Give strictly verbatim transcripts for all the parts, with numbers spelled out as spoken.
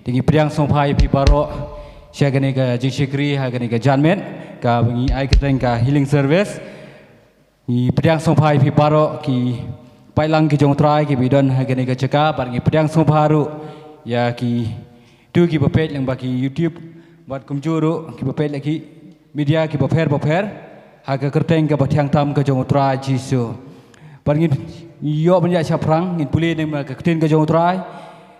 Te ngi pdiang sngewbha ïa phi baroh sha kane ka jingshakri ha kane ka janmiet kaba ngi ai kyrteng ka healing service. Ngi pdiang sngewbha ïa phi baroh ki paidlang ki jong U Trai kiba don ha kane ka jaka, bad ngi pdiang sngewbha ruh ïa kito kiba peit lyngba ki YouTube, bad kumjuh ruh kiba peit lyngba ki media kiba pher bapher ha ka kyrteng kaba thiang tam ka jong U Trai Jisu. Bad ngin ïoh ban ïaid shaphrang, ngin pule na ka ktien ka jong U Trai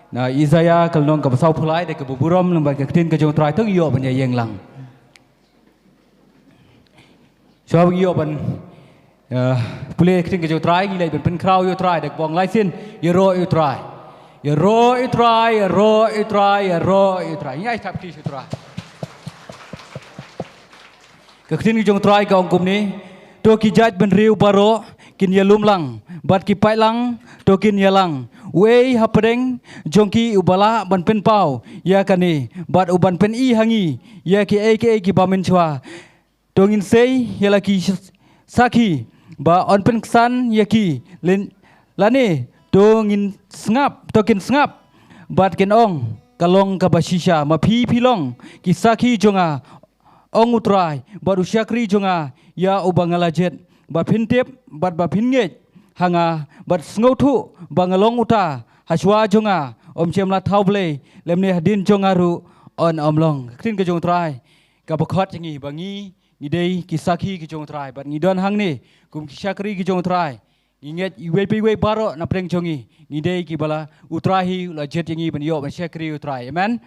na Isaiah ka lynnong kaba sawphew lai, da kaba burom lyngba ka ktien ka jong U Trai, to ngin ïoh ban ïaid ïeng lang. Shuwa ba ngi ïoh ban, eh, pule ka ktien ka jong U Trai, ngi leit ban pynkhraw ïa U Trai da kaba ong lai sien: Ïaroh ïa U Trai. Ïaroh ïa U Trai, ïaroh ïa U Trai, ïaroh ïa U Trai. Ngi ai thap kti sha U Trai. Ka ktien ka jong U Trai ka ong kumne: To ki jaitbynriew baroh kin ïalum lang, bad ki paidlang to kin ïalang. Uei hapdeng jong ki uba lah ban pynpaw ïa kane, bad uban pyni ha ngi ïa kiei kiei kiba mynshuwa? To ngin sei ïa la ki sh-, sakhi ba yn pynksan ïa ki, lane to ngin sngap, to kin sngap bad kin ong: Ka long kaba shisha. Ma phi phi long ki sakhi jong nga, ong U Trai, bad u shakri jong nga, ïa uba nga la jied, ba phin tip bad ba phin ngeit ha nga, bad sngewthuh ba nga long uta. Hashwa jong nga ym shym la thaw blei, lymne hadien jong nga ruh yn ym long. Ka ktien ka jong U Trai kaba khot ïa ngi ba ngi, ngi dei ki sakhi ki jong U Trai, bad ngi don hangne kum ki shakri ki jong U Trai. Ngi ngeit iwei pa iwei baroh na pdeng jong ngi, ngi dei kiba la, U Trai hi u la jied ïa ngi ban ïoh ban shakri U Trai. Amen.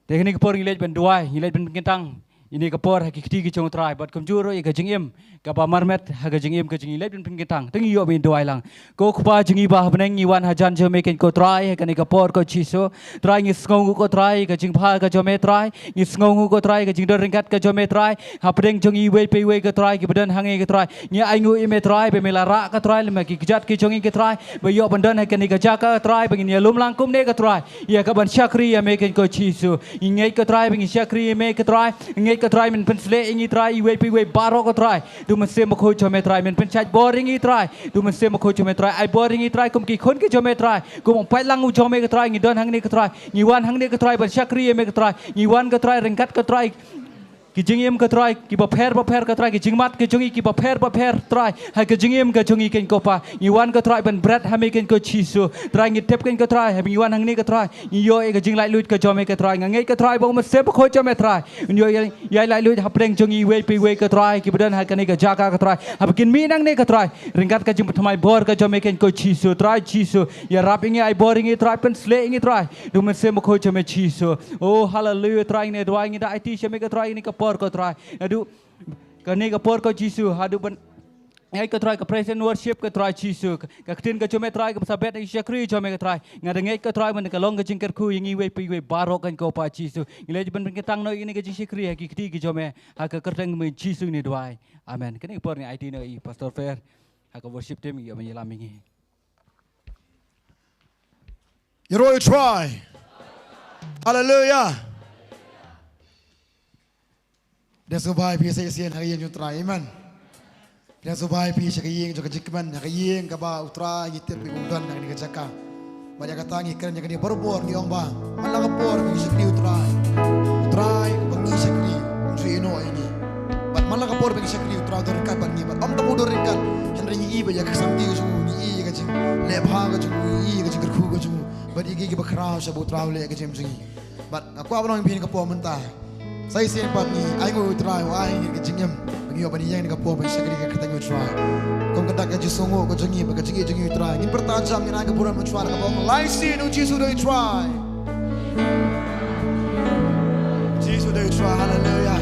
Te kane ka por ngi leit ban duwai, ngi leit ban pynkyntang ïa kane ka por ha ki kti ki jong U Trai, bad kumjuh ruh ïa ka jingim kaba marmet ha ka jingim ka jong ngi. Leit ban pynkyntang, to ngin ïoh ban duwai lang. Ko Kpa jong ngi ba ha bneng, ngi wan hajan jong me keiñ ko Trai ha kane ka por ko Jisu. Trai, ngi sngewnguh ko Trai ka jingbha ka jong me Trai. Ngi sngewnguh ko Trai ka jingdon ryngkat ka jong me Trai hapdeng jong ngi iwei pa iwei ko Trai kiba don hangne ko Trai. Ngi ainguh ïa me Trai ba me la rah ko Trai lem bad ki kjat ki jong ngi ko Trai, ba ïoh ban don ha kane ka jaka ko Trai, ba ngin ïalum lang kumne ko Trai ïa ka ban shakri ïa me keiñ ko Jisu. Ngi ngeit ko Trai ba ngin shakri ïa me ko Trai. Ngi ngeit ko Trai men pynshlei ïa ngi Trai, iwei pa iwei baroh ko Trai. To Mynsiem Bakhuid jong me Trai men pynshait bor ïa ngi Trai. To Mynsiem Bakhuid jong me Trai, ai bor ïa ngi Trai kum ki khun ki jong me Trai, kum u paidlang u jong me ko Trai. Ngi don hangne ko Trai, ngi wan hangne ko Trai ban shakri ïa me ko Trai. Ngi wan ko Trai ryngkat ko Trai ki jingim ko Trai kiba pher bapher ko Trai, ki jingmad ki jong ngi kiba pher bapher Trai, ha ka jingim ka jong ngi keiñ ko Pa. Ngi wan ko Trai ban bret ha me keiñ ko Jisu. Trai, ngi tip keiñ ko Trai, haba ngi wan hangne ko Trai, ngi ïoh ïa ka jinglaitluid ka jong me ko Trai. Nga ngeit ko Trai ba u Mynsiem Bakhuid jong me Trai un ïoh ïa, ïa laitluid hapdeng jong ngi iwei pa iwei ko Trai kiba don ha kane ka jaka ko Trai, haba kin mih nangne ko Trai ryngkat ka jingpynthymmai bor ka jong me keiñ ko Jisu. Trai Jisu, ïarap ïa ngi, ai bor ïa ngi Trai, pynshlei ïa ngi Trai. To Mynsiem Bakhuid jong me Jisu. Oh, haleluya Trai, ngi duwai, ngi da aiti sha me ko Trai ïa kane ka por ko Trai. Naduh kane ka por ko Jisu, haduh ban ïa ko Trai ka praise and worship ko Trai Jisu. Ka, ka ktien ka jong me Trai kaba sa bet ïa ki shakri jong me ko Trai. Nga da ngeit ko Trai ba ka long ka jingkyrkhu ïa ngi iwei pa iwei baroh keiñ ko Pa Jisu. Ngi leit ban pynkyntang noh ïa kane ka jingshakri ha ki kti ki jong me ha ka kyrteng me Jisu ngi duwai. Amen. Kane ka por ngi aiti noh ïa i Pastor Fer ha ka worship team, ïa ban ïalam ïa ngi. Ïaroh ïa U Trai. Haleluya. Pdiang sngewbha ïa phi sa shisien ha ka ïing jong U Trai. Amen. Pdiang sngewbha ïa phi sha ka ïing jong ka jingkmen, ha ka ïing kaba U Trai ngi tip ba u don ha kane ka jaka. Bad ïa kata ngi kren ïa kane barabor, ngi ong ba man la ka por ba ngi shakri U Trai, U Trai uba ngi shakri um ju ïehnoh ïa ngi. Bad man la ka por ba ngi shakri U Trai u don ryngkat bad ngi, bad ym tang u don ryngkat, hynrei ngi i ba ïa ka samti ka jong u, ngi i ïa ka jingleh bha ka jong u, ngi i ïa ka jingkyrkhu ka jong u. Bad ïa ki kiba khraw sha ba U Trai u leh ha ka jingim jong ngi. Bad nga kwah ban ong ïa phi ha kane ka por mynta, sa shisien pat ngi ainguh ïa U Trai u ai ïa ngi ka jingim ba ngi ïoh ban ïeng ha kane ka por ban shakri ha ka kyrteng U Trai. Kum ka dak ka jingsngewnguh ka jong ngi bad ka jingïeit jong ngi ïa U Trai, ngin pyrta jam, ngin ai ka burom ïa U Trai da kaba ong: Lai sien, U Jisu u dei U Trai. Jisu u dei U Trai. Haleluya.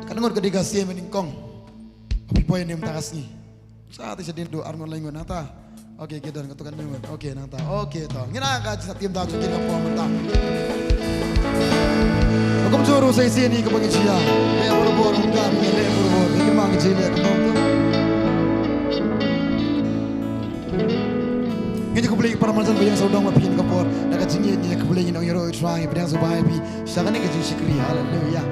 Katno ngut ka dei ka sien ba nyngkong ba phi poi ne em mynta ka sngi? Sa te shadien duh ar ngut lai ngut nangta. Okay, ki don katto katne ngut. Okay, nangta. Okay, to. Ngin ai ka jingshah tiam da jong ki na pom mynta. Kumjuh ruh sa shisien hi kaba ngi jia. Leh barabor, ong ka, leh barabor. Ki ma ngi jia leh kumno to. Ngi ïa khublei para marjan ba ïeng sawdong ma phi ha kane ka por. Da ka jingïeit ngi ïa khublei, ngi ong ïaroh ïa U Trai, pdiang sngewbha ïa phi sha kane ka jingshakri. Haleluya.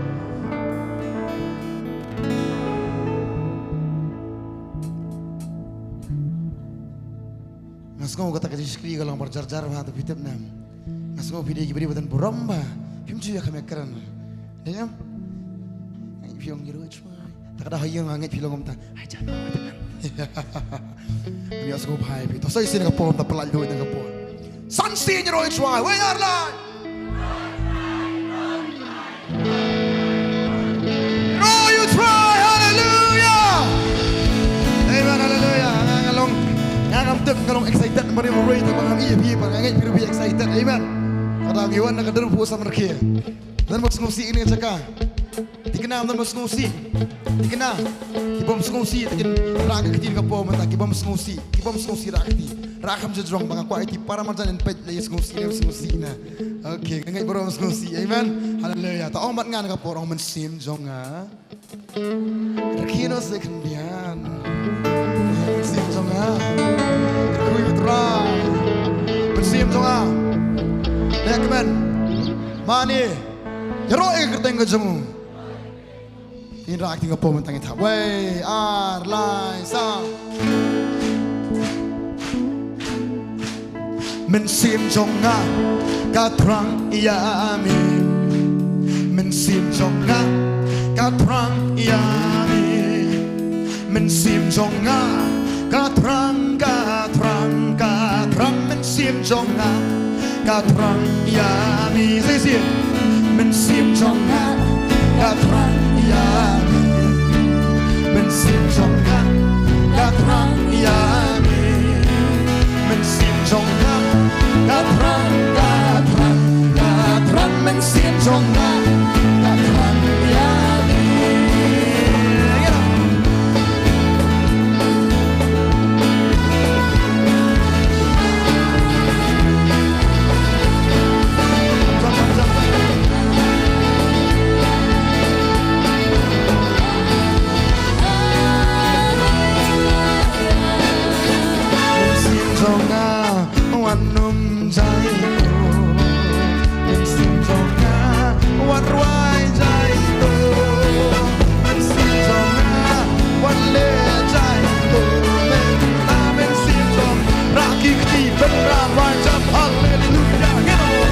Nga Ko kata ka jingshakri ka long ba jar jar bha, te phi tip ne em. Nga sngew phi dei ki briew ba don burom bha. Phim ju ïa ka mekren. Dei ne em? Ai, phi ong ïaroh trai. Ta ka da ha ïing nga ngeit phi long kumta. Ai, jan ma ta kan. Ngi ïa sngew bha ïa phi. To sa shisien ka por, ta pynlait lut na ka por. San sien ïaroh trai. Wei ar lai. Roh ïa u Trai, hallelujah. Amen, hallelujah. Nga, nga long, nga ngam tip, nga long excited, mari mari, tang ba ngam ïohi, ba nga ngeit phi ruh phi excited. Amen. Ka dang ïoh na ka dur pu samar khie. Don ba sngewsih ïa kane ka jaka. Thikna don ba sngewsih. Thikna. Ki bym sngewsih, thikna. Rah ka kti ka pom, mynta ki bym sngewsih. Ki bym sngewsih rah ka kti. Rah kham jrong ba nga kwah ïa ki para marjan yn peit lei sngewsih ne sngewsih ne. Okay, nga ngeit baroh sngewsih. Amen. Hallelujah. Ta ong bad nga na ka por, ong: Mynsiem jong nga, rkhie noh sha khyndiat. Mynsiem jong nga, kyrkhu ïa u Trai. Mynsiem jong nga, leh kmen. Mane, ïaroh ïa ka kyrteng ka jong u. Ngin rah ka kti ka pom, mynta ngin thap. Wei, ar, lai, sa. Mynsiem jong nga ka thrang ïa me. Mynsiem jong nga ka thrang ïa me. Mynsiem jong nga ka thrang, ka thrang, ka thrang. Mynsiem jong nga ka thrang ïa me. Sa shisien. Mynsiem jong nga ka thrang ïa me. Mynsiem jong nga ka thrang ïa me. Mynsiem jong nga ka thrang, ka thrang, ka thrang. Mynsiem jong nga ka thrang ïa me. Mynsiem jong nga wat nym jai to. Mynsiem jong nga wat rwai jai to. Mynsiem jong nga wat leh jai to. Mynta mynsiem jong, rah ki kti, pynrah, rwai jam, haleluya, ngin ong.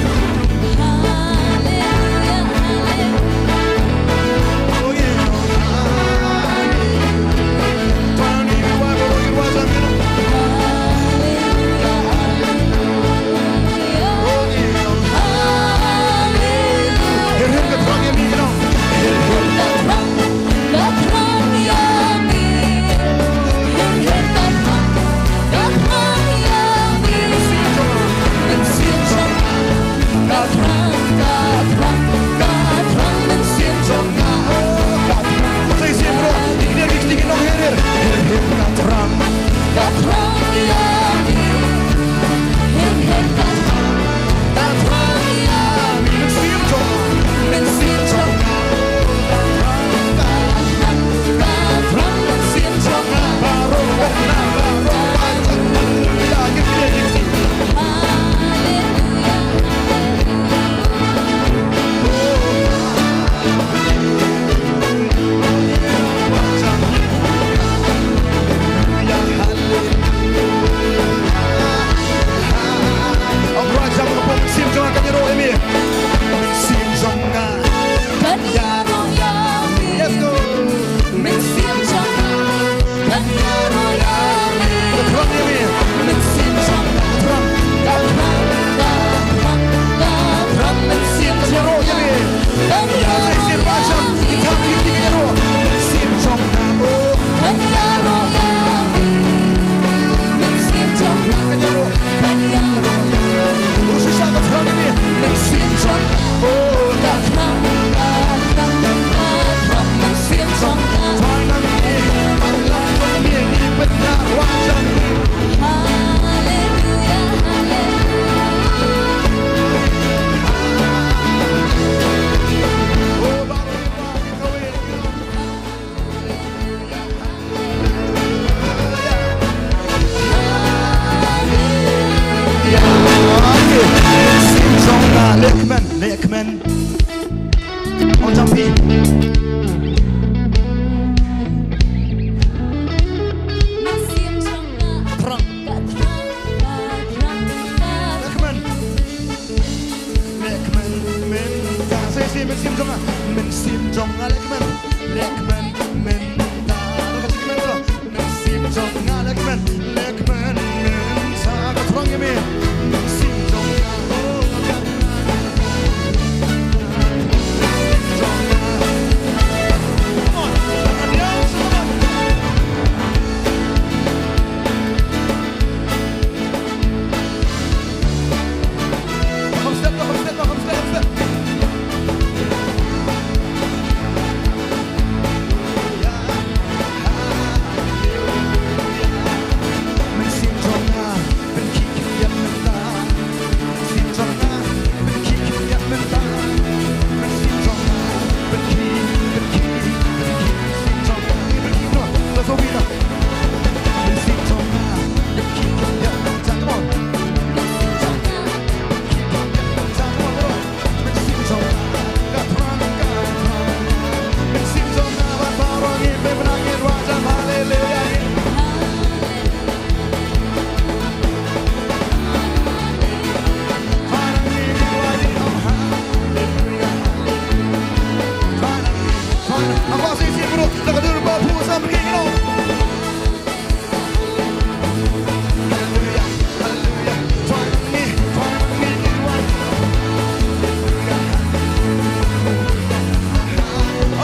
Leh kmen, leh kmen. Ong jam phi. Prang. Mynsiem jong nga, mynsiem jong nga leh kmen, leh kmen mynta. Leh kmen, mynsiem jong nga leh kmen, leh kmen mynta. Ka thrang ïa me, mynsiem jong nga. Mynsiem jong nga. Come on, come on, come on. Come step, come step, come step, come step.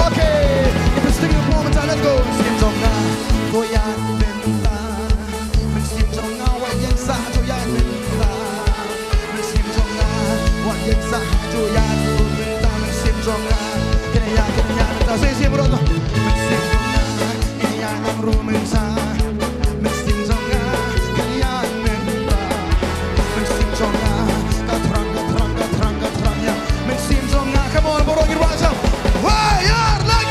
Okay, if you stick the moment, let's go. Mynsiem jong nga, to ïaid mynta. Mynsiem jong nga, wat ïeng sah, to ïaid mynta. Mynsiem jong nga, wat ïeng sah, to ïaid mynta. Mynsiem jong nga, kane ïa, kane ïa mynta. Shisien bro to. Mynsiem jong nga, kane ïa ngam ruh mynta. Mynsiem jong nga, kane ïa mynta. Mynsiem jong nga, ka thrang, ka thrang, ka thrang, ka thrang ïa. Mynsiem jong nga, come on, baroh ngin wad jam. Wah, ïar lait.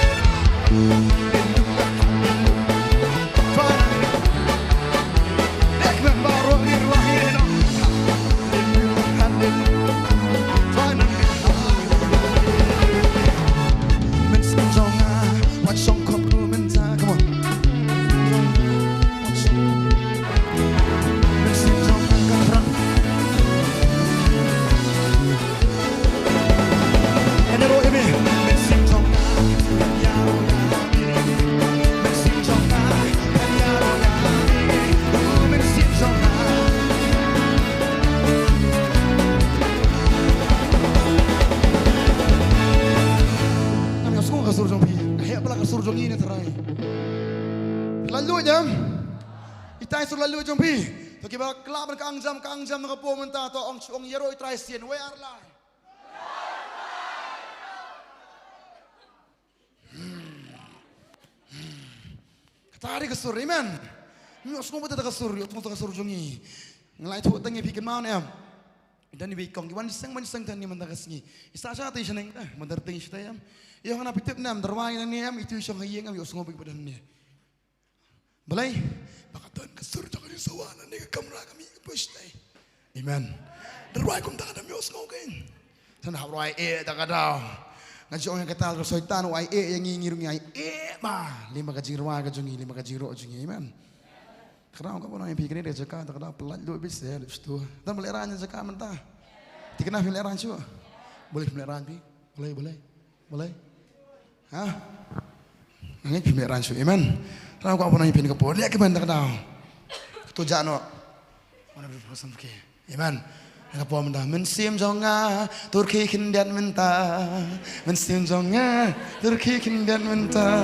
Nga sngew ka sur jong phi, nga heh palat ka sur jong ngi na Trai. Phi la luid em? Itai sur la luid jong phi. To kiba khlem ban ka angjam, ka angjam na ka por mynta to ong shu ong ïaroh ïa Trai sien, wei ar lai. Kata dei ka sur, amen. Ngi ïohsngew bad kata ka sur, ïohsngew kata ka sur jong ngi. Nga la ïathuh tang ïa phi kynmaw ne em. Don iwei i kong, i wan seng ban seng tang ne mynta ka sngi. I sah sha tei shaneng, eh, mynta tei sha tei em. Ïoh nga na phi tip ne em, dawai tang ne em, itu i shong ha ïing em, ïohsngew bad kata ne. Balei? Ba ka don ka sur jong ka Jisu ha kane ka kamra ka mih ka poi shatei. Amen. Da rwai kumta ka dang ïohsngew kein. Sa hap rwai eh da ka daw. Nga ju ong ïa kata ka Soitan u ai eh ïa ngi, ngi ruh ngi ai eh ba. Lem bad ka jingrwai ka jong ngi, lem bad ka jingïaroh jong ngi. Amen. Ka daw ka ban ong ïa phi kane da jaka da ka daw palat lut beit seh lut shuh. Tang ba lehrain jaka mynta. Thikna phi lehrain shuh. Balei phi lehrain phi? Balei, balei? Balei? Ha? Nga ngeit phim lehrain shuh. Amen. Nga kwah ban ong ïa phi kane ka por. Leh kumne da ka daw. To jah noh. Amen. Kane ka por mynta. Mynsiem jong nga, to rkhie khyndiat mynta. Mynsiem jong nga, to rkhie khyndiat mynta.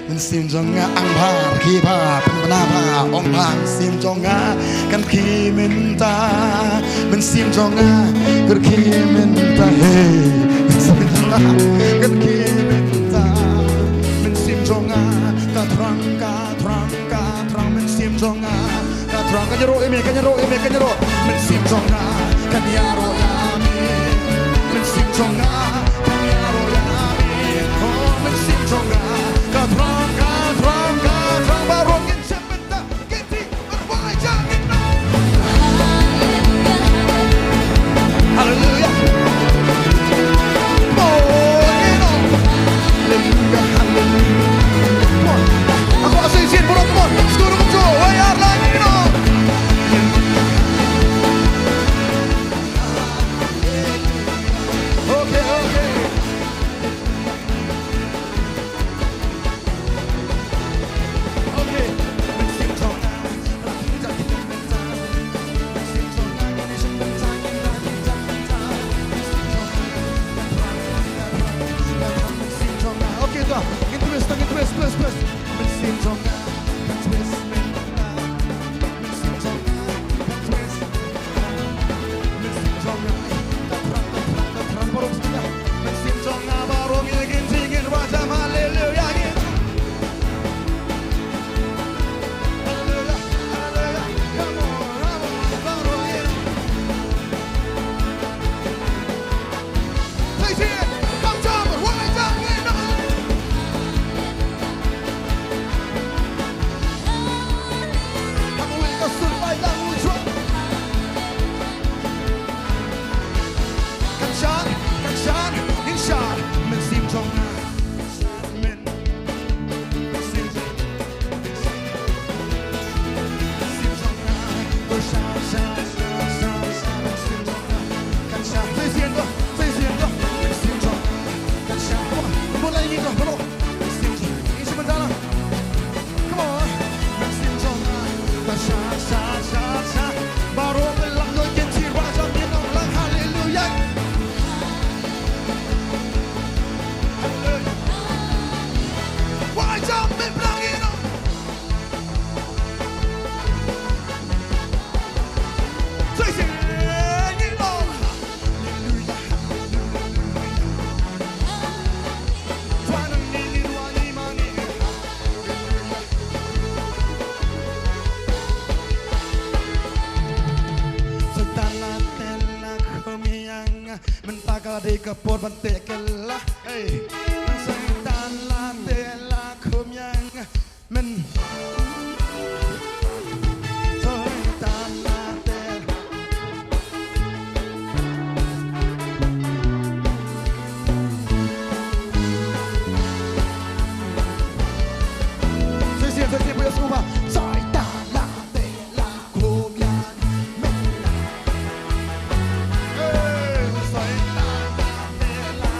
Mynsiem jong nga, ang bha, rkhie bha, pynbna bha, ong bha, mynsiem jong nga, kan rkhie mynta. Mynsiem jong nga, ka rkhie mynta, hey. Mynsiem jong nga, ka rkhie mynta. Mynsiem jong nga, ka thrang, ka thrang, ka thrang. Mynsiem jong nga, ka thrang. Kan ïaroh ïa me, kan ïaroh ïa me, kan ïaroh. Mynsiem jong nga, kan ïaroh ïa me. Mynsiem jong nga, kan ïaroh ïa me. Oh, mynsiem jong nga, ka thrang, ka thrang, ka thrang. Baroh ngin shem mynta. Hallelujah. Oh, you know. Hallelujah, hallelujah. Come on. Aku asal izin buruk, come on. Seluruh ketua, wayar lagi, you know. Mynta ka la dei ka por ban teh kylla. Hey. Soitan la teh la khum ïa nga. Myn. Soitan la teh. Shisien, shisien, phi ïohsngew ba. Soitan la teh la khum ïa nga. Myn. Hey, Soitan la teh la.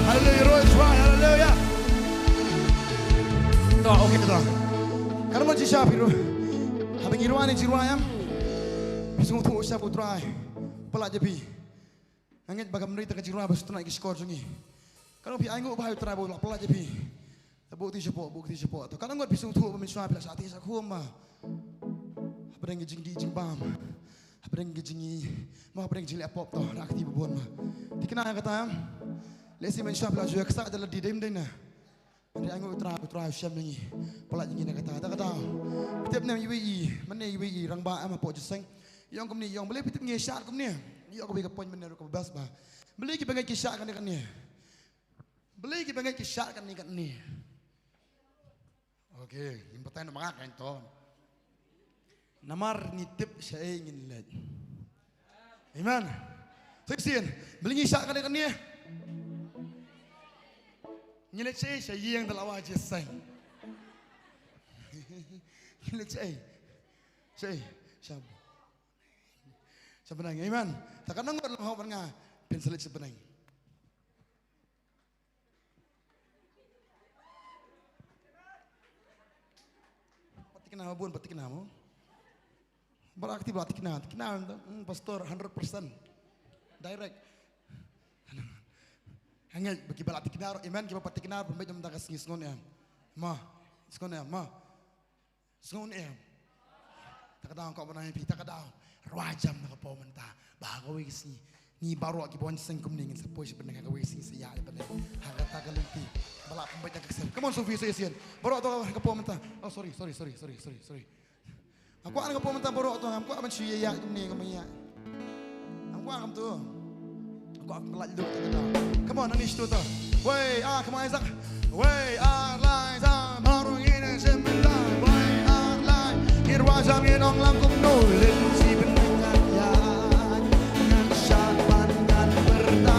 Haleluya, roi shwa, haleluya. To, okay, to. Kan mo jisha phi ruh. Haba ngi rwai ne jingrwai em. Phi sngewthuh shaba U Trai u pyllait ïa phi. Nga ngeit ba kam ri ta ka jingrwai ba sngewtynnat ki shkor jong ngi. Kan mo phi ainguh ba ha U Trai ba u la pyllait ïa phi. Buh kti shapoh, buh kti shapoh. To kan ngot phi sngewthuh ba mynshuwa phi la shah kti shah khum ba. Hapdeng ki jingdih jingbam. Hapdeng ki jingïeit. Mo hapdeng ki jingleh pop to. Rah kti ba bun ba. Thikna ïa kata em. Lehse mynshuwa phi la ju ïa ksa da lade dei ym dei na. Hynrei ainguh U Trai, U Trai u shem ïa ngi. Pyllait ïa ngi na kata, da kata. Tip ne iwei i, mane iwei i, rangbah em hapoh jingïaseng. Ïong kumne, ïong balei phi tip ngi shad kumne. Ïong kawei ka point mane ruh kaba best ba. Balei kiba ngeit ki shad kane kane. Balei kiba ngeit ki shad kane kane. Okay, ngin batai na mangak kan to. Namar ngi tip shaei ngin leit. Amen. Shisien, balei ngi shad kane kane. Ngi leit shaei, sha ïing da la wai jingïaseng. Ngi leit shaei. Shaei, sha. Sha bneng, amen. Ta kan ngot lang hok ban nga. Phin sa leit sha bneng. Pat thikna mo bun, pat thikna mo. Ba la kti ba la thikna, thikna, hmm, pastor hundred percent. Direct. Hangne ba kiba la thikna ruh, amen, kiba pat thikna ruh, pynbeit ym da ka sngi sngon em. Ma, sngon em, ma. Sngew ne em? Ta ka daw, ka ban ai phi ta ka daw. Rwai jam na ka por mynta. Ba ha kawei ka sngi, ngi baroh ki bun seng kumne ngin sa poi sha bneng, ha kawei ka sngi sa ïaid bneng. Ha kata ka lynti ba la pynbeit na ka ksem. Come on, Sophie, say yes. Baroh to ha ka por mynta. Oh, sorry, sorry, sorry, sorry, sorry, sorry. Nga kwah na ka por mynta baroh to, ngam kwah ban shu ïa ïa kumne, ngam ïa. Ngam kwah kumto. Nga kwah ban lait lut ta ka daw. Come on, nangne sha to. Wei, ah, come on, Isaac. Wei, ah, lai, sa, baroh ngin ïa shem mynta. Wei, ah, lai. Ngin rwai jam, ngin ong lang kumno. Lynti bneng ngan ïa. Ngan shad ban ngan pyrta.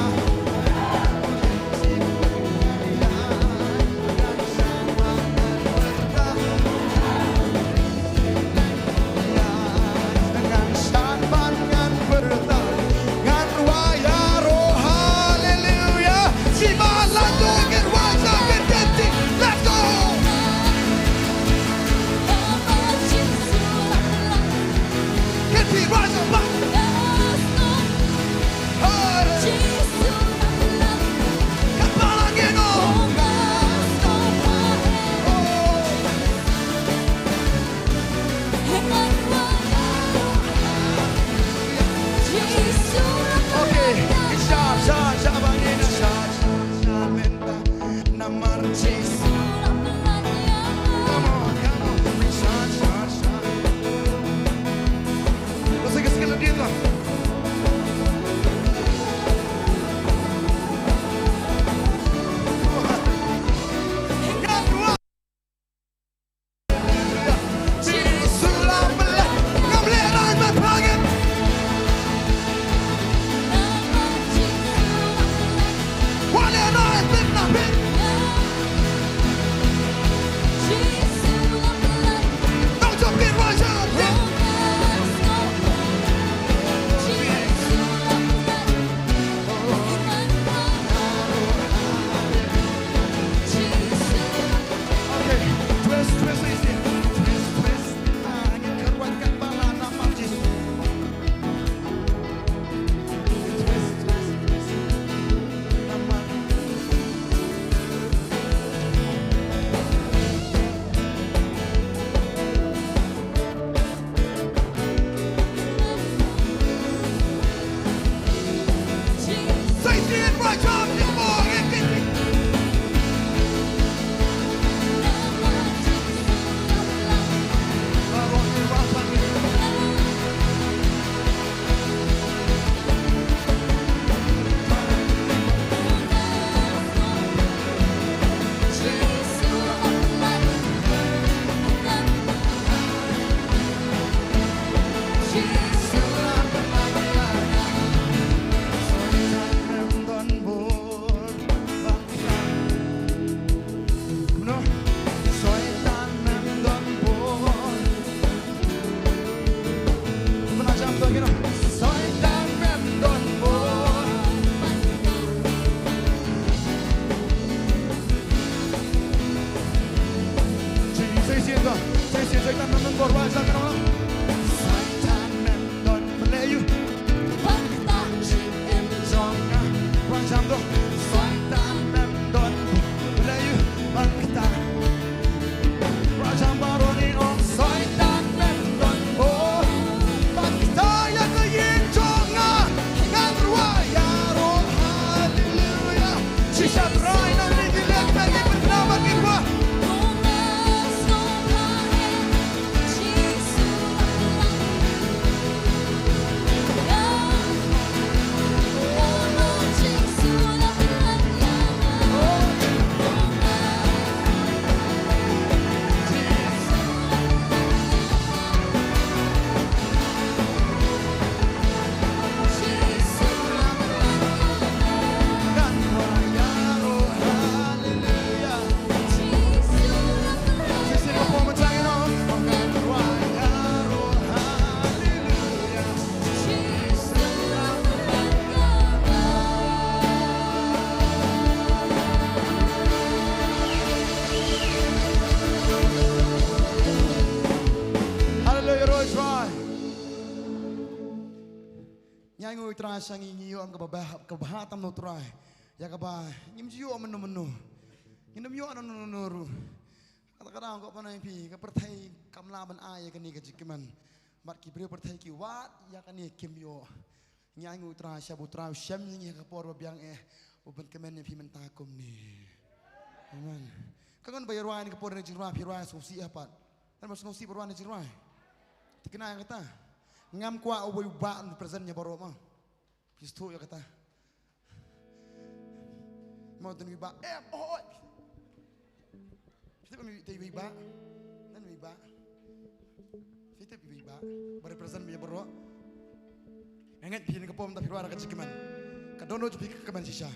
Haleluia, roi Trai. Ngi ainguh Trai sha ngi, ngi ïoh kaba bha, kaba bha tam na u Trai. Ïa kaba ngim ju ïoh mynno mynno. Ngim ïoh na mynno mynno ruh. Ka dang ko pynai phi ka pyrthei kam lah ban ai ïa kane ka jingkmen. Bad ki briew pyrthei ki wad ïa kane kim ïoh. Ngi ai nguh Trai, shaba U Trai u shem ïa ngi ha ka por ba biang eh, u pynkmen ïa phi mynta kumne. Amen. Ka ngan ba ïa rwai ne ka por ne jingrwai phi rwai sngewsih ha pat. Ngan ba sngewsih ba rwai ne jingrwai. Te kane ïa kata. Ngam kwah uwei u bah un present ïa baroh ma. Phi sngewthuh ïa kata. Mo don uwei u bah. Em, oh, oh. Phi tip uwei u bah. Don uwei u bah. Phi tip uwei u bah. Ba represent ïa baroh. Nga ngeit phi ne ka por mynta phi rwai da ka jingkmen. Ka dohnud jong phi ka kmen shisha.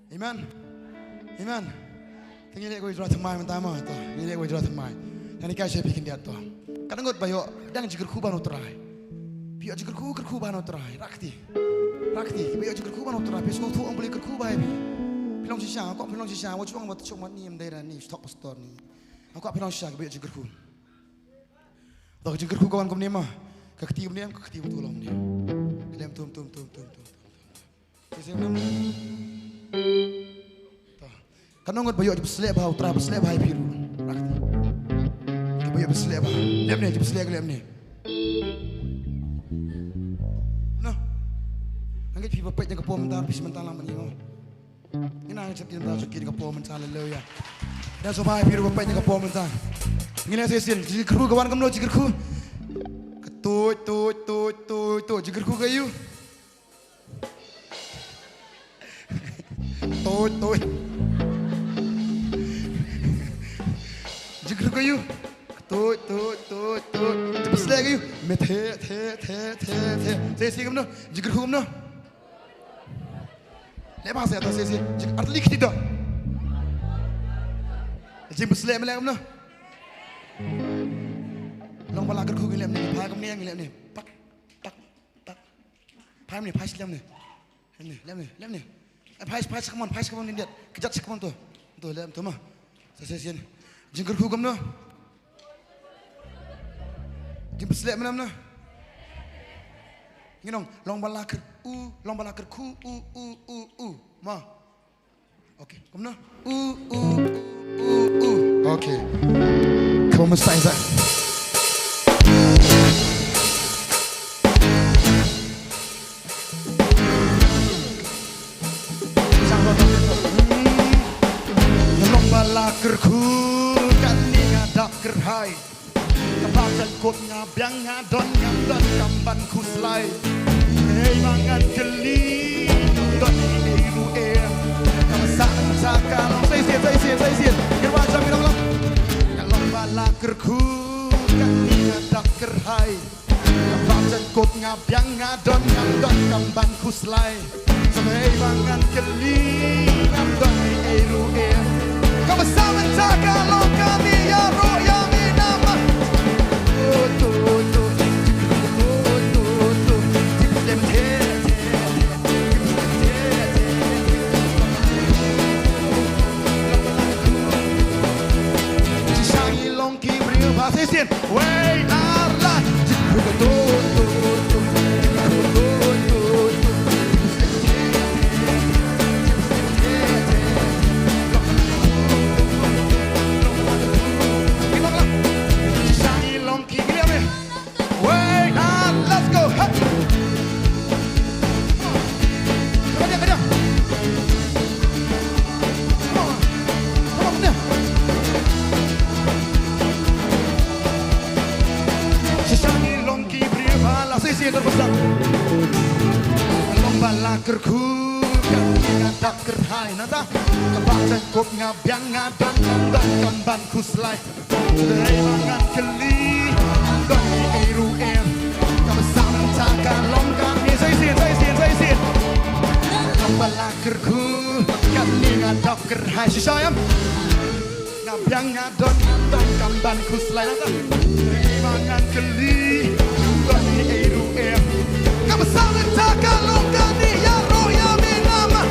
Amen. Amen. Te ngi leh ko ïa u Trai thymmai mynta mo to. Ngi leh ko ïa u Trai thymmai. Ngan ïa ka sha phi khyndiat to. Ka dohnud ba ïoh dang jingkyrkhu ban U Trai. Phi ïoh jingkyrkhu, kyrkhu ban U Trai. Rakti. Rakti. Phi ïoh jingkyrkhu ban U Trai. Phi sngewthuh ong phi kyrkhu ba ïa phi. Phi long shisha, ko phi long shisha. Wa chuang ba chuang mat ni em dei ra ni stok pastor ni. Ko phi long shisha, phi ïoh jingkyrkhu. To ka jingkyrkhu ka wan kumne ma. Ka kti kumne, ka kti kumtu long kumne. Ka lem tum tum tum tum tum tum. Ka seng tum. To. Ka nongot ba ïoh jingpysleh bha U Trai, pysleh bha ïa phi ruh. Rak ti. Ba ïoh pysleh bha. Lem ne, jingpysleh ka lem ne. No. Ngan ngeit phi ba peit ïa ka por mynta, phi shu mynta lam ni mo. Ngi nang chat ïa ka por mynta, haleluya. Da sngewbha ïa phi ruh ba peit ïa ka por mynta. Ngi nang shisien, jingkyrkhu ka wan kumno jingkyrkhu. Ka tuid, tuid, tuid, tuid, tuid, jingkyrkhu ka ïu. Tuid, tuid. Jingkyrkhu ka ïu. Tuid, tuid, tuid, tuid. Jingpysleh ka ïu. Me the, the, the, the, the. Shisien kumno. Jingkyrkhu kumno. Leh ba shisha to shisha. Jing artylli kti to. Jingpysleh me leh kumno. Long ba la kyrkhu ngi leh ne, phai kumne ngi leh ne. Pak, pak, pak. Phai ne, phai leh ne. Leh ne, leh ne, leh ne. Eh, phai, phai sa kumon, phai sa kumon ngi leh. Kjat sa kumon to. To leh to ma. Sa shisien. Jingkyrkhu kumno. Jingpysleh me leh kumno. Ngi nong, long ba la kyr, u, long ba la kyrkhu, u, u, u, u. Ma. Okay, kumno? U, u, u, u, u. Okay. Come on, Mustang, Zach. Long ba la kyrkhu kane nga dap kyrhai. Ka bak jaiñ kut nga biang nga don ngam don kam ban khuslai. Hei ba ngan kylli ngam don ei ei ruh em. Ka basa ngan sa ka long sa shisien sa shisien sa shisien. Kyrwa jam ngi long long. Nga long ba la kyrkhu kane nga dap kyrhai. Ka bak jaiñ kut nga biang nga don ngam don kam ban khuslai. Sa hei ba ngan kylli ngam don ei ei ruh em. Ka basa mynta ka long kane ïaroh ïa me namar. Shisha ngi long ki briew ba shisien. Wei ar lai. Shisha ngi long ki briew. Wei ar, let's go. Hey. Come on, come on, come on. Come on, come on. Shisha ngi long ki briew ba la shisien da ba sa. Long ba la kyrkhu kane nga dap kyrhai nangta. Ka bak jaiñ kut nga biang nga don ngam don kam ban khuslai. Hei ba ngan kylli ngam don ei ei ruh em. Ka basa mynta ka long kane sa shisien sa shisien sa shisien. Long ba la kyrkhu kane nga dap kyrhai shisha em. Nga biang nga don ngam don kam ban khuslai nangta. Hei ba ngan kylli ngam don ei ei ruh em. Ka basa mynta ka long kane ïaroh ïa me namar.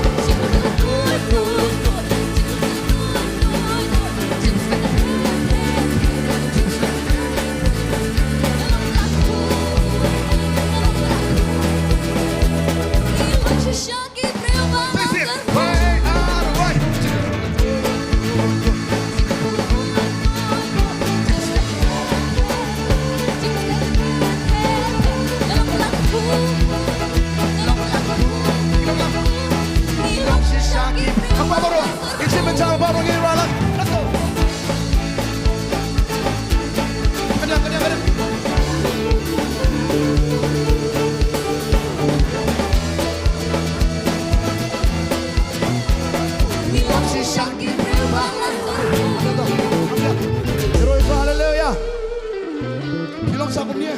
Sha kumne.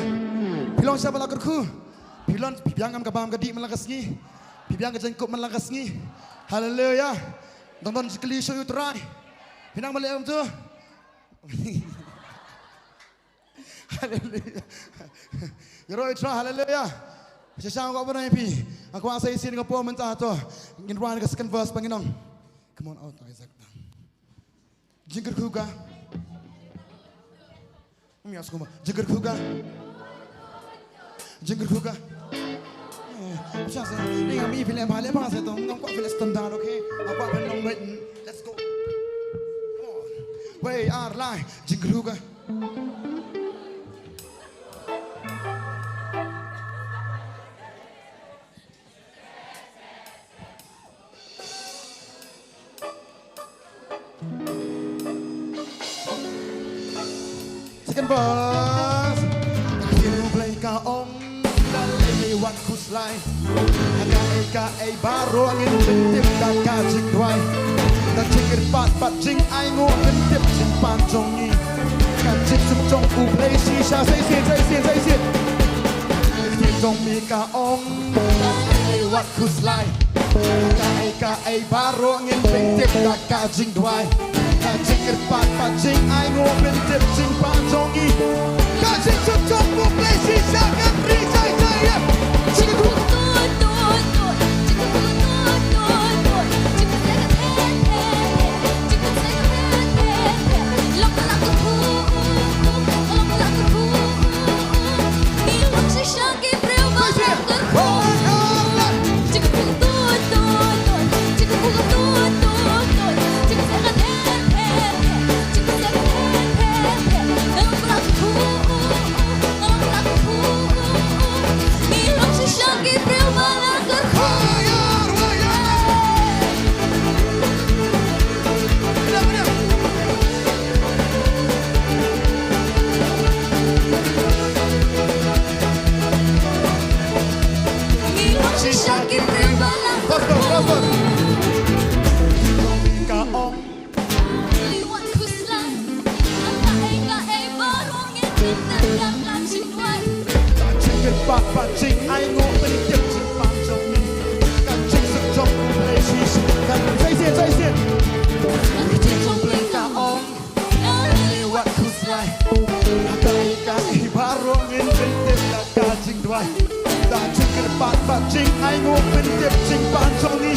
Phi long sha ba la kyrkhu. Phi long, phi biang kam ka bam ka dih man la ka sngi. Phi biang ka jingkup man la ka sngi. Haleluya. Dang don jingkylli shuh ïa u Trai. Phi nang ban leh kumtu. Haleluya. Ïaroh ïa u Trai, haleluya. Shisha nga kwah ban ong ïa phi. Nga kwah sa shisien ka por mynta to. Ngin rwai ka second verse ba ngin ong. Come on, out, Isaac. Jingkyrkhu ka. Ym ïa sngewbha. Jingkyrkhu ka. Jingkyrkhu ka. Eh, shisha sa. Ni ngam i phi leh bha, leh bha sa to. Ngam kwah phi leh standard, okay? Nga kwah phi long beit. Let's go. Come on. Wei, ar, lai. Jingkyrkhu ka. Second verse. Ka ktien U Blei ka ong, da lei lei wat khuslai. Ha kaei kaei baroh ngin pyntip da ka jingduwai. Da jingkyrpad bad jingainguh pyntip jingpan jong ngi. Ka jingsuk jong U Blei shisha. Sa shisien, sa shisien, sa shisien. Ka ktien jong me ka ong, da lei lei wat khuslai. Ha kaei kaei baroh ngin pyntip da ka jingduwai. Ka jingkyrpad bad jingainguh pyntip jingpan jong ngi. Ka jingsuk jong U Blei shisha kan ri jai jai ïa. Jingkyrkhu. Ka jingkyrpad bad jingainguh pyntip jingpan jong ngi. Ka jingsuk jong U Blei shisha kan. Sa shisien, sa shisien. Ka ktien U Blei ka ong, da lei lei wat khuslai. Ha kaei kaei baroh ngin pyntip da ka jingduwai. Da jingkyrpad bad jingainguh pyntip jingpan jong ngi.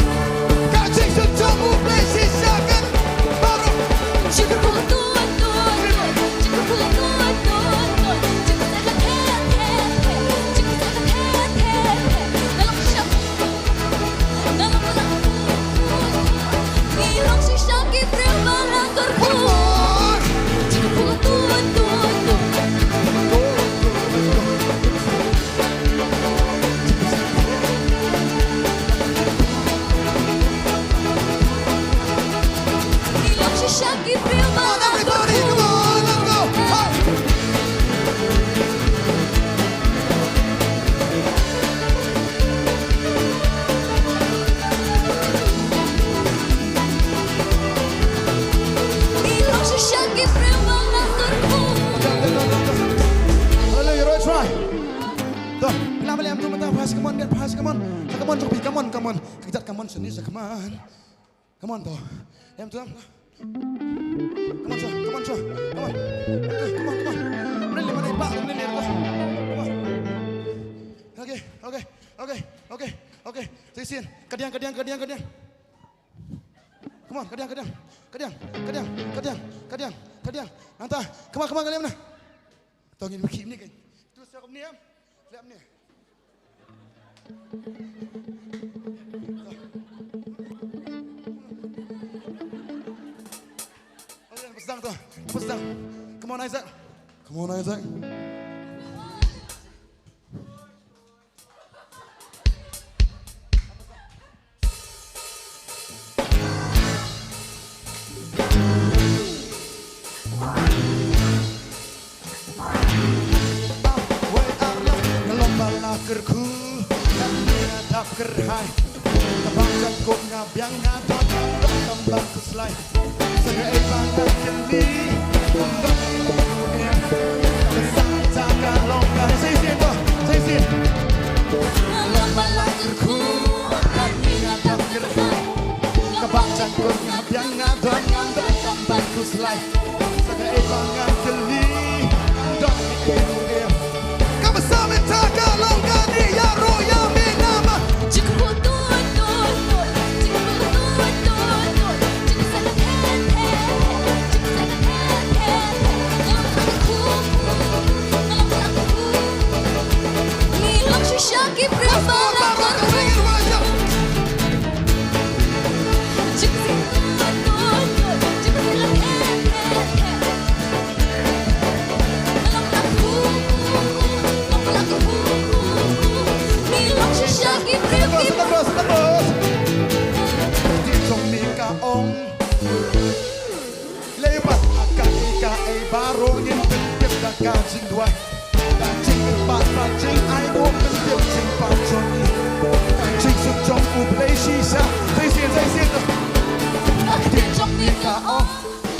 Ka jingsuk jong U Blei shisha kan. Baroh. Come on, everybody, come on, let's go. Hey. Haleluya, right, right. To, phi lah ban leh kumtu mynta, pass, come on, pass, come on. Come on, come on, come on. Ka kjat, come on, shane, come on. Come on, to. Em, to. Come on, sha, come on, sha. Come on. Em, to, come on, come on. Mlien leh, mlien leh, bah, mlien leh, to. Come on. Okay, okay, okay, okay, okay. Sa shisien. Kadiang, kadiang, kadiang, kadiang. Come on, kadiang, kadiang. Kadiang, kadiang, kadiang, kadiang, kadiang. Nangta. Come on, come on, kadiang na. To ngin khih mane kein. Tu sa kumne em. Leh mane. Pas dang to. Pas dang. Come on, Isaac. Come on, Isaac. Wei ar leh, nga long ba la kyrkhu, ka mih dap kyrhai. Ka bang jangkut nga biang nga don, don tang ban khuslai. Sa kaei ba nga kylli, don don ïa u em. Ka sang ta ka long Lai. Sa kaei ba ngan kylli. Dang ïa u em. Ka basa mynta ka long kane, ïaroh ïa me namar. Lei bad kaei kaei baroh ngin pyntip da ka jingduwai. Ka jingkyrpad bad jingainguh pyntip jingpang jong ngi. Ka jingsuk jong U Blei shisha. Sa shisien, sa shisien. Ka ktien jong me ka ong,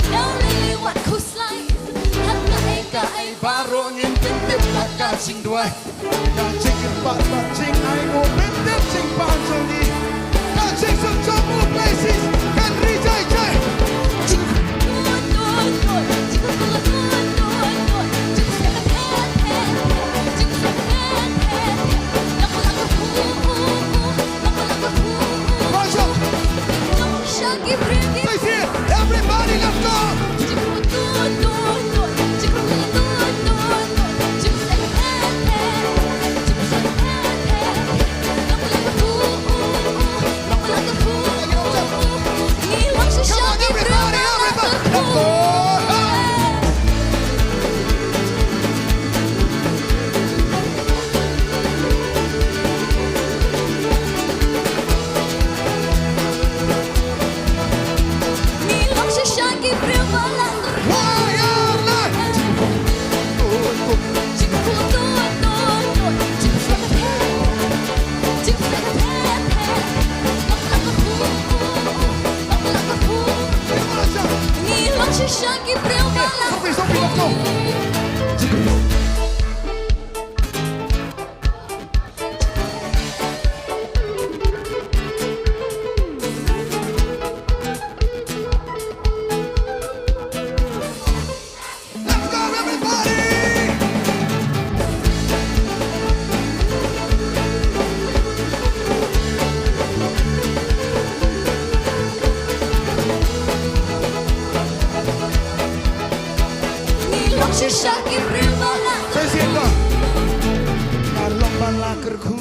ïa lei wat khuslai. Ha kaei kaei baroh ngin pyntip da ka jingduwai. Ka jingkyrpad bad jingainguh pyntip jingpang jong ngi. Ka jingsuk jong U Blei shisha kan ri jai jai. Rise up. Everybody, let's go. Come on, everybody, everybody. Let's go. Let's go, everybody! Sa shisien to. Nga long ba la kyrkhu.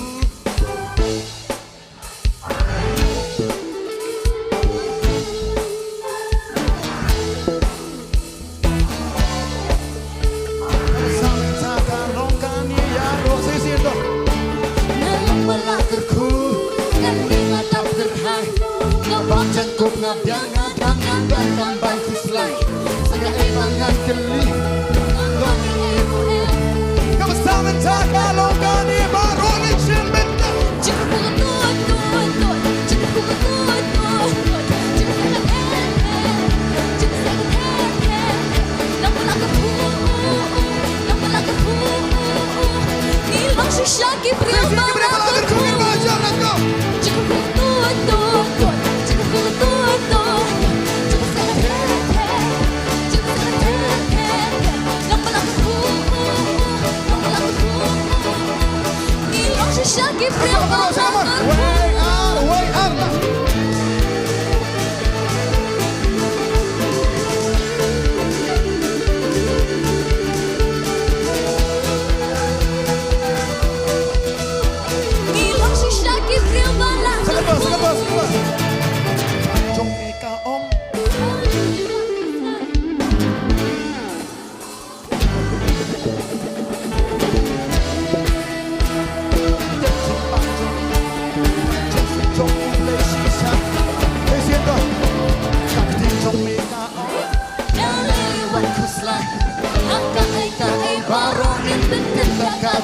Ka basa mynta ka long kane baroh ngi sngewbha. Let's go. Come on, come on, come on. Way out, way out.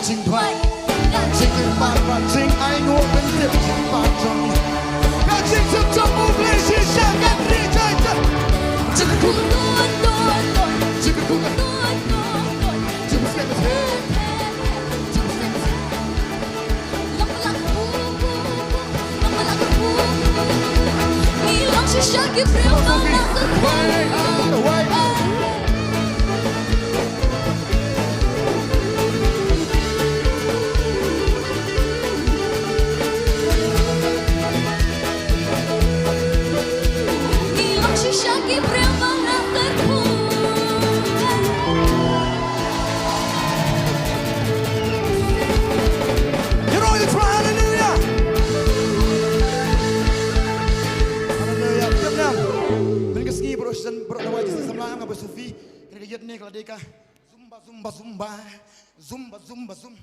Jingduwai, ka jingkyrpad bad jingainguh pyntip jingpang jong ngi. Ka jingsuk jong U Blei shisha kan ri jai jai. Jingkyrkhu, jingkyrkhu, jingkyrkhu. Wai, ah, wai, ah. la dei ka. Zumba, zumba, zumba. Zumba, zumba, zum.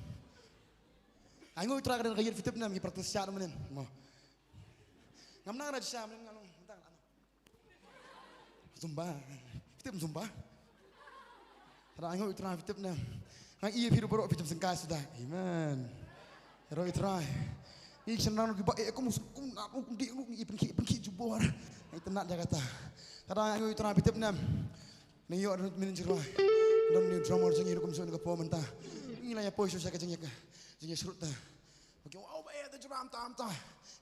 Ai nguh ïa U Trai ka dei ka ïit, phi tip ne em, ngi practice shad mynnin. Mo. Ngam nang ra sha mynnin nga long. Zumba. Phi tip zumba. Tara ai nguh ïa U Trai, phi tip ne em. Nga ïa phi ruh baroh phi jam sengkai suda. Amen. Ïaroh ïa U Trai. Ngi shen nang ki ba eh kum kum na kum di kum i pynkhih pynkhih jubor. Ngi tynat ïa kata. Tara ai nguh ïa U Trai, phi tip ne em. Ngi ïoh mynnin jingrwai. Don u drummer jong ngi ruh kumjuh na ka por mynta. Ngi la ïa poi shuh sha ka jingïa ka jingïasyrut ta. Ba ki ong, "Oh, ba eh, da jram tam ta."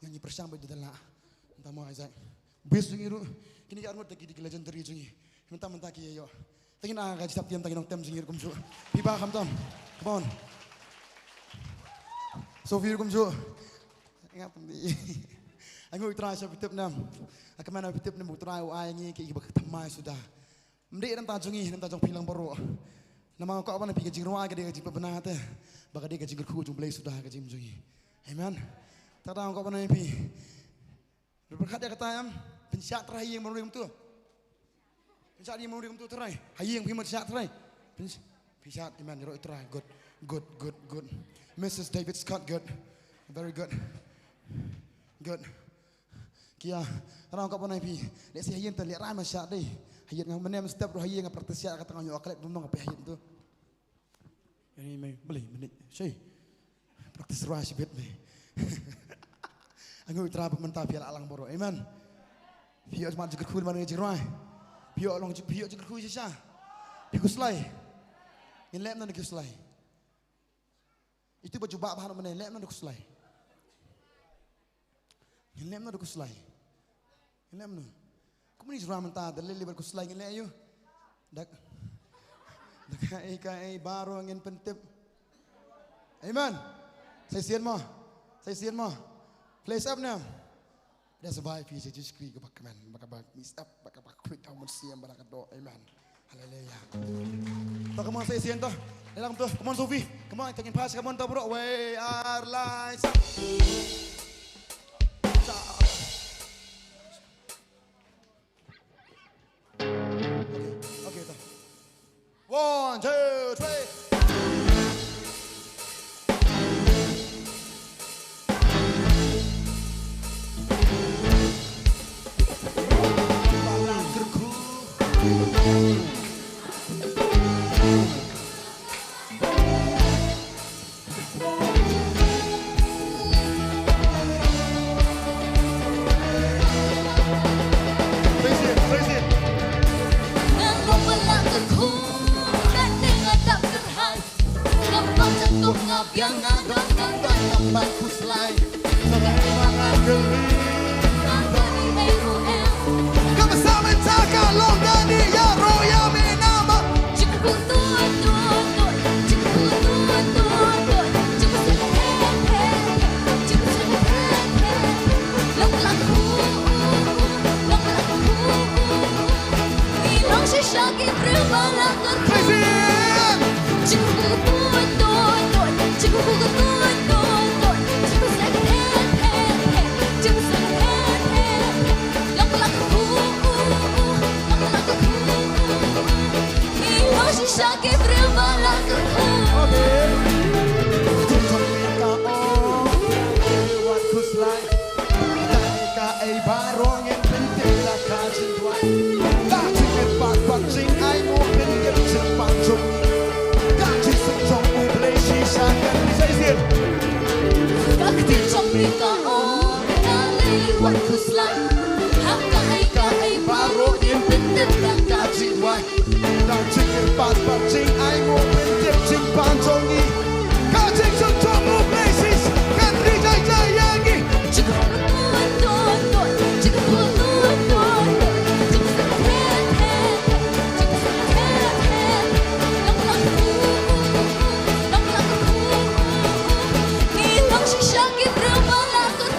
Ngi pyrshang ba da la. Mynta mo Isaac. Bass jong ngi ruh. Kine ki arngut da ki dei ki legendary jong ngi. Mynta mynta ki ïa ïoh. Te ngin ai ka jingtap tiam, te ngin ong tem jong ngi ruh kumjuh. Phi ba kham tam. Come on. Sophie ruh kumjuh. Ngap tam di. Ai nguh ïa U Trai sha, phi tip ne em. Ai kmen, phi tip ne em, U Trai u ai ngi ki ba thymmai suda. Ym dei na ka bynta jong ngi, na ka bynta jong phi lang baroh. Namar nga kwah ban ai phi ka jingrwai ka dei ka jingpynbna te. Ba ka dei ka jingkyrkhu jong U Blei suda ha ka jingim jong ngi. Amen. Tang da nga kwah ban ai phi. Pyrkhat ïa kata em. Pynshad trai ha ïing, mano ïing kumto. Pynshad ha ïing, mano ïing kumto trai. Ha ïing phi, pynshad trai. Pynsh-, pynshad, amen. Ïaroh ïa U Trai. Good, good, good, good. Missus David Scott, good. Very good. Good. Ki ïa, tang da nga kwah ban ai phi. Lehse ha ïing te lehrain ma shad dei. Ha ïing nga mynne mynstep ruh ha ïing nga practice shad, kata nga ïoh klet bymnong, nga peit ha ïing tu. Ïa ni mei, balei mynne. Shei. Practice ruh shibit mei. Ai nguh ïa U Trai ba mynta phi ïa la lang baroh. Amen. Phi ïoh jingmut jingkyrkhu, man jingruh. Phi ïoh long, phi ïoh jingkyrkhu shisha. Phi khuslai. Ngin leh kumno da khuslai. Itu ba jubab ha, mynne leh kumno da khuslai. Ngin leh kumno da khuslai. Ngin leh kumno. Kumne jrua mynta da leh leh bad khuslai, ngin leh aïu. Dak. Dak kaei kaei baroh ngin pyntip. Amen. Sa shisien mo. Sa shisien mo. Place up ne em. Da sa bai phi sha Jisu Khrist kaba kmen, ba kaba mix up, ba kaba khuid ha u Mynsiem Bakhuid. Amen. Haleluya. To, come on, sa shisien to. Leh lang to. Come on, Sophie. Come on, to ngin pass, come on, to bro. We are lights up. Okay, okay, to. One, two, three.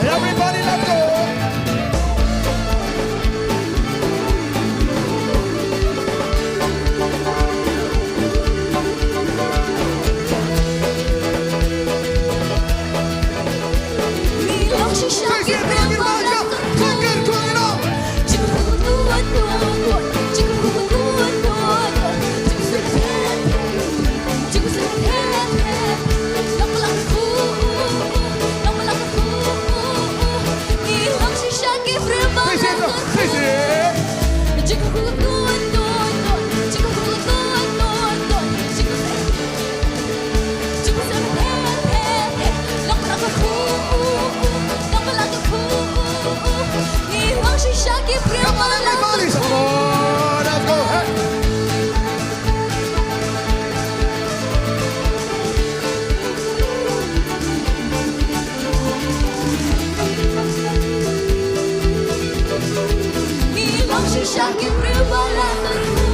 Everybody, let's go. Come on, everybody. Come on, let's go. Hey. Ngi long shisha ki briew ba la kyrkhu.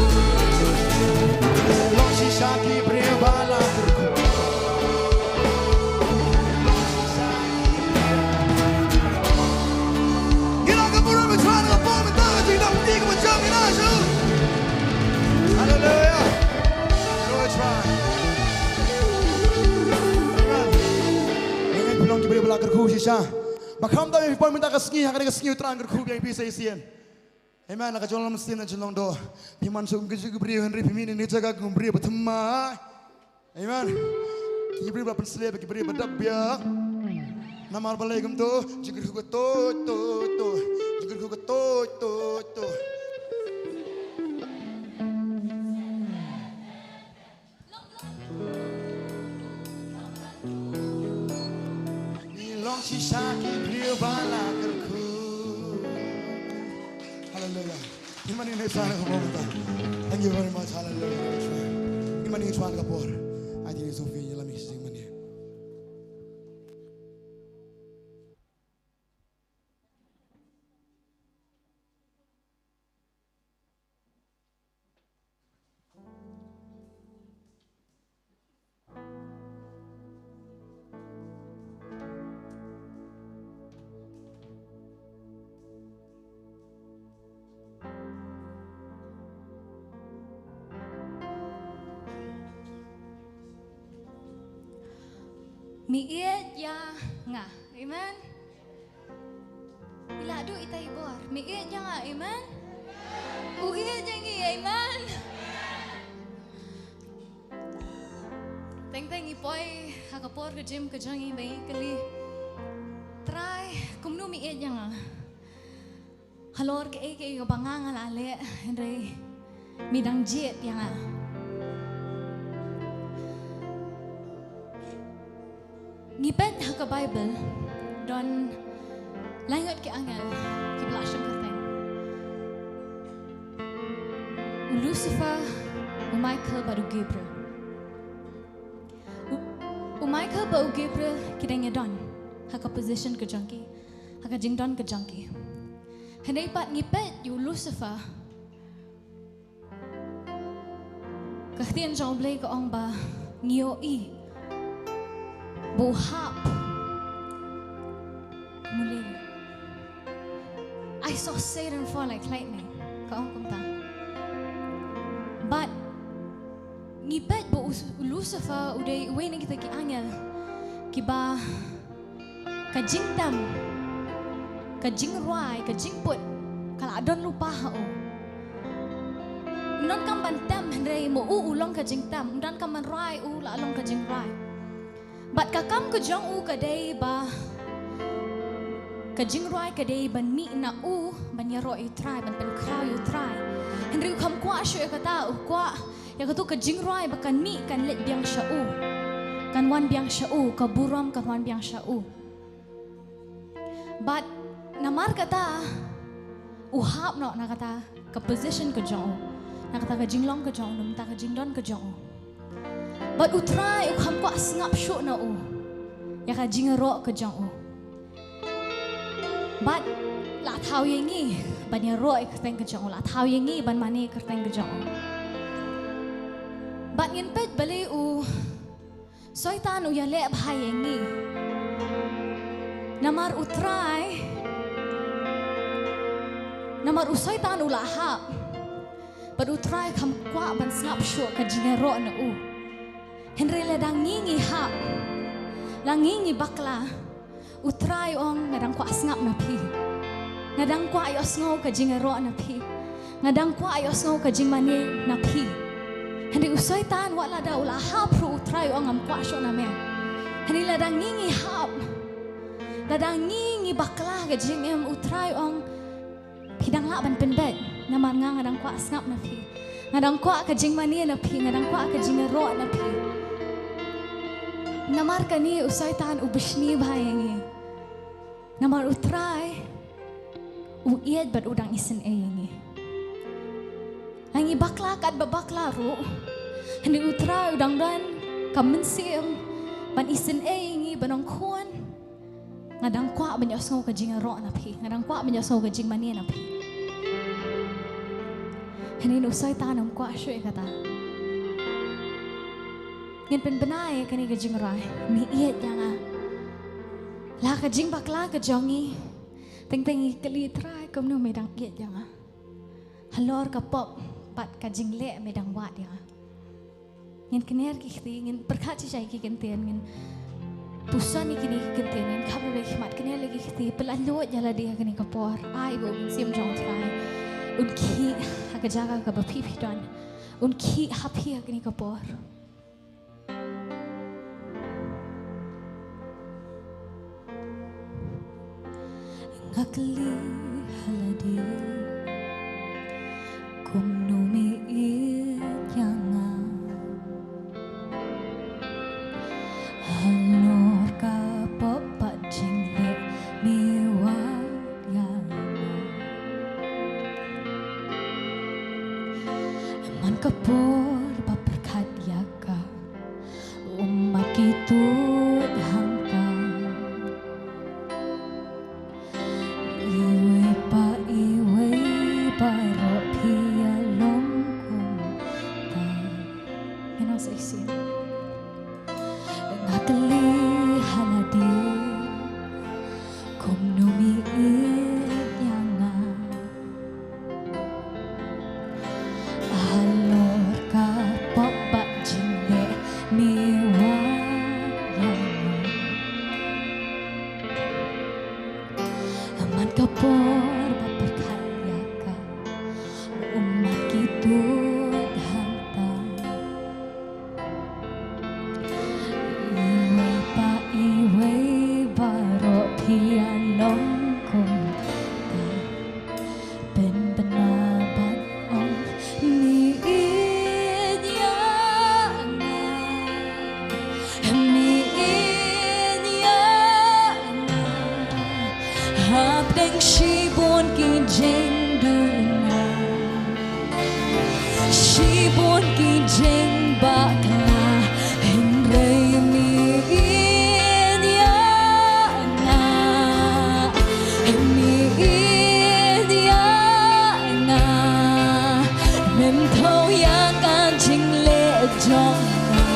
Long shisha ki briew ba la kyrkhu. Ngi la ka burom, try ka burom, tang ka jingdap ti ka jong ngi na shu. Hallelujah. Glory try. Amen. Ngi phi long ki briew ba la kyrkhu shisha. Ba kham tam phi poi mynta ka sngi, ha kane ka sngi u Trai un kyrkhu biang ïa phi sa shisien. Amen. Na ka jong lam sien na jong long do. Phi man shu kum ki briew hynrei phi mih na kane ka jaka kum u briew ba thymmai. Amen. Ki briew ba pynslem, ki briew ba dap biang. Namar balei kumto? Jingkyrkhu ka toit toit toit. Jingkyrkhu ka toit toit toit. Ngi long shisha ki briew ba la kyrkhu. Hallelujah. Ngin mane ne sa na ka bor ta. Thank you very much. Hallelujah. Ngin mane ne sa na ka bor. Ai ti ni Sophie, ïa la mi shisha ngin mane. Mi ïeit ïa nga. Amen. I la duh ita i bor. Mi ïeit ïa nga, amen. U ïeit ïa ngi, amen. Teng teng ngi poi ha ka por ka jingim ka jong ngi ba ngi kylli, Trai, kumno mi ïeit ïa nga? Halor kaei kaei kaba nga nga la leh, hynrei mi dang jied ïa nga. Ngi peit ha ka Baibl, don laingut ki angel kiba la shim kyrteng. U Lucifer, u Michael bad u Gabriel. U, u Michael bad u Gabriel ki dang ïadon ha ka position ka jong ki, ha ka jingdon ka jong ki. Hynrei pat ngi peit ïa u Lucifer, ka ktien jong U Blei ka ong ba ngi ïohi ba u hap. Muli, "I saw Satan fall like lightning," ka ong kumta. Bad ngi peit ba u, u Lucifer u dei uwei na kita ki angel kiba ka jingtem, ka jingrwai, ka jingput ka la don lypa ha u. Ym donkam ban tem, hynrei ma u u long ka jingtem. Ym donkam ban rwai, u la long ka jingrwai. Bad ka kam ka jong u ka dei ba, ka jingrwai ka dei ban mih na u ban ïaroh ïa u Trai, ban pynkhraw ïa u Trai. Hynrei u kham kwah shuh ïa kata, u kwah ïa kato ka jingrwai ba kan mih, kan leit biang sha u, kan wan biang sha u, ka burom kan wan biang sha u. Bad namar kata u hap noh na kata ka position ka jong u, na kata ka jinglong ka jong u, na kata ka jingdon ka jong u. Bad u Trai u kham kwah sngap shuh na u ïa ka jingïaroh ka jong u. Bad la thaw ïa ngi ban ïaroh ïa ka kyrteng ka jong u, la thaw ïa ngi ban mane ïa ka kyrteng ka jong u. Bad ngin peit balei u Soitan u ïaleh bha ïa ngi. Namar u Trai, namar u Soitan u la hap. Bad u Trai kham kwah ban sngap shuh ka jingïaroh na u. Hynrei lada ngi ngi hap, la ngi ngi bakla, u Trai u ong, "Nga dang kwah sngap na phi. Nga dang kwah ïohsngew ka jingïaroh na phi. Nga dang kwah ïohsngew ka jingmane na phi." Hynrei u Soitan, wat lada u la hap ruh, u Trai u ong, "Ngam kwah shuh na me." Hynrei lada ngi ngi hap, lada ngi ngi bakla ka jingim, u Trai u ong, "Phi dang lah ban pynbeit, namar nga nga dang kwah sngap na phi. Nga dang kwah ka jingmane na phi, nga dang kwah ka jingïaroh na phi." Namar kane u Soitan u bishni bha ïa ngi. Namar u Trai u ïeit bad u dang isynei ïa ngi. Ngi bakla kat ba bakla ruh, hynrei u Trai u dang don ka mynsiem ban isynei ïa ngi, ban ong, khun, nga dang kwah ban ïohsngew ka jingïaroh na phi, nga dang kwah ban ïohsngew ka jingmane na phi. Hynrei u Soitan um kwah shuh ïa kata. Ngin pynbna ïa kane ka jingrwai, me ïeit ïa nga. La ka jingbakla ka jong ngi, teng teng ngi kylli, Trai, kumno me dang ïeit ïa nga halor ka pop bad ka jingleh me dang wad ïa nga. Ngin kner ki kti, ngin pyrkhat shisha ïa ki kyntien, ngin puson ïa kine ki kyntien, ngin khap ïa ki khmat, kner ïa ki kti, pyllait lut ïa lade ha kane ka por. Ai ba u Mynsiem jong u Trai un khih ha ka jaka kaba phi phi don, un khih ha phi ha kane ka por. Nga kylli ha lade, kumno me ïeit ïa nga halor ka pop bad jingleh me wad ïa nga. Man ka por ba pyrkhat ïa ka, ummat ki tuid hangta. Iwei pa iwei baroh phi ïalong kumta. Ngin ong sa shisien. Nga kylli ha lade, kumno me ïeit ïa nga halor ka pop bad jingleh me wad ïa nga. Man ka por ba pyrkhat ïa ka, ummat ki tuid hangta. Iwei pa iwei baroh phi ïalong kumta. Pynbna bad ong, me ïeit ïa nga, me ïeit ïa nga. Hapdeng shibun ki jingduna, shibun ki jingbakla, hynrei me ïeit ïa nga, me ïeit ïa nga. Mem thaw ïa ka jingleh jong nga.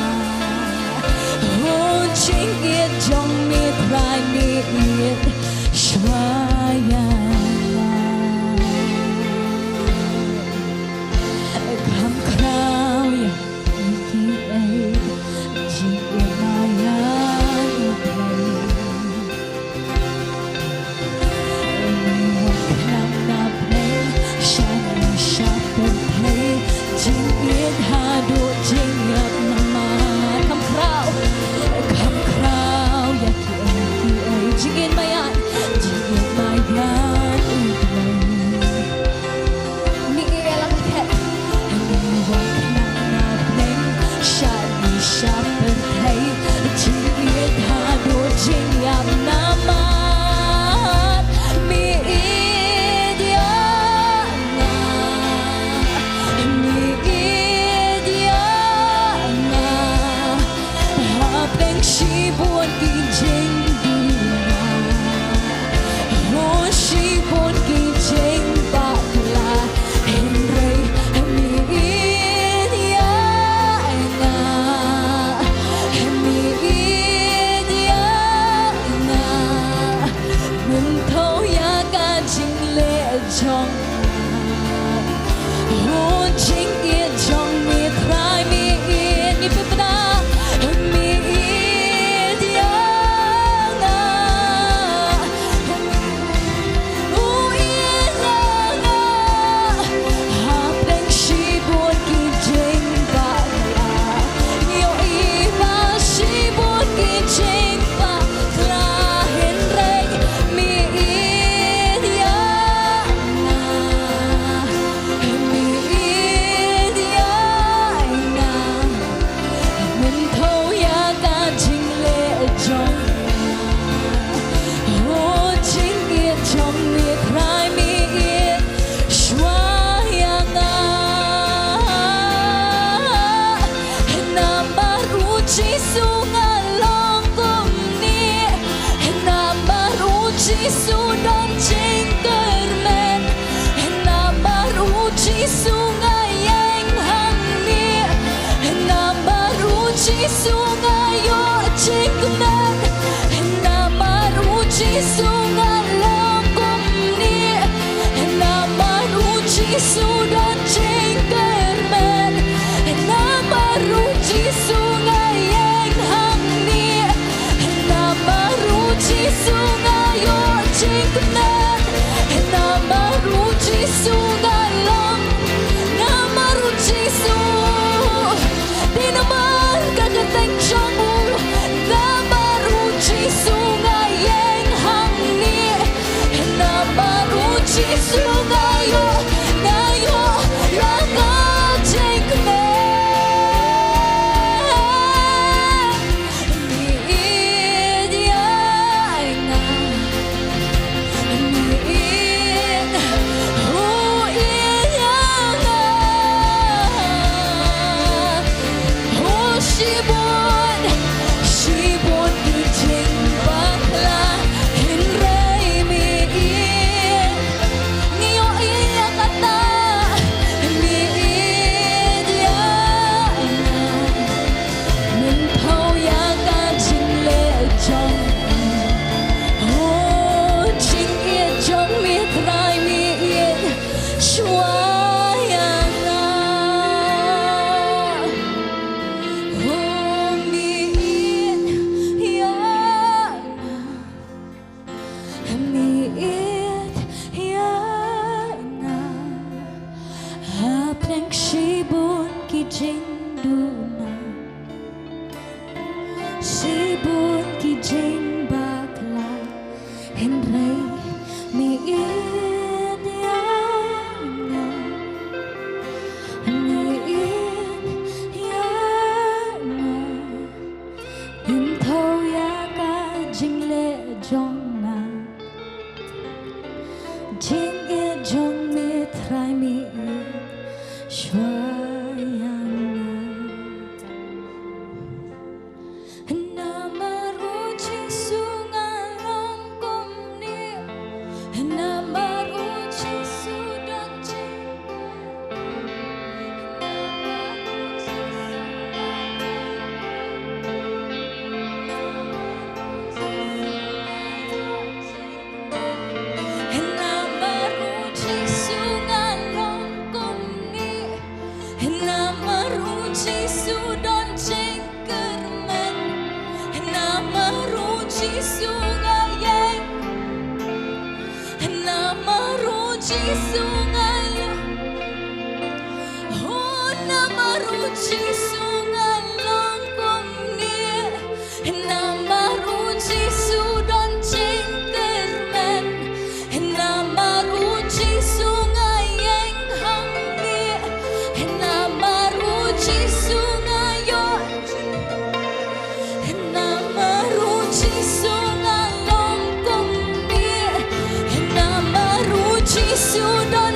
O jingïeit jong me Trai, me ïeit shuwa ïa nga. Kham khraw ïa kiei kiei, jingïeit ma ïa U Blei. Wan khnang na pdeng shane sha pyrthei, jingïeit haduh jingïap namar kham khraw, kham khraw ïa kiei kiei. Jingïeit ma ïa, jingïeit ma ïa Jisu don jingkyrmen, namar u Jisu nga ïeng hangne, namar u Jisu nga ïoh jingkmen, namar u Jisu nga long kumne, namar u Jisu don jingkyrmen, namar u Jisu nga ïeng hangne, namar u Jisu nga ïoh jingkmen, namar u Jisu nga long, namar u Jisu. Dei namar ka kyrteng jong u, namar u Jisu nga ïeng hangne, namar u Jisu nga ïoh, nga ïoh ïa ka jingkmen. Meiñ ïa nga, meiñ, u ïa nga. Oh, shibun, shibun ki jingbakla, hynrei meiñ. Ngi ïohi ïa kata, meiñ ïa nga. Mynta ïa ka jingleh jong, oh, jingïeit jong me Trai meiñ shuwa ïa nga. Oh, meiñ ïa nga. Meiñ ïa nga. Hapdeng shibun ki jingduna, shibun ki jingbakla, hynrei meiñ ïa nga, meiñ ïa nga. Mynta ïa ka jingleh jong nga, jingïeit jong me Trai meiñ shuwa ïa nga. Namar u Jisu nga long kumne, namar u Jisu don jingkyrmen. Namar u Jisu nga long kumne, namar u Jisu don jingkyrmen, namar u Jisu nga ïeng, namar u Jisu nga ïeng. Oh, namar u Jisu nga long kumne, namar u Jisu don jingkyrmen, namar u Jisu nga ïeng hangne, namar u Jisu nga ïoh. Namar u Jisu nga long kumne, namar u Jisu don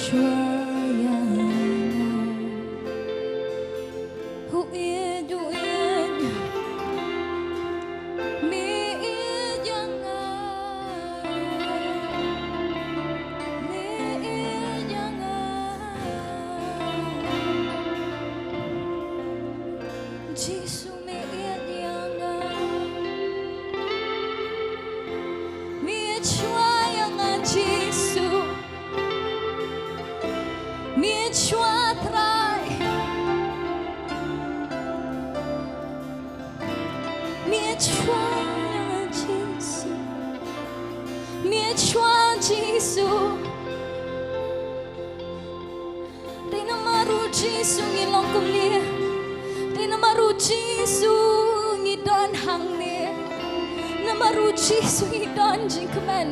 Shuwa ïa nga. U ïeit, u ïeit. Me ïeit ïa nga. Me ïeit ïa nga. Jisu, me ïeit ïa nga. Me ïeit shuwa ïa nga, Jisu. Me ïeit shuwa, Trai. Me ïeit shuwa ïa nga, Jisu. Me ïeit shuwa, Jisu. Dei namar u Jisu ngi long kumne. Dei namar u Jisu ngi don hangne. Namar u Jisu ngi don jingkmen.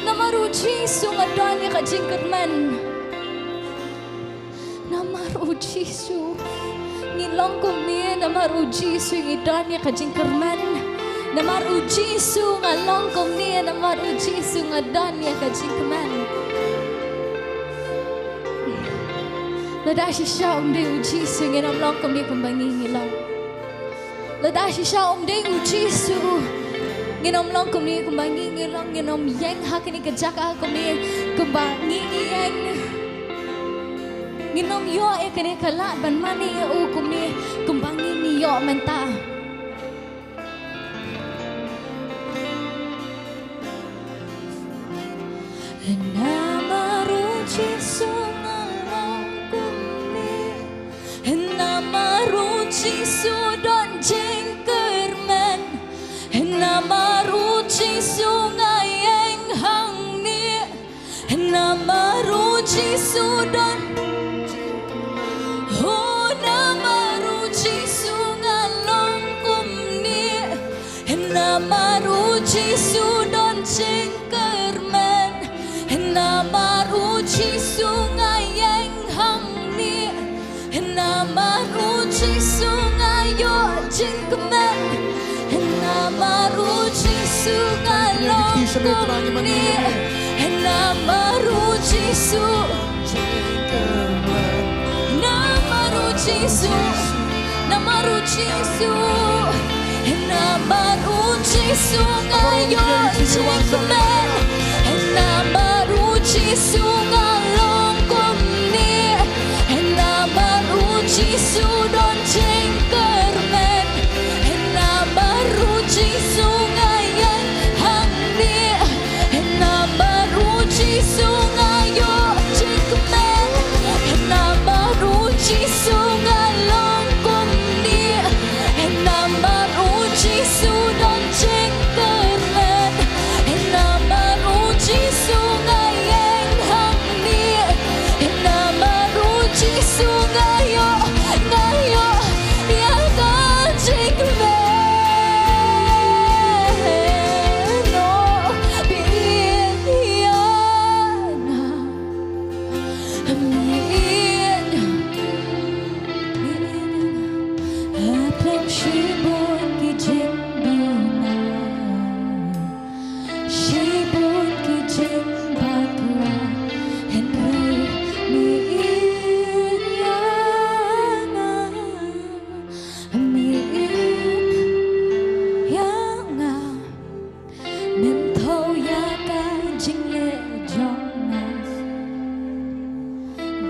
Namar u Jisu nga don ïa ka jingkyrmen. Namar u Jisu ngi long kumne, namar u Jisu ngi don ïa ka jingkyrmen. Namar u Jisu nga long kumne, namar u Jisu nga don ïa ka jingkyrmen. Lada shisha ym dei u Jisu ngin ym long kumne kumba ngi ngi long. Lada shisha ym dei u Jisu ngin ym long kumne kumba ngi ngi long, ngin ym ïeng ha kane ka jaka kumne kumba ngi ngi ïeng. Ngin ym ïoh ïa kane ka lad ban mane ïa u kumne kumba ngi ngi ïoh mynta. Namar u Jisu nga long kumne. Namar u Jisu don jingkyrmen. Namar u Jisu nga ïeng hangne. Namar u Jisu don. Oh, namar u Jisu nga long kumne. Namar u Jisu don jingkyrmen. Namar u Jisu nga ïeng hangne. Namar u Jisu nga ïoh jingkmen. Namar u Jisu nga long kumne. Namar u Jisu. Namar u Jisu. Namar u Jisu. Namar u Jisu nga ïoh jingkmen. Namar u Jisu nga long kumne. Namar u Jisu don jingkyrmen. Namar u Jisu nga ïeng hangne. Namar u Jisu nga ïoh jingkmen. Namar u Jisu nga long kumne. Namar u Jisu don jingkyrmen. Namar u Jisu nga ïeng hangne. Namar u Jisu nga ïoh, nga ïoh ïa ka jingkmen. Oh, phi ïeit ïa nga. Me ïeit, me ïeit ïa nga. Hapdeng shibun ki jingduna, shibun ki jingbakla, hynrei me ïeit ïa nga. Me ïeit ïa nga. Mem thaw ïa ka jingleh jong nga.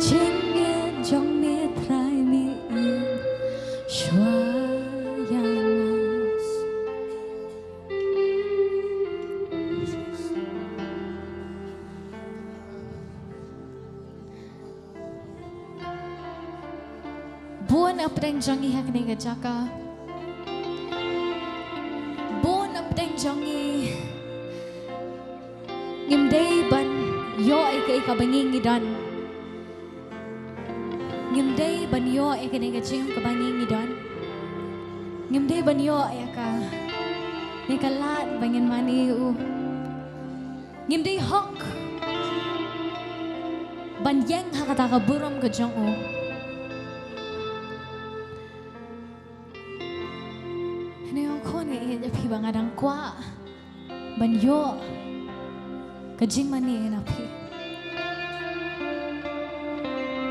Jingngeit jong me Trai, me ïeit shuwa ïa nga. Bun hapdeng jong ngi ha kane ka jaka. Bun hapdeng jong ngi. Ngim dei ban ïoh ïa kaei kaba ngi ngi don. Ngim dei ban ïoh ïa kane ka jingim kaba ngi ngi don. Ngim dei ban ïoh ïa kane ka lad ba ngin mane ïa u. Ngim dei hok ban ïeng ha kata ka burom ka jong u. Hynrei nga khun, nga ïeit ïa phi ba nga dang kwah ban ïoh ka jingmane na phi.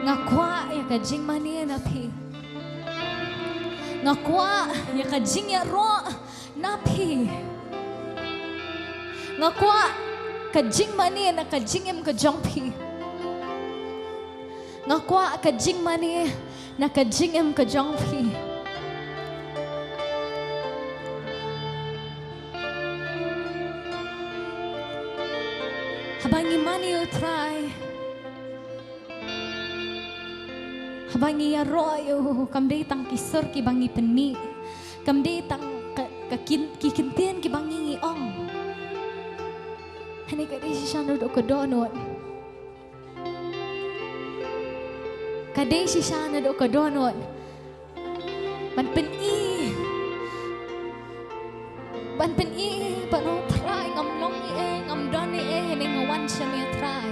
Nga kwah ïa ka jingmane na phi. Nga kwah ïa ka jingïaroh na phi. Nga kwah ka jingmane na ka jingim ka jong phi. Nga kwah ka jingmane na ka jingim ka jong phi. Haba ngi mane ïa u Trai, haba ngi ïaroh ïa u, kam dei tang ki sur kiba ngi pynmih, kam dei tang ka, ka kin, ki kyntien kiba ngi ngi ong. Hynrei ka dei shisha naduh ka dohnud. Ka dei shisha naduh ka dohnud. Ban pyni, ban pyni, ban ong Trai ngam long ei ei, ngam don ei ei, hynrei nga wan sha me Trai.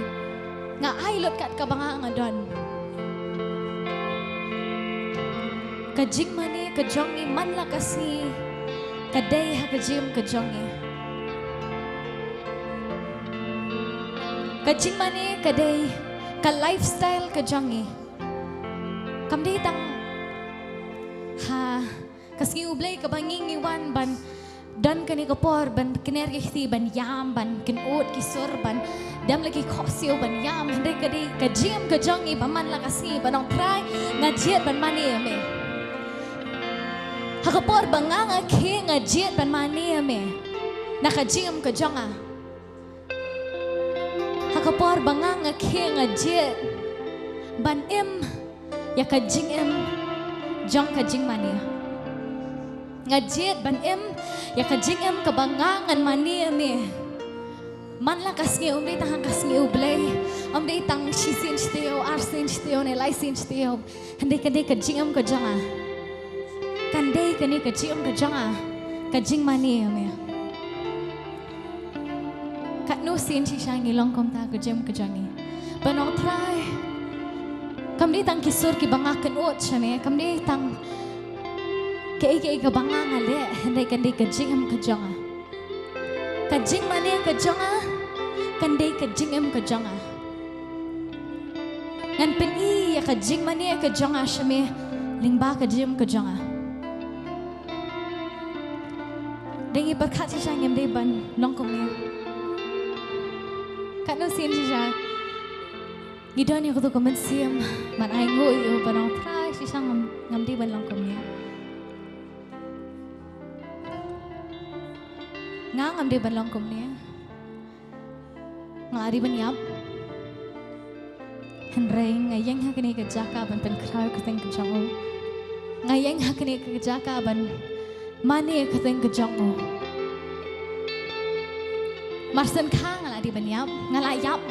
Nga ai lut kat kaba nga nga don. Ka jingmane ka jong ngi man la ka sngi ka dei ha ka jingim ka jong ngi. Ka jingmane ka dei ka lifestyle ka jong ngi. Kam dei tang ha ka sngi U Blei kaba ngi ngi wan ban don kane ka por ban kner ki kti, ban ïam, ban kynud ki sur, ban dem la ki khohsiew ban ïam. Hynrei ka dei ka jingim ka jong ngi ba man la ka sngi ban ong Trai nga jied ban mane ïa me. Ha ka por ba nga nga khie nga jied ban mane ïa me na ka jingim ka jong nga. Ha ka por ba nga nga khie nga jied ban im ïa ka jingim jong ka jingmane. Nga jied ban im ïa ka jingim kaba nga ngan mane ïa me. Man la ka sngi, um dei tang ha ka sngi U Blei, um dei tang shisien shi taïew, arsien shi taïew ne laisien shi taïew. Hynrei ka dei ka jingim ka jong nga. Kan dei kane ka jingim ka jong nga ka jingmane ïa me. Katno sien shisha ngi long kumta ka jingim ka jong ngi. Ban ong Trai, kam dei tang ki sur kiba nga kynud sha me, kam dei tang kaei kaei kaba nga nga leh, hynrei kan dei ka jingim ka jong nga. Ka jingmane ka jong nga kan dei ka jingim ka jong nga. Ngan pyni ïa ka jingmane ka jong nga sha me lyngba ka jingim ka jong nga. Dei ngi pyrkhat shisha ngim dei ban long kumne. Katno sien shisha ngi don ïa kato ka mynsiem ban ainguh ïa u, ban ong Trai shisha ngam, ngam dei ban long kumne. Nga ngam dei ban long kumne. Nga la dei ban ïap. Hynrei nga ïeng ha kane ka jaka ban pynkhraw ïa ka kyrteng ka jong u. Nga ïeng ha kane ka jaka ban mane ïa ka kyrteng ka jong u. Mar shen kha nga la dei ban ïap, nga la ïap.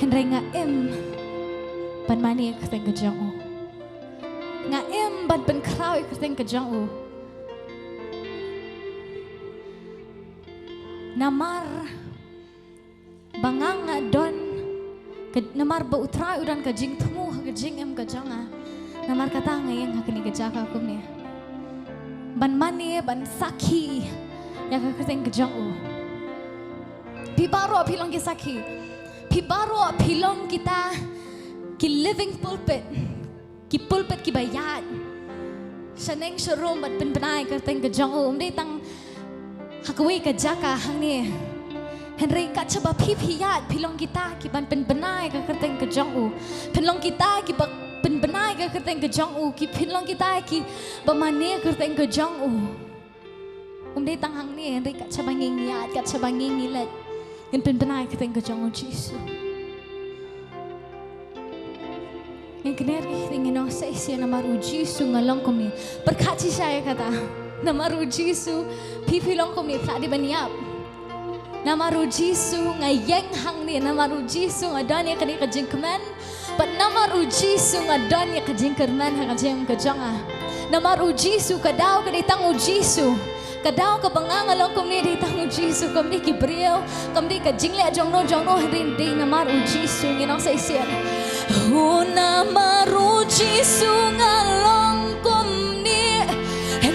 Hynrei nga im ban mane ïa ka kyrteng ka jong u. Nga im ban pynkhraw ïa ka kyrteng ka jong u. Namar ba nga nga don ka, namar ba u Trai u don ka jingthmu ha ka jingim ka jong nga. Namar kata nga ïeng ha kane ka jaka kumne ban mane, ban sakhi ïa ka kyrteng ka jong u. Phi baroh phi long ki sakhi. Phi baroh phi long kita ki living pulpit. Ki pulpit kiba ïaid shaneng sharum ban pynbna ïa ka kyrteng ka jong u, ym dei tang ha kawei ka jaka hangne. Hynrei kat shaba phi phi ïaid phi long kita ki ban pynbna ïa ka kyrteng ka jong u. Phin long kita kiba pynbna ïa ka kyrteng ka jong u, ki phin long kita kiba mane ïa ka kyrteng ka jong u. Ym dei tang hangne, hynrei kat shaba ngi ngi ïaid, kat shaba ngi ngi leit, ngin pynbna ïa ka kyrteng ka jong u Jisu. Ngin kner ki kti, ngin ong sa shisien, namar u Jisu nga long kumne. Pyrkhat shisha ïa kata. Namar u Jisu phi phi long kumne, phi la dei ban ïap. Namar u Jisu nga ïeng hangne, namar u Jisu nga don ïa kane ka jingkmen. Bad namar u Jisu nga don ïa ka jingkyrmen ha ka jingim ka jong nga. Namar u Jisu, ka daw ka dei tang u Jisu. Ka daw kaba nga nga long kumne dei tang u Jisu, kam dei ki briew, kam dei ka jingleh jongno jongno, hynrei dei namar u Jisu. Ngin ong sa shisien. Ho namar u Jisu nga long kumne.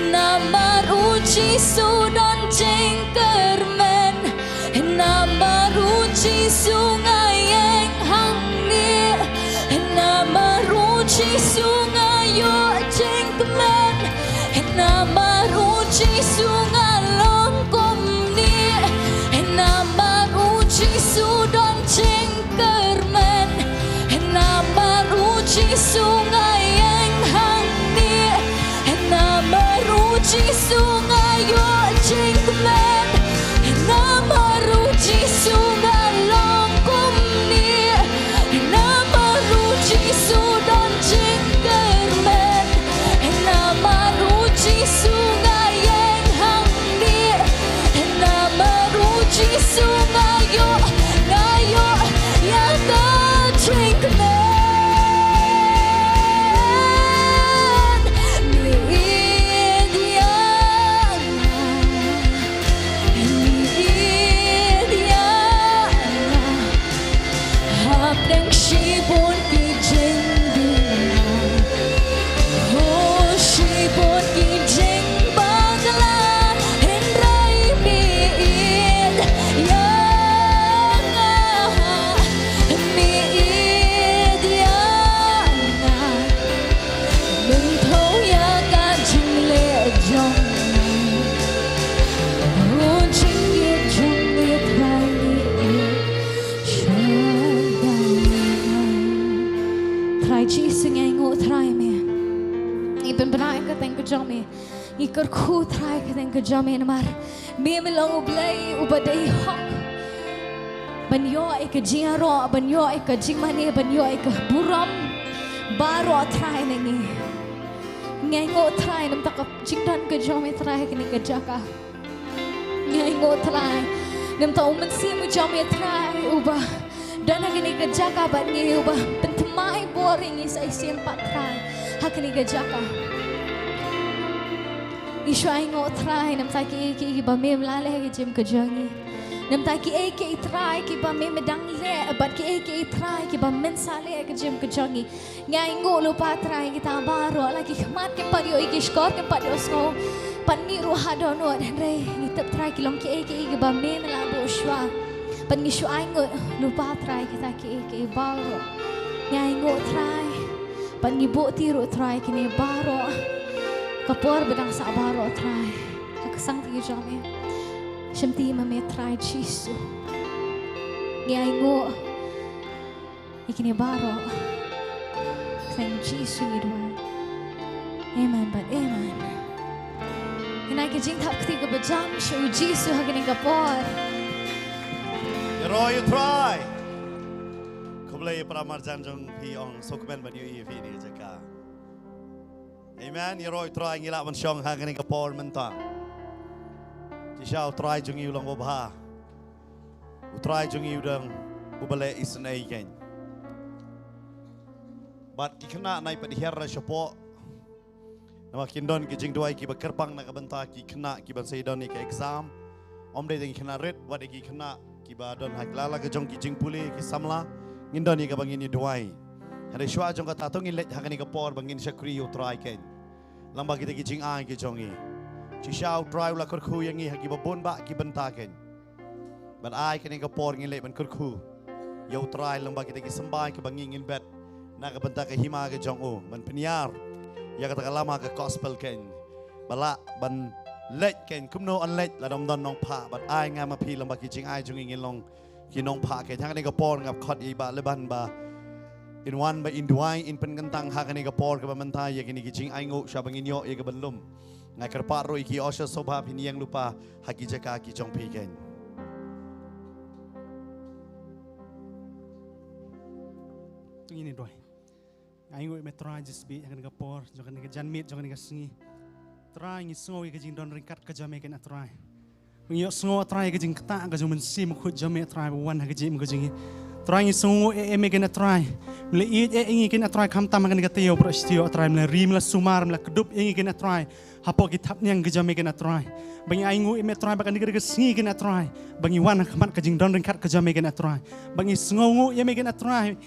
Namar u Jisu don jingkyrmen. Namar u Jisu nga ïeng hang Bun ki jingduna, oh, shibun ki jingbakla, hynrei mi ïeit ïa nga, mi ïeit ïa nga. Mynta ïa ka jingleh jong nga, oh, jingïeit jong ngi Trai, ngi ïeit sha ka. Trai Jisu, ngi ainguh Trai me. Ngi pynbna ïa ka kyrteng ka jong me. Ngi kyrkhu Trai ïa ka kyrteng ka jong me namar me, me long U Blei uba dei hok ban ïoh ïa ka jingïaroh, ban ïoh ïa ka jingmane, ban ïoh ïa ka burom baroh Trai na ngi. Ngi ainguh Trai namar ka jingdon ka jong me Trai ha kane ka jaka. Ngi ainguh Trai namar u Mynsiem u jong me Trai uba don ha kane ka jaka bad ngi, uba pynthymmai bor ïa ngi sa shisien pat Trai ha kane ka jaka. Ngi shu ainguh Trai namar kiei kiei kiba me la leh ha ka jingim ka jong ngi. Namar kiei kiei Trai kiba me, me dang leh bad kiei kiei Trai kiba men sa leh ha ka jingim ka jong ngi. Ngi ainguh lypa Trai kita baroh, la ki khmat kim pat ïohi, ki shkor kim pat ïohsngew, pat ngi ruh ha dohnud, hynrei ngi tip Trai ki long kiei kiei kiba me, me la buh shuwa. Pat ngi shu ainguh lypa Trai kita kiei kiei baroh. Ngi ainguh Trai. Pat ngi buh ti ruh Trai kine baroh. Ka por ba dang sah baroh Trai ha ka sangti jong me. Shimti ma me Trai Jisu. Ngi ainguh ïa kine baroh. Thank Jisu ngi duwai. Amen bad amen. Ngin ai ka jingthap kti kaba jam sha u Jisu ha kane ka por. Ïaroh ïa u Trai. Khublei ïa para marjan jong phi, ong sngewkmen ban ïohi ïa phi ha kane ka jaka. Amen. Ïaroh ïa u Trai, ngi lah ban shong ha kane ka por mynta. Shisha u Trai jong ngi u long uba bha. U Trai jong ngi u dang uba leh isynei keiñ. Bad ki khynnah nai pat hiar ra shapoh. Namar kin don ki jingduwai kiba kyrpang na ka bynta ki khynnah kiban sa ïadon ïa ka exam. Ym dei tang ki khynnah rit, wat ïa ki khynnah kiba don ha ki la la ka jong ki jingpule, ki samla. Ngin don ïa kaba ngin ïa duwai. Hynrei shuwa jong kata to ngin leit ha kane ka por ba ngin shakri ïa u Trai keiñ. Lyngba kita ki jingai ki jong ngi. Shisha u Trai u la kyrkhu ïa ngi ha kiba bun bah ki bynta keiñ. Bad ai kane ka por ngin leit ban kyrkhu ïa u Trai lyngba kita ki symbai kiba ngi ngin bet na ka bynta ka hima ka jong u, ban pynïar ïa kata ka lama ka gospel keiñ. Ba lah ban leit keiñ, kumno yn leit lada ym don nongphah. Bad ai nga ma phi lyngba ki jingai jong ngi ngin long ki nongphah keiñ. Ha kane ka por nga khot ïa i Bah Liban ba in wan ba in duwai, in pynkyntang ha kane ka por kaba mynta ïa kine ki jingainguh shaba ngin ïoh ïa ka ban lum. Nga kyrpad ruh ïa ki usher sngewbha phin ïeng lypa ha ki jaka ki jong phi keiñ. To ngin ïa duwai. Nga ainguh ïa me Trai Jisu, ha kane ka por jong kane ka janmiet jong kane ka sngi. Trai, ngi sngew ïa ka jingdon ryngkat ka jong me keiñ A Trai. Ngi ïohsngew A Trai ïa ka jingktah ka jong u Mynsiem Bakhuid jong me A Trai ba wan ha ka jingim ka jong ngi. Trai, ngi sngewnguh ïa me keiñ A Trai. Me la ïeit ïa ngi keiñ A Trai, khamtam ha kane ka taïew baroh shi taïew A Trai, me la ri, me la sumar, me la kdup ïa ngi keiñ A Trai. Hapoh ki thapniang ka jong me keiñ A Trai. Ba ngi ainguh ïa me Trai ba kane ka dei ka sngi keiñ A Trai ba ngi wan ha khmat ka jingdon ryngkat ka jong me keiñ A Trai. Ba ngi sngewnguh ïa me keiñ A Trai.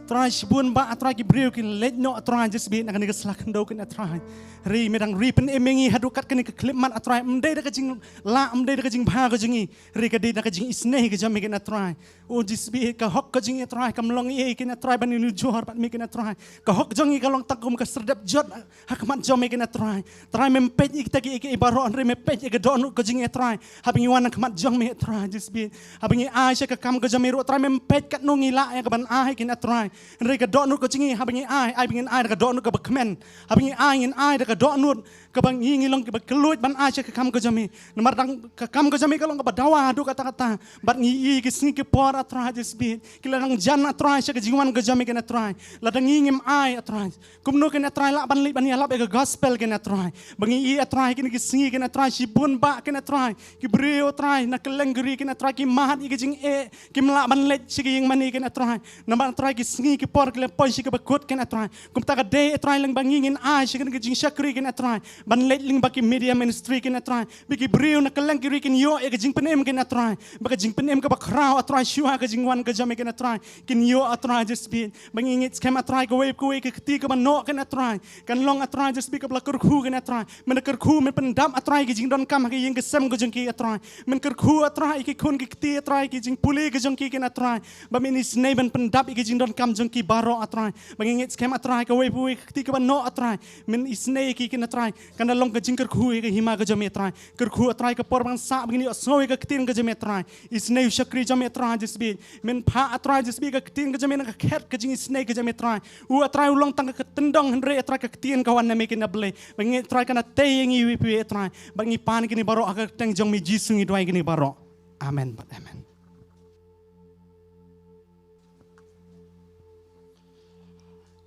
Trai, shibun bah A Trai ki briew ki leit noh A Trai Jisu, na kane ka sla khyndew keiñ A Trai. Hynrei me dang ri pynim ïa ngi haduh kat kane ka khyllipmat A Trai. Ym dei da ka jinglah, ym dei da ka jingbha ka jong ngi, hynrei ka dei da ka jingisynei ka jong me keiñ A Trai. O Jisu, ka hok ka jong ngi A Trai kam long ei keiñ A Trai ban ïanujor bad me keiñ A Trai. Ka hok jong ngi ka long tang kum ka syrdet jot ha khmat jong me keiñ A Trai. Trai, mem peit ïa kita kiei kiei baroh, hynrei me peit ïa ka dohnud ka jong ngi A Trai. Haba ngi wan ha khmat jong me A Trai Jisu, haba ngi ai sha ka kam ka jong me ruh A Trai, mem peit katno ngi lah ïa ka ban ai keiñ A Trai. Hynrei ka dohnud ka jong ngi haba ngi ai, ai ba ngin ai da ka dohnud kaba kmen. Haba ngi ai ngin ai da ka dohnud kaba ngi, ngi long kiba kylluid ban ai sha ka kam ka jong me. Namar dang ka kam ka jong me ka long kaba dawa haduh katta katta. Bad ngi i ki sngi ki por A Trai Jisu, ki la dang jan A Trai sha ka jingwan ka jong me keiñ A Trai. Lada ngi ngim ai A Trai, kumno keiñ A Trai lah ban leit ban ïalap ïa ka gospel keiñ A Trai. Ba ngi i A Trai kine ki sngi keiñ A Trai, shibun bah keiñ A Trai ki briew A Trai na kylleng ka ri keiñ A Trai ki mad ïa ka jingeh, kim lah ban leit sha ka ïing mane keiñ A Trai. Namar A Trai ki sngi Ngi ki por ki la poi sha kaba kut kein A Trai. Kumta ka dei A Trai lyngba ngi ngin ai sha kane ka jingshakri kein A Trai. Ban leit lyngba ki media ministry kein A Trai. Ba ki briew na kylleng ki ri kin ïoh ïa ka jingpynim kein A Trai. Ba ka jingpynim kaba khraw A Trai shuwa ka jingwan ka jong me kein A Trai. Kin ïoh A Trai Jisu. Ba ngi ngeit skhem A Trai kawei kawei ka kti kaba noh kein A Trai. Kan long A Trai Jisu kaba la kyrkhu kein A Trai. Men kyrkhu men pyndap A Trai ki jingdonkam ha ki ïing ki sem ka jong ki A Trai. Men kyrkhu A Trai ki khun ki kti A Trai ki jingpule ka jong ki kein A Trai. Ba men isynei ban pyndap ïa ki jingdonkam jong ki baroh A Trai. Ba ngi ngeit skhem A Trai kawei pa kawei ka kti kaba noh A Trai. Men isynei ïa ki kein A Trai. Kan da long ka jingkyrkhu ïa ka hima ka jong me A Trai. Kyrkhu A Trai ka por ban sah ba ngin ïohsngew ïa ka ktien ka jong me A Trai. Isynei u shakri jong me A Trai Jisu. Men phah A Trai Jisu ka ktien ka jong me na ka khet ka jingisynei ka jong me A Trai. U A Trai u long tang ka tyndong hynrei A Trai ka ktien ka wan na me kein A Blei. Ba ngi A Trai kan da tei ïa ngi iwei pa iwei A Trai. Ba ngi pan kine baroh ha ka kyrteng jong me Jisu ngi duwai kine baroh. Amen bad amen.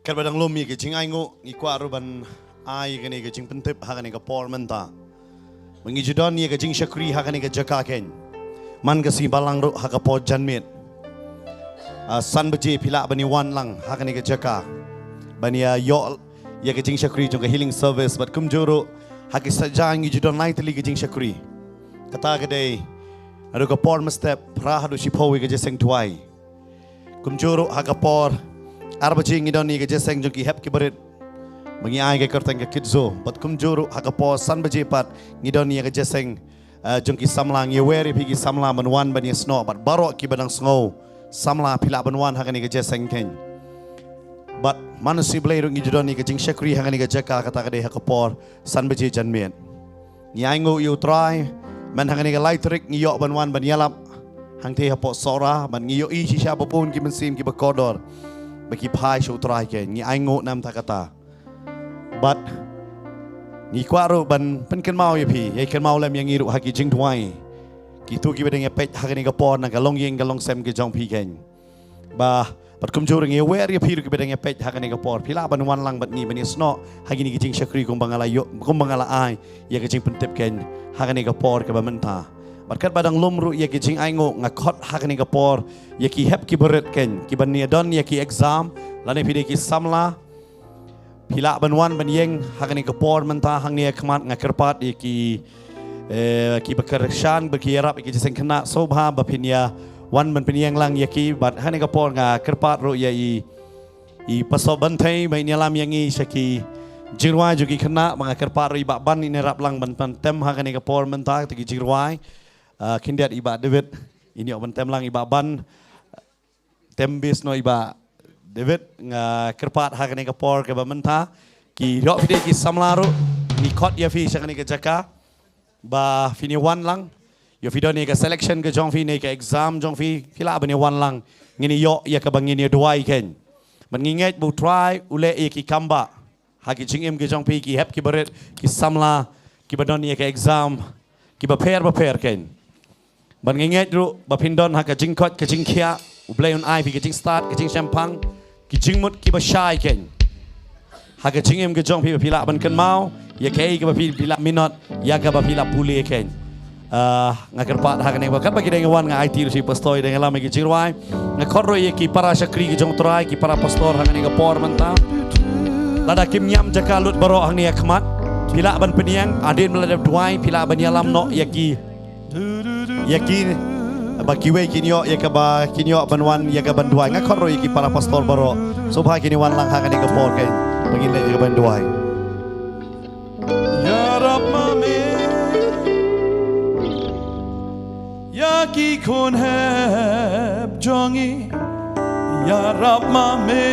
Katba dang lum ïa ka jingainguh ngi kwah ruh ban ai ïa kane ka jingpyntip ha kane ka por mynta. Ba ngi ju don ïa ka jingshakri ha kane ka jaka kein. Man ka sngi balang ruh ha ka por janmiet. Ah, san baje phi lah ban ïa wan lang ha kane ka jaka. Ban ïa ïoh ïa ka jingshakri jong ka healing service bad kumjuh ruh ha ki saitjaiñ ngi ju don lai tylli ka jingshakri. Kata ka dei naduh ka por mynstep phra haduh shiphew ïa ka jingïaseng duwai. Kumjuh ruh ha ka por ar baje ngi don ïa ka jingïaseng jong ki hep ki barit. Ba ngi ai ka kyrteng ka Kids Zone. Bad kumjuh ruh ha ka por san baje pat ngi don ïa ka jingïaseng, eh, jong ki samla, ngi wer ïa phi ki samla ban wan ban ïasnoh bad baroh kiba dang sngew samla phi lah ban wan ha kane ka jingïaseng kein. Bad man u sngi Blei ruh ngi ju don ïa ka jingshakri ha kane ka jaka kata ka dei ha ka por san baje janmiet. Ngi ainguh ïa u Trai, man ha kane ka lai tarik ngi ïoh ban wan ban ïalap hangtei hapoh Sohra, bad ngi ïohi shisha ba bun ki mynsiem kiba kordor ba ki phai sha u Trai kein. Ngi ainguh namar kata. Bad ngi kwah ruh ban pynkynmaw ïa phi, ïa kynmaw lem ïa ngi ruh ha ki jingduwai. Kito kiba dang ïa peit ha kane ka por na ka longïing ka longsem ka jong phi kein. Ba, bad kumjuh ruh ngi wer ïa phi ruh kiba dang ïa peit ha kane ka por. Phi lah ban wan lang bad ngi ban ïasnoh ha kine ki jingshakri kumba nga la ïoh, kumba nga la ai ïa ka jingpyntip kein ha kane ka por kaba mynta. Bad katba dang lum ruh ïa ki jingainguh nga khot ha kane ka por ïa ki hep ki barit kein, kiban ïa don ïa ki exam lane phi dei ki samla. Phi lah ban wan ban ïeng ha kane ka por mynta hangne ha khmat, nga kyrpad ïa ki, eh, kiba kyrshan ba ki ïarap ïa ki jingïaseng khynnah, sngewbha ba phin ïa wan ban pynïeng lang ïa ki. Bad ha kane ka por nga kyrpad ruh ïa i, i Pastor Banthei ba in ïalam ïa ngi sha ki jingrwai jong ki khynnah, ba nga kyrpad ruh i Bah Ban in ïarap lang ban, ban tem ha kane ka por mynta ki jingrwai. Ah, khyndiat i Bah David in ïoh ban tem lang, i Bah Ban. Tem beit noh i Bah David, nga kyrpad ha kane ka por kaba mynta. Ki ïoh phi dei ki samla ruh, ngi khot ïa phi sha kane ka jaka ba phin ïa wan lang. Ïoh phi don ïa ka selection ka jong phi ne ka exam jong phi, phi lah ban ïa wan lang. Ngin ïoh ïa kaba ngin ïa duwai kein. Bad ngi ngeit ba u Trai u leh ïa ki kam ba ha ki jingim ki jong phi, ki hep ki barit, ki samla kiba don ïa ka exam kiba pher bapher kein. Bad ngi ngeit ruh ba phin don ha ka jingkoit ka jingkhiah, u Blei un ai phi ka jingstad, ka jingshemphang, ki jingmut kiba shai kein. Ha ka jingim ka jong phi ba phi lah ban kynmaw ïa kaei kaba phi, phi lah minot, ïa kaba phi lah pule kein. Ah, nga kyrpad ha kane ba katba ki dang ïa wan nga aiti ruh sha i pastor i dang ïalam ïa ki jingrwai. Nga khot ruh ïa ki para shakri ki jong u Trai, ki para pastor ha kane ka por mynta. Lada kim ñiam jaka lut baroh hangne ha khmat, phi lah ban pynïeng, hadien ba la dep duwai phi lah ban ïalam noh ïa ki, ïa ki, ba kiwei kin ïoh ïa kaba kin ïoh ban wan ïa ka ban duwai. Nga khot ruh ïa ki para pastor baroh, sngewbha kin ïa wan lang ha kane ka por kein ba ngin leit ïa ka ban duwai. Ïarap ma me ïa ki khun hep jong ngi. Ïarap ma me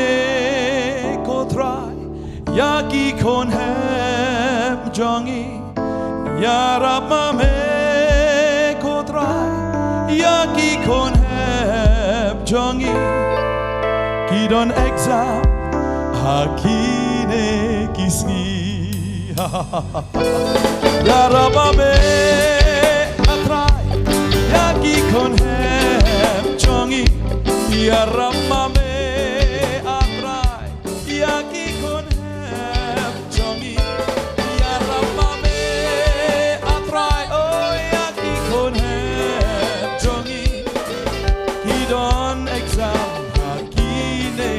ko Trai ïa ki khun hep jong ngi. Ïarap ma me ko Trai ïa ki khun hep jong ngi. Ki don exam ha kine ki sngi. Ïarap ma me a Trai ïa ki khun hep jong ngi. Ïarap ma me a Trai ïa ki khun hep jong ngi. Ïarap ma me a Trai, oh, ïa ki khun hep jong ngi. Ki don exam ha kine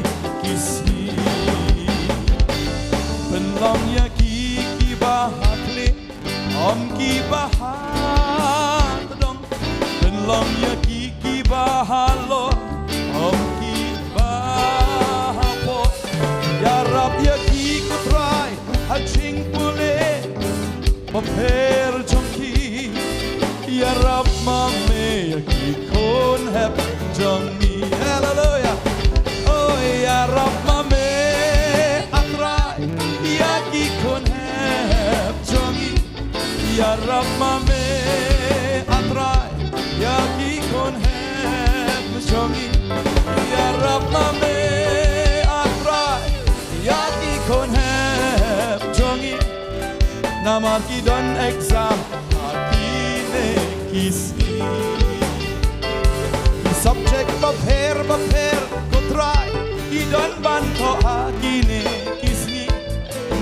Kiba ha tdong, pynlong ïa ki kiba halor, ym kiba hapoh. Ïarap ïa ki ko Trai ha jingpule bapher jong ki. Ïarap ma me ïa ki khun hep jong ngi. Haleluya. Oh, ïarap ma me, ah Trai, ïa ki khun hep jong ngi. Ïarap ma me, ah Trai, ïa ki khun hep jong ngi. Ïarap ma me, ah Trai, ïa ki khun hep jong ngi. Namar ki don exam ha kine ki sngi. Ki subject bapher bapher ko Trai, ki don ban thoh ha kine ki sngi.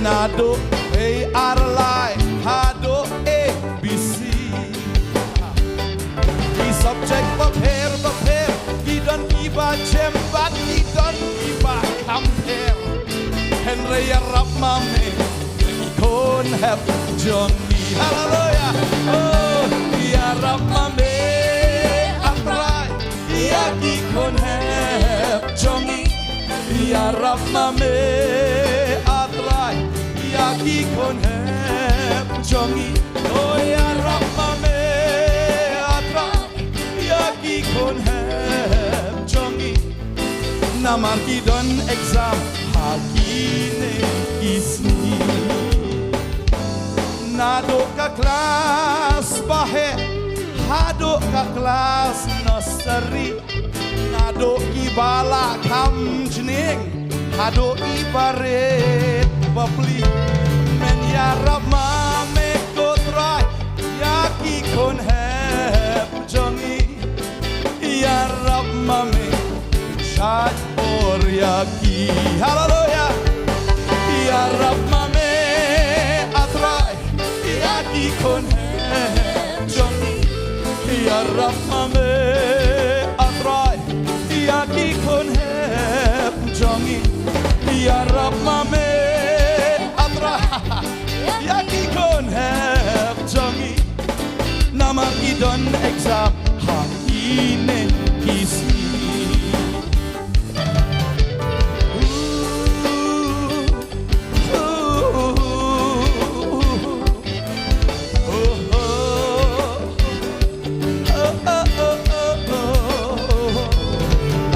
Naduh A R lai haduh A B C. Ki subject bapher bapher, ki don kiba jem bad ki don kiba kham pher. Hynrei ïarap ma me ïa ki khun hep jong ngi. Haleluya. Oh, ïarap ma me, ah Trai, ïa ki khun hep jong ngi. Ïarap ma me, ah Trai, ïa ki khun hep jong ngi. Oh, ïarap ma me, ah Trai, ïa ki khun hep jong ngi. Namar ki don exam ha kine ki sngi. Naduh ka klas ba heh haduh ka klas nursery. Naduh kiba la kham jneng haduh kiba rit bapli. Men ïarap ma me ko Trai ïa ki khun hep jong ngi. Ïarap ma me shait bor ïa ki. Haleluya. Ïarap ma me, ah Trai, ïa ki khun hep jong ngi. Ïarap ma me, ah Trai, ïa ki khun hep jong ngi. Ïarap ma me, ah Trai, ïa ki khun hep jong ngi. Namar ki don exam ha kine ki sngi.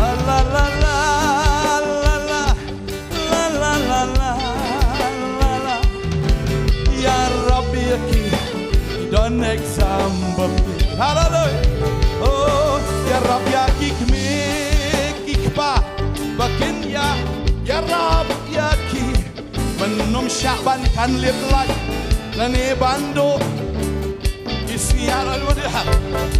La la la la la la. La la la la la la. Ïarap ïa ki don exam bapher. Haleluya. Oh, ïarap ïa ki kmie ki kpa ba kin ïa, ïarap ïa ki. Ban ym shah ban kan lip lait lane ban duh. Ki sngi ha la lade ha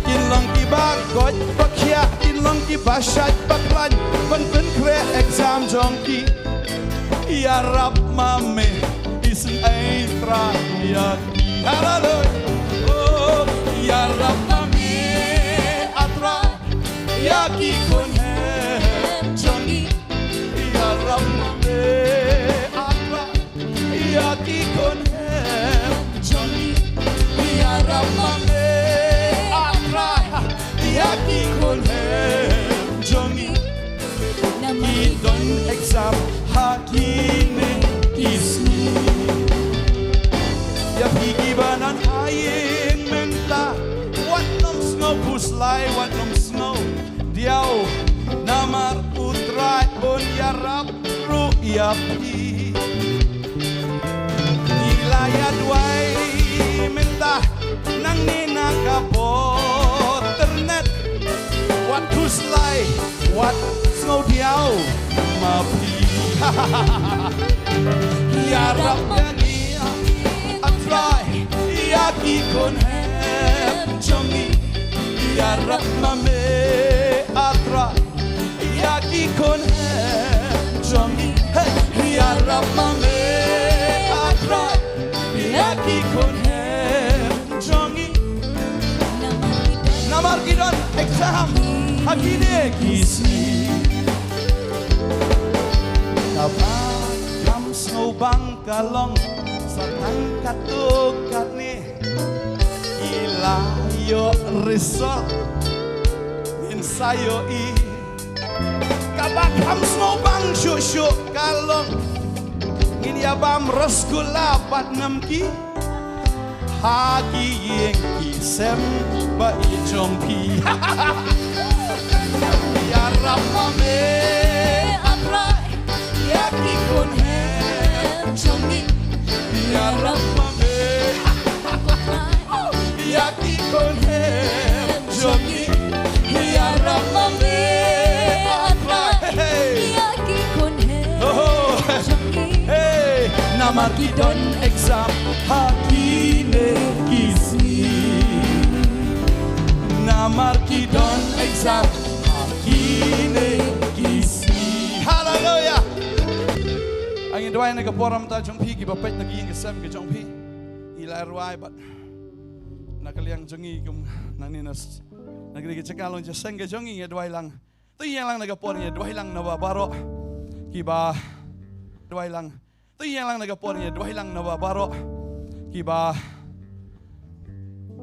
kin long kiba koit ba khiah, kin long kiba shait ba khlaiñ ban pynkhreh exam jong ki. Ïarap ma me, isynei Trai ïa ki. Haleluya. Oh, ïarap ma me, ah Trai, ïa ki khun hep jong ngi. Ïarap ma me, ah Trai, ïa ki khun hep jong ngi. Ïarap ma me, ah Trai, ïa ki khun hep jong ngi. Ki don exam ha kine ki sngi. Ïa phi kiba nang ha ïing mynta, wat nym sngew khuslai, wat nym sngew diaw, namar u Trai un ïarap ruh ïa phi. Ngi la ïa duwai mynta nangne na ka por internet. Wat khuslai, wat sngew diaw ma phi. Ïarap ïa ngi, ah Trai, ïa ki khun hep jong ngi. Ïarap ma me, ah Trai, ïa ki khun hep jong ngi. Hey, ïarap ma me, ah Trai, ïa ki khun hep jong ngi. Namar ki don exam ha kine ki sngi. Kaba kham sngewbang ka long sa tang katto katne. La ïoh result ngin sa ïohi. Kaba kham sngewbang shuh shuh ka long ngin ïa bam rasgulla bad namki ha ki ïing ki sem ba ïeit jong phi. Ïarap ma me, ïa ki khun hem jong ngi. Ïarap ma me, ïa ki khun hem jong ngi. Ïarap ma me, ïa ki khun hem jong ngi. Hey, namar ki don exam ha kine ki sngi. Namar ki don exam ha kine ki sngi. Haleluya. Ngi duwai na ka por mynta jong phi kiba peit na ki ïing ki sem ki jong phi. Ngi la rwai bad na ka liang jong ngi kum nangne na s-, na kine ki jaka long jingïaseng ki jong ngi, ngi duwai lang. To ïeng lang na ka por, ngi duwai lang na ba baroh kiba duwai lang. To ïeng lang na ka por, ngi duwai lang na ba baroh kiba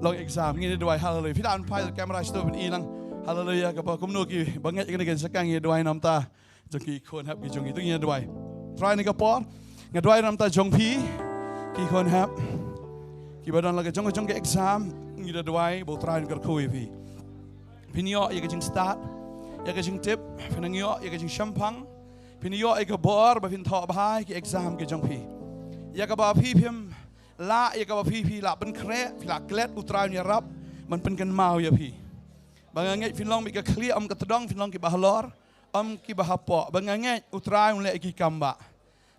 long exam. Ngi duwai, haleluya. Phi lah ban phai camera sha to ban i lang. Haleluya. Kaba kumno kiba ngeit kane ka jaka, ngi duwai namar jong ki khun hep ki jong ngi. To ngi duwai. Trai na ka por, ngi duwai namar jong phi ki khun hep kiba don la ka jong ka jong ka exam. Ngi duwai ba U Trai un kyrkhu ïa phi. Phin ïoh ïa ka jingstad, ïa ka jingtip, phin ïoh ïa ka jingshemphang, phin ïoh ïa ka bor ba phin thoh bha ïa ki exam ki jong phi. Ïa kaba phi phim lah, ïa kaba phi phi lah pynkhreh, phi lah klet, U Trai un ïarap ban pynkynmaw ïa phi. Ba nga ngeit phin long bad ka khlieh ym ka tdong, phin long kiba halor ym kiba hapoh. Ba nga ngeit U Trai un leh ïa ki kam ba,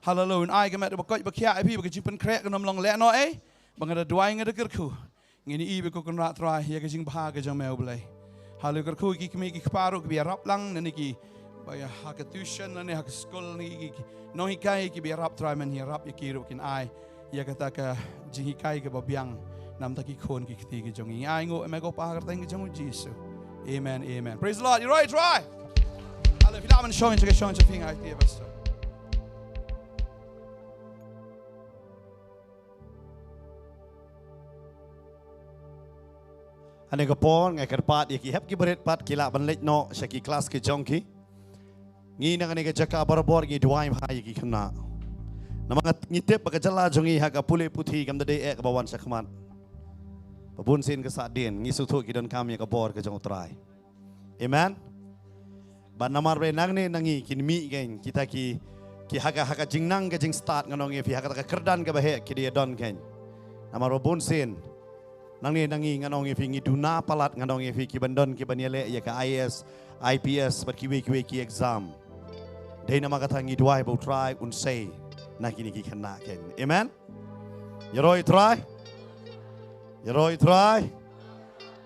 haleluya, un ai ka met ba koit ba khiah ïa phi, ba ka jingpynkhreh kan ym long lehnohei. Ba nga da duwai, nga da kyrkhu. Ngin ïohi ba ko Kynrad Trai ïa ka jingbha ka jong me U Blei. Haleluya. Kyrkhu ïa ki kmie ki kpa ruh kiba ïarap lang na kine kiba ïa ha ka tuition lane ha ka skul, na kine ki, ki nonghikai kiba ïarap, Trai men ïarap ïa ki ruh, kin ai ïa kata ka jinghikai kaba biang namar ki khun ki kti ki jong ngi. Ai nguh ïa me ko Pa ha ka kyrteng ka jong U Jisu. Amen, amen. Praise the Lord. Ïa roi Trai. Haleluya. Phi lah ban shong sha ka, shong sha phi, nga ai ïa phi, Pastor. Ha kane ka por nga kyrpad ïa ki hep ki barit pat ki lah ban leit noh sha ki klas ki jong ki. Ngi na kane ka jaka barabor ngi duwai bha ïa ki khynnah. Namar ngi tip ba ka jylla jong ngi ha ka pule puthi kam da dei eh kaba wan shakhmat. Ba bun sien ka sahdien ngi sngewthuh ki donkam ïa ka bor ka jong U Trai. Amen. Bad namar ba nangne na ngi kin mih kein kita ki, ki ha ka, ha ka jingnang ka jingstad, ngan ong ïa phi, ha kata ka kyrdan kaba heh ki dei don kein. Namar ba bun sien nangne na ngi, ngan ong ïa phi, ngi duna palat, ngan ong ïa phi, ki ban don ki ban ïaleh ïa ka I A S, I P S bad kiwei kiwei ki exam. Dei namar kata ngi duwai ba U Trai un sei na kine ki khynnah kein. Amen. Ïa roi Trai. Ïa roi Trai.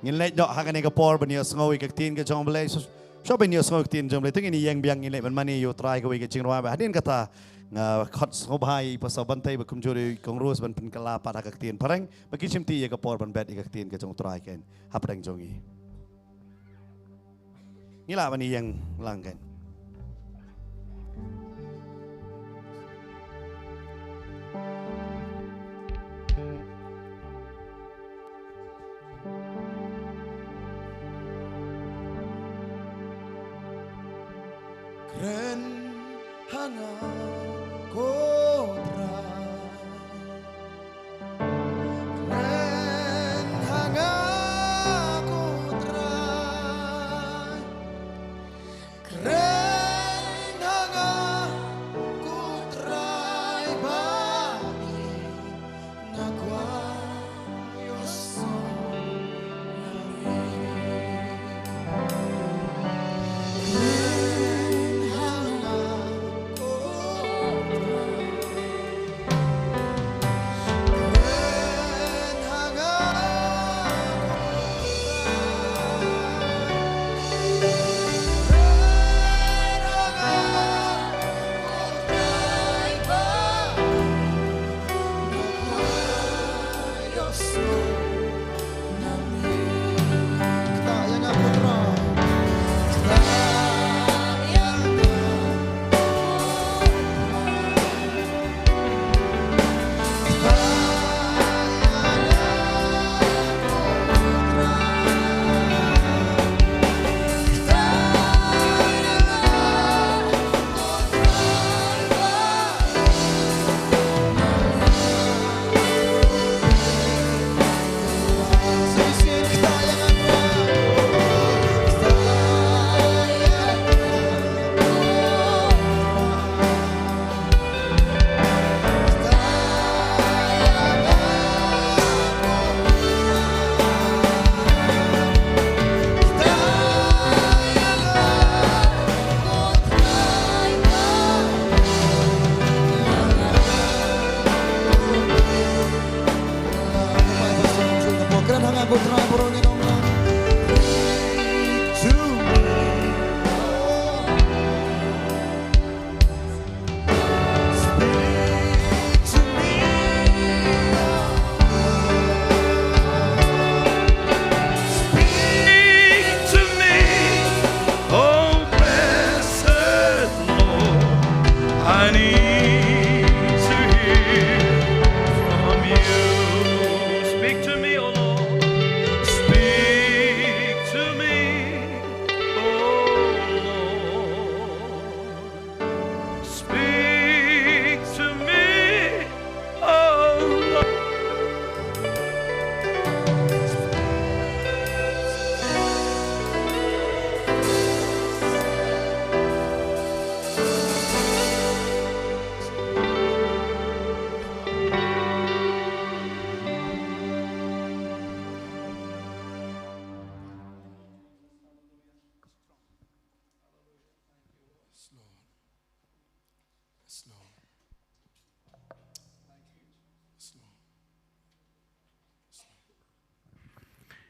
Ngin leit noh ha kane ka por ban ïohsngew ïa ka ktien ka jong U Blei. Shu, shu ban ïohsngew ïa ka ktien jong U Blei. Te ngin ïeng biang, ngin leit ban mane ïa U Trai kawei ka jingrwai. Bad hadien kata nga khot sngewbha ïa i Pastor Bantei bad kumjuh ïa i Kong Rose ban pynkhlaiñ pat ha ka ktien phareng. Bad ki shimti ïa ka por ban bet ïa ka ktien ka jong U Trai kein hapdeng jong ngi. Ngi lah ban ïeng lang kein. Kren ha nga ko Trai. Kren ha nga ko Trai. Kren ha nga ko Trai ba ngi nga kwah ïohsngew na me. Kren ha nga ko Trai.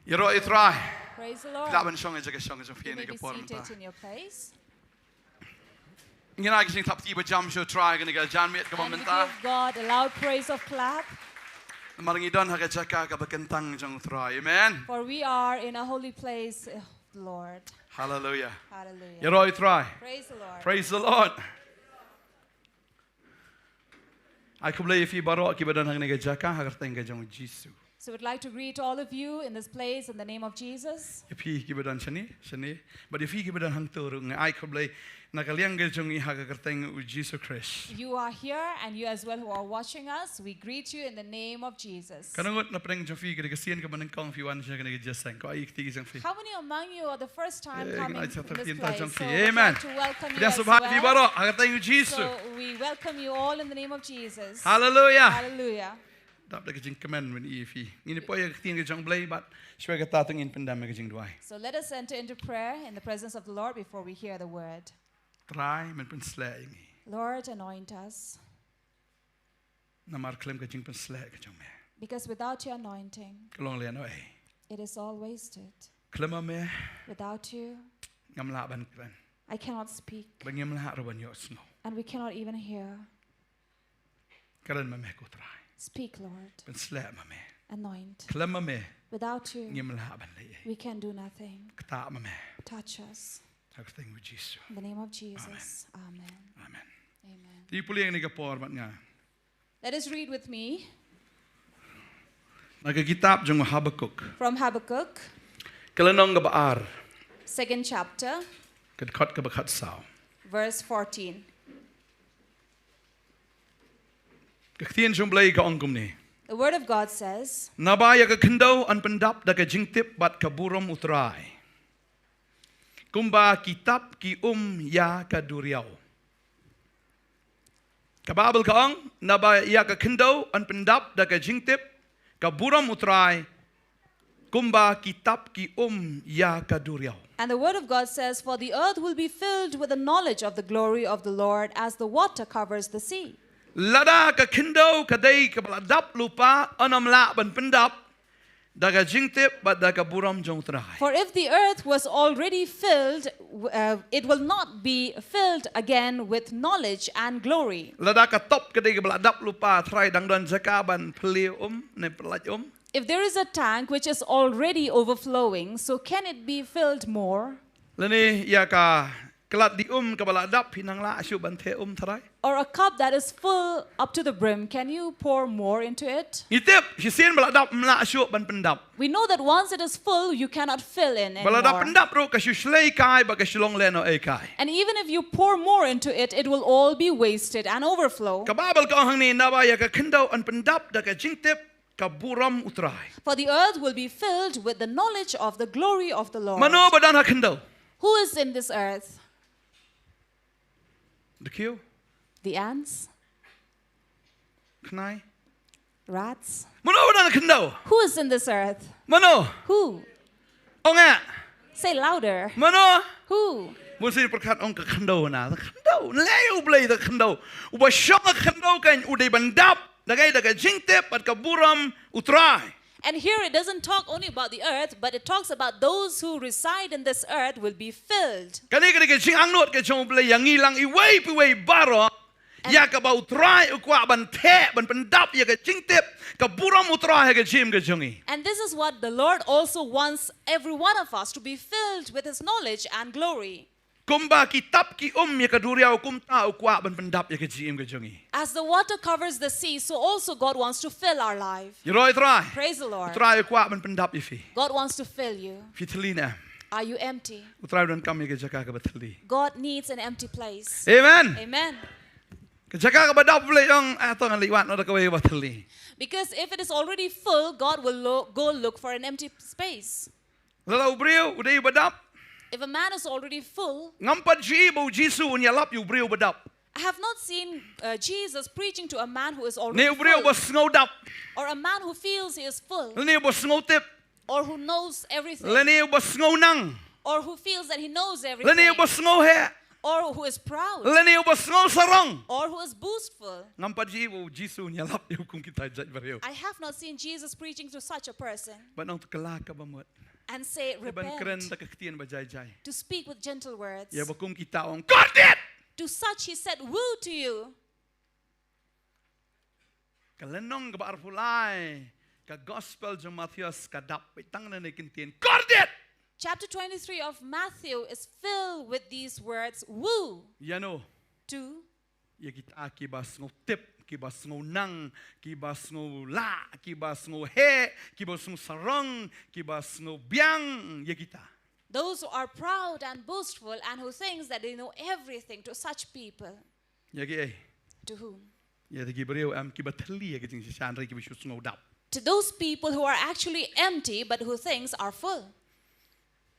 Ïaroh ïa u Trai. Praise the Lord. Lah ban shong ïa ka jaka shong jong phi You may ïa ka be por seated mynta. In your place. Ngin ai ka jingthap kti ba jam sha u Trai kane ka janmiet kaba And we mynta. Give God a loud praise of clap. Namar ngi don ha ka jaka kaba kyntang jong u Trai. Amen. For we are in a holy place, uh, Lord. Hallelujah. Hallelujah. Ïaroh ïa u Trai. Praise the Lord. Praise the Lord. Ai khublei ïa phi baroh kiba don ha kane ka jaka ha ka kyrteng ka jong u Jisu. So we'd like to greet all of you in this place in the name of Jesus. Ïa phi kiba don shane, shane. Bad ïa phi kiba don hangto ruh nga ai khublei na ka liang ka jong ngi ha ka kyrteng u Jisu Khrist. You are here and you as well who are watching us, we greet you in the name of Jesus. Katno ngut na pdeng jong phi ka dei ka sien kaba nyngkong phi wan sha kane ka jingïaseng, ko ai kti jong phi. How many among you are the first time Eh, coming khublei in shata this phi ïa place? jong So phi. we'd Amen. Like to welcome you Ïa as sngewbha ïa phi well. Baroh ha ka kyrteng u Jisu. So we welcome you all in the name of Jesus. Hallelujah. Hallelujah. Dap da ka jingkmen ban ïa phi. Ngin ïa poi ïa ka ktien ka jong u Blei bad shuwa kata to ngin pyndem ïa ka jingduwai. So let us enter into prayer in the presence of the Lord before we hear the word. Trai men pynsleh ïa ngi. Lord, anoint us Namar khlem ka jingpynsleh ka jong me, because without your anointing, ka long lehnohei. It is all wasted. Khlem ma me, Without you, ngam lah ban kren. I cannot speak, Ba ngim lah ruh ban ïohsngew. And we cannot even hear. Kren ma me ko Trai. Speak, Lord. Pynsleh ma me. Anoint. Khlem ma me, Without you, ngim lah ban leh ei. We can do nothing. Ktah ma me. Touch us. Ha ka kyrteng u Jisu. In the name of Jesus. Amen. Amen. Amen. Te pule ïa kane ka por bad nga. Let us read with me. Na ka kitab jong u Habakuk. From Habakkuk. Ka lynnong kaba ar. Second chapter. Ka dkhot kaba khatsaw. Verse fourteen. Ka ktien jong u Blei ka ong kumne. The word of God says, Naba ïa ka khyndew yn pyndap da ka jingtip bad ka burom u Trai, kumba ki tap ki um ïa ka duriaw. Ka Baibl ka ong, naba ïa ka khyndew yn pyndap da ka jingtip, ka burom u Trai, kumba ki tap ki um ïa ka duriaw. And the word of God says, For the earth will be filled with the knowledge of the glory of the Lord as the water covers the sea. Lada ka khyndew ka dei kaba la dap lypa, yn ym lah ban pyndap da ka jingtip bad da ka burom jong u Trai. For if the earth was already filled, uh, it will not be filled again with knowledge and glory. Lada ka top ka dei kaba la dap lypa, Trai, dang don jaka ban plie um ne pyllait um? If there is a tank which is already overflowing, so can it be filled more? Lane ïa ka klat die um kaba la dap phi nang lah shuh ban theh um, Trai? Or a cup that is full up to the brim, can you pour more into it? Ngi tip, shisien ba la dap ym lah shuh ban pyndap. We know that once it is full, you cannot fill in Ba la dap anymore. Pyndap ruh ka shu shlei kai bad ka shu long lehnohei kai. And even if you pour more into it, it will all be wasted and overflow. Ka Baibl ka ong hangne, naba ïa ka khyndew yn pyndap da ka jingtip, ka burom u Trai. For the earth will be filled with the knowledge of the glory of the Lord. Mano ba don ha khyndew? Who is in this earth? Dkhiew? The ants? Khnai? Rats? Mano ba don ha khyndew? Who is in this earth? Mano? Who? Ong eh. Say louder. Mano? Who? Musi pyrkhat ong ka khyndew na, ka khyndew. Lei u Blei da ka khyndew. Uba shong ha khyndew kan u dei ban dap da ka, da ka jingtip bad ka burom u Trai. And here it doesn't talk only about the earth, but it talks about those who reside in this earth will be filled. Kane ka dei ka jingangnud ka jong u Blei ïa ngi lang iwei pa iwei baroh. Ïa kaba u Trai u kwah ban theh, ban pyndap ïa ka jingtip, ka burom u Trai ha ka jingim ka jong ngi. And this is what the Lord also wants every one of us to be filled with His knowledge and glory. Kumba ki tap ki um ïa ka duriaw, kumta u kwah ban pyndap ïa ka jingim ka jong ngi. As the water covers the sea, so also God wants to fill our life. Ïaroh ïa u Trai. Praise the Lord. U Trai u kwah ban pyndap ïa phi. God wants to fill you. Phi thylli ne em? Are you empty? U Trai u donkam ïa ka jaka kaba thylli. God needs an empty place. Amen. Amen. Ka jaka kaba dap, u Blei u ong, ah, to ngan leit wad noh da kawei kaba thylli. Because if it is already full, God will lo- go look for an empty space. Lada u briew u dei uba dap, If a man is already full, ngam pat ju i ba u Jisu un ïalap ïa u briew uba dap. I have not seen uh, Jesus preaching to a man who is Ne already u briew full, uba sngew dap. Or a man who feels he is full, Lane uba sngew tip. Or who knows everything, Lane uba sngew nang. Or who feels that he knows Lane everything, uba sngew heh. or who is proud, lane uba sngew sarong. Or who is boastful. Ngam pat ju ïohi ba u Jisu un ïalap ïa u kum kita ki jait briew. I have not seen Jesus preaching to such a person Bad nang tukla ka bamut. And say, Ban kren "Repent." da ka ktien ba jai jai. To speak with gentle words. Ïa ba kum kita ong, "Kordit!" To such he said, "Woe to you." Ka lynnong kaba arphew lai ka gospel jong Mathaios ka dap beit tang na kine ki ktien, "Kordit!" Chapter twenty-three of Matthew is filled with these words, "Woe." Ïa no? To. Ïa kita kiba sngew tip, kiba sngew nang, kiba sngew lah, kiba sngew heh, kiba sngew sarong, kiba sngew biang, ïa kita. Those who are proud and boastful and who thinks that they know everything, to such people. Ïa ki ei? To whom? Ïa kita ki briew em kiba thylli ïa ki jingshisha hynrei kiba shu sngew dap. To those people who are actually empty but who thinks are full.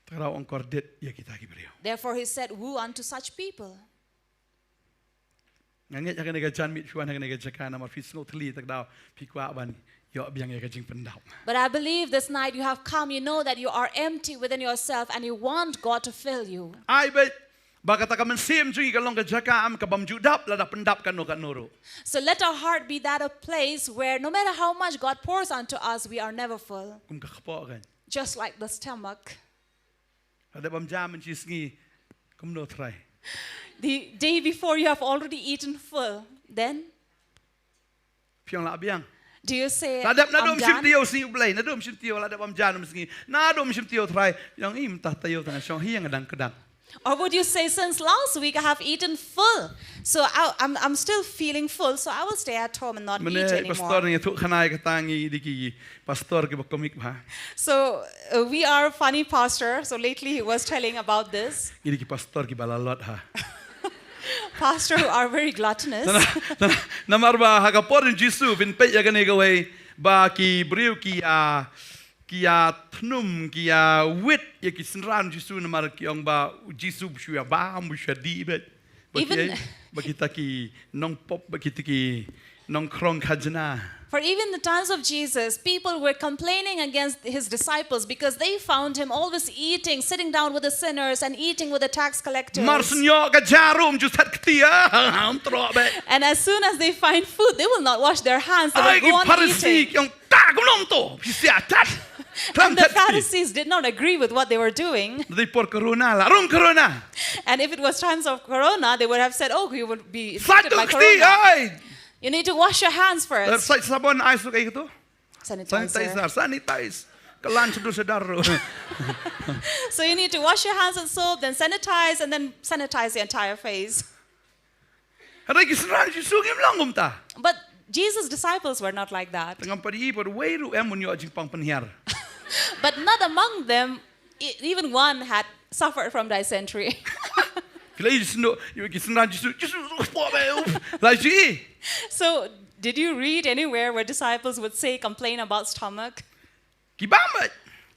Te ka daw ong kordit ïa kita ki briew. Therefore he said, "Woe unto such people." Nga ngeit ha kane ka janmiet phi wan ha kane ka jaka namar phi sngew thylli, te ka daw phi kwah ban ïoh biang ïa ka jingpyndap. But I believe this night you have come, you know that you are empty within yourself and you want God to fill you. Ai beit ba kata ka mynsiem jong ngi ka long ka jaka em ka bym ju dap lada pyndap kano kano ruh. So let our heart be that a place where no matter how much God pours unto us, we are never full. Kum ka kpoh kan. Just like the stomach. Lada bym jam mynshisngi kumno trai. The day before you have already eaten full. Then Phi ong lah biang. Do you say, Lada na "I'm dum shim done"? Tio sngi U Blei, na dum shim Tio lada bym jam mynshisngi. Na dum shim Tio trai. Phi ong, "Im tah Tio tang shong hi ïa nga dang kdang." Or would you say, "Since last week I have eaten full, so I, I'm, I'm still feeling full, so I will stay at home and not eat Mynne anymore"? Pastor ngi ïathuh khana ïa kata, ngi dei ki pastor kiba komik bha. So uh, we are funny pastor. So lately he was telling about this. Ngi dei ki pastor kiba lalot ha. Pastor who are very gluttonous. Na, na, namar ba ha ka por jong u Jisu, phin peit ïa kane kawei ba ki briew ki ïa, ki ïa thnum, ki ïa wit ïa ki synran Jisu namar ki ong ba u Jisu um shu ïa bam, um shu ïa dih beit. Ba ki, Even ba kita ki nongpop, ba kita ki nongkhrong khajna. For even the times of Jesus, people were complaining against his disciples because they found him always eating, sitting down with the sinners and eating with the tax collectors. Mar shu ïoh ka jarum ju that kti, ah, um troh beit. And as soon as they find food, they will not wash their hands. They Ai will go ki on Pharisi eating. ki ong, "Ta kumno to, phi sia that." And the Pharisees did not agree with what they were doing. Dei por corona la, rung corona. And if it was times of corona, they would have said, "Oh, you would be Sa infected by tu kti, corona. ai. You need to wash your hands first." Sa sabon ai suk ai tu. Sanitizer. Sanitizer, sanitize. Kalan sedu sedar. So you need to wash your hands with soap, then sanitize, and then sanitize the entire face. Hada ki synran Jisu ngim long kumta. But Jesus' disciples were not like that. Tengam padi i pad wei ruh em un ïoh jingpang pynhiar. But not among them, e- even one had suffered from dysentery. Ki la i Jisu, ïoh ki synran Jisu, Jisu, po be, up. La ji. So, did you read anywhere where disciples would say, complain about stomach? Ki bam beit.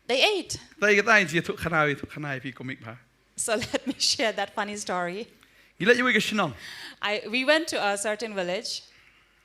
They ate. Tai ka tai ji tu khana, tu khana phi komik bha. So let me share that funny story. Ki la ïoh ka shnong. I, we went to a certain village.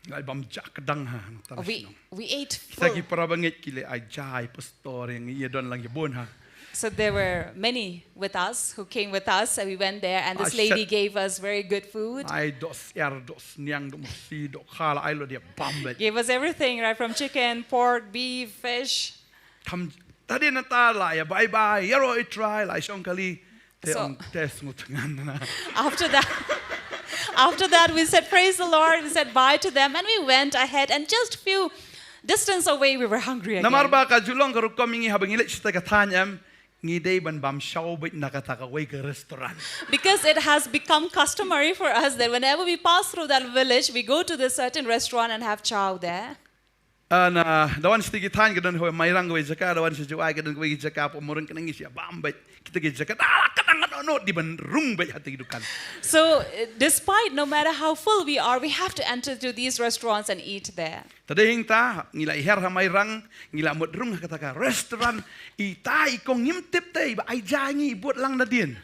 Ki la bam jak dang ha. Tara We, shnong. We ate Kita ki full. Para bangeit ki la ai jai pastor ïa ngi ïa don lang ïa bun ha. So there were many with us who came with us, and we went there, and this Ah, lady shit. Gave us very good food. Ai dos er, dos niang, dos si, dos khala, ai lo dia bam beit. Gave us everything, right, from chicken, pork, beef, fish. Kam tadi na ta la ïa bye bye, ïa ro i trai la shong kali. Te So- ong te sngut ngan na. After that, after that, we said, "Praise the Lord." We said bye to them, and we went ahead. And just few distance away, we were hungry again. Namar ba ka ju long ka rukom ïa ngi haba ngi leit sha ka thaiñ em, ngi dei ban bam shaw beit na kata kawei ka restaurant. Because it has become customary for us that whenever we pass through that village, we go to this certain restaurant and have chow there. Ana da wan sha ki thaiñ ka don hoi Mairang kawei jaka, da wan sha Jowai ka don kawei jaka, pom rung ka nang ngi sia bam beit. Kita ki jaka da la ka dang no no di ban rung beit ha ti dukan. So, uh, despite no matter how full we are, we have to enter to these restaurants and eat there. Tadi hing ta ngi la her ha Mairang, ngi la mut rung ha kata ka restaurant. I ta i kong ngim tip te ba ai ja ngi bud lang na dien.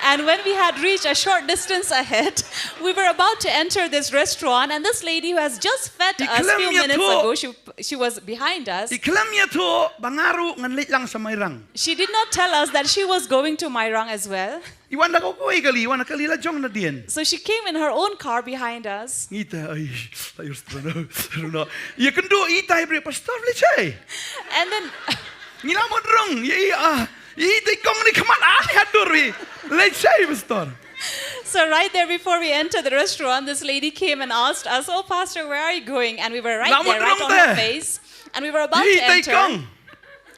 And when we had reached a short distance ahead, we were about to enter this restaurant, and this lady who has just fed us few minutes ago, she, she was behind us. I khlem ïathuh ba nga ruh ngan leit lang sha Mairang. She did not tell us that she was going to Mairang as well. I wan da ka kawei kali, i wan da ka kali la jong nadien. So she came in her own car behind us. Ngi te, ai, la ïoh sdang, sdang. Ïa kynduh i te, i briew, pastor, leit shai. And then ngi la mut rung, ïa i, ah, i te i kong, ni khmat, ah, ni hadur i. Leit shai, pastor. So right there before we entered the restaurant, this lady came and asked us, "Oh, pastor, where are you going?" And we were right there, right on her face. And we were about to enter.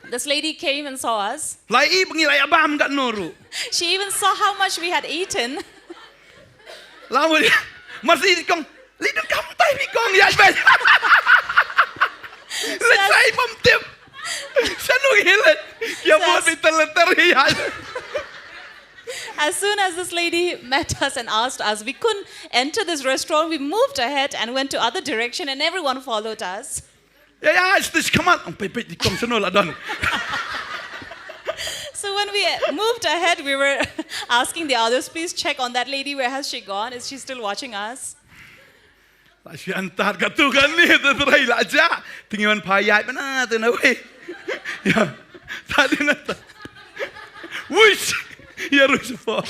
This lady came and saw us. La i ba ngi la ïa bam katno ruh. She even saw how much we had eaten. La mut, mar sa i kong, leit dang kam tai phi kong, ïa bad. Leit sa i bym tip. Shano ngi leit? Ïa bad phi tang leit tari ïa. As soon as this lady met us and asked us, we couldn't enter this restaurant. We moved ahead and went to other direction, and everyone followed us. Ïa, ïa, it's this, come on. Ong peit peit i kong, shano la don. So when we moved ahead, we were asking the others, "Please check on that lady. Where has she gone? Is she still watching us?" La shi antar katu kane, te trai la ja. Tingi man payat mana te na wei. Ïa. Tadi na ta. Wish. Ïa, rush for.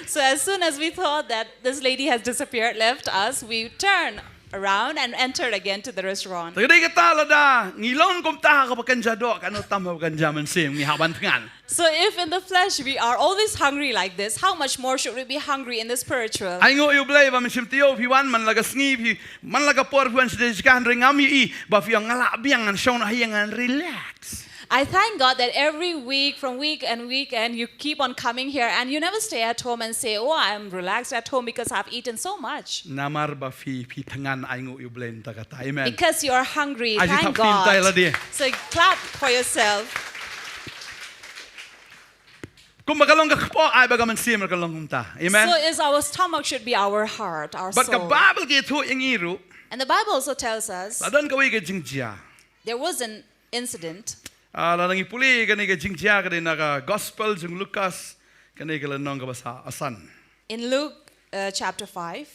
So as soon as we thought that this lady has disappeared, left us, we turn around and entered again to the restaurant. Te ka dei kata, lada ngi long kumta ha kaba kynja doh, katno tam ha kaba kynja mynsiem, ngi hap ban thngan. So if in the flesh we are always hungry like this, how much more should we be hungry in the spiritual? Ainguh ïa U Blei ba mynsiem taïew phi wan, man la ka sngi phi, man la ka por phi wan sha jaka, hynrei ngam ïohi ba phi ong, nga lah biang, ngan shong noh ha ïing, ngan relax. I thank God that every week, from week and week, and you keep on coming here, and you never stay at home and say, "Oh, I'm relaxed at home because I've eaten so much." Namar ba phi, phi thngan, ainguh ïa U Blei mynta kata. Amen. Because you are hungry. Thank God. So clap for yourself. Kumba ka long ka kpoh, ai ba ka mynsiem ka long kumta. Amen. So is our stomach should be our heart, our soul. Bad ka Baibl ka ïathuh ïa ngi ruh. And the Bible also tells us. La don kawei ka jingjia. There was an incident. Ah, lada ngi pule kane ka jingjia, ka dei na ka Gospel jong u Lukas, kane ka lynnong kaba sa, ah, san. In Luke, uh, chapter five.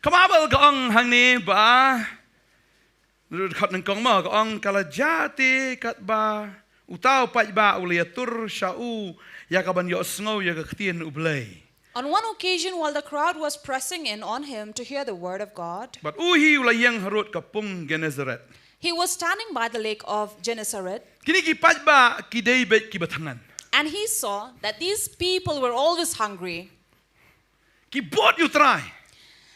Ka Baibl ka ong hangne ba, ruh dkhot nyngkong mo, ka ong, ka la jia te katba uta u paidbah u la ïatur sha u ïa kaban ïohsngew ïa ka ktien U Blei. On one occasion, while the crowd was pressing in on him to hear the word of God, bad u hi u la ïeng harud ka pung Gennesaret. He was standing by the lake of Gennesaret. Kine ki paidbah ki dei beit kiba thngan. And he saw that these people were always hungry. Ki bud ïa U Trai.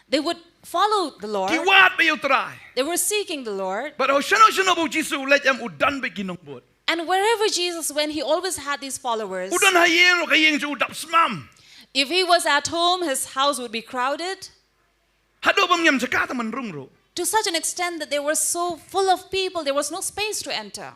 They would follow the Lord. Ki wad beit ïa U Trai. They were seeking the Lord. Bad ha shano shano ba U Jisu u leit em, u don beit ki nongbud. And wherever Jesus went, he always had these followers. U don ha ïing, ka ïing jong u dap smam. If he was at home, his house would be crowded. Haduh ba ym ñiam jaka tang ban rung ruh. To such an extent that they were so full of people, there was no space to enter.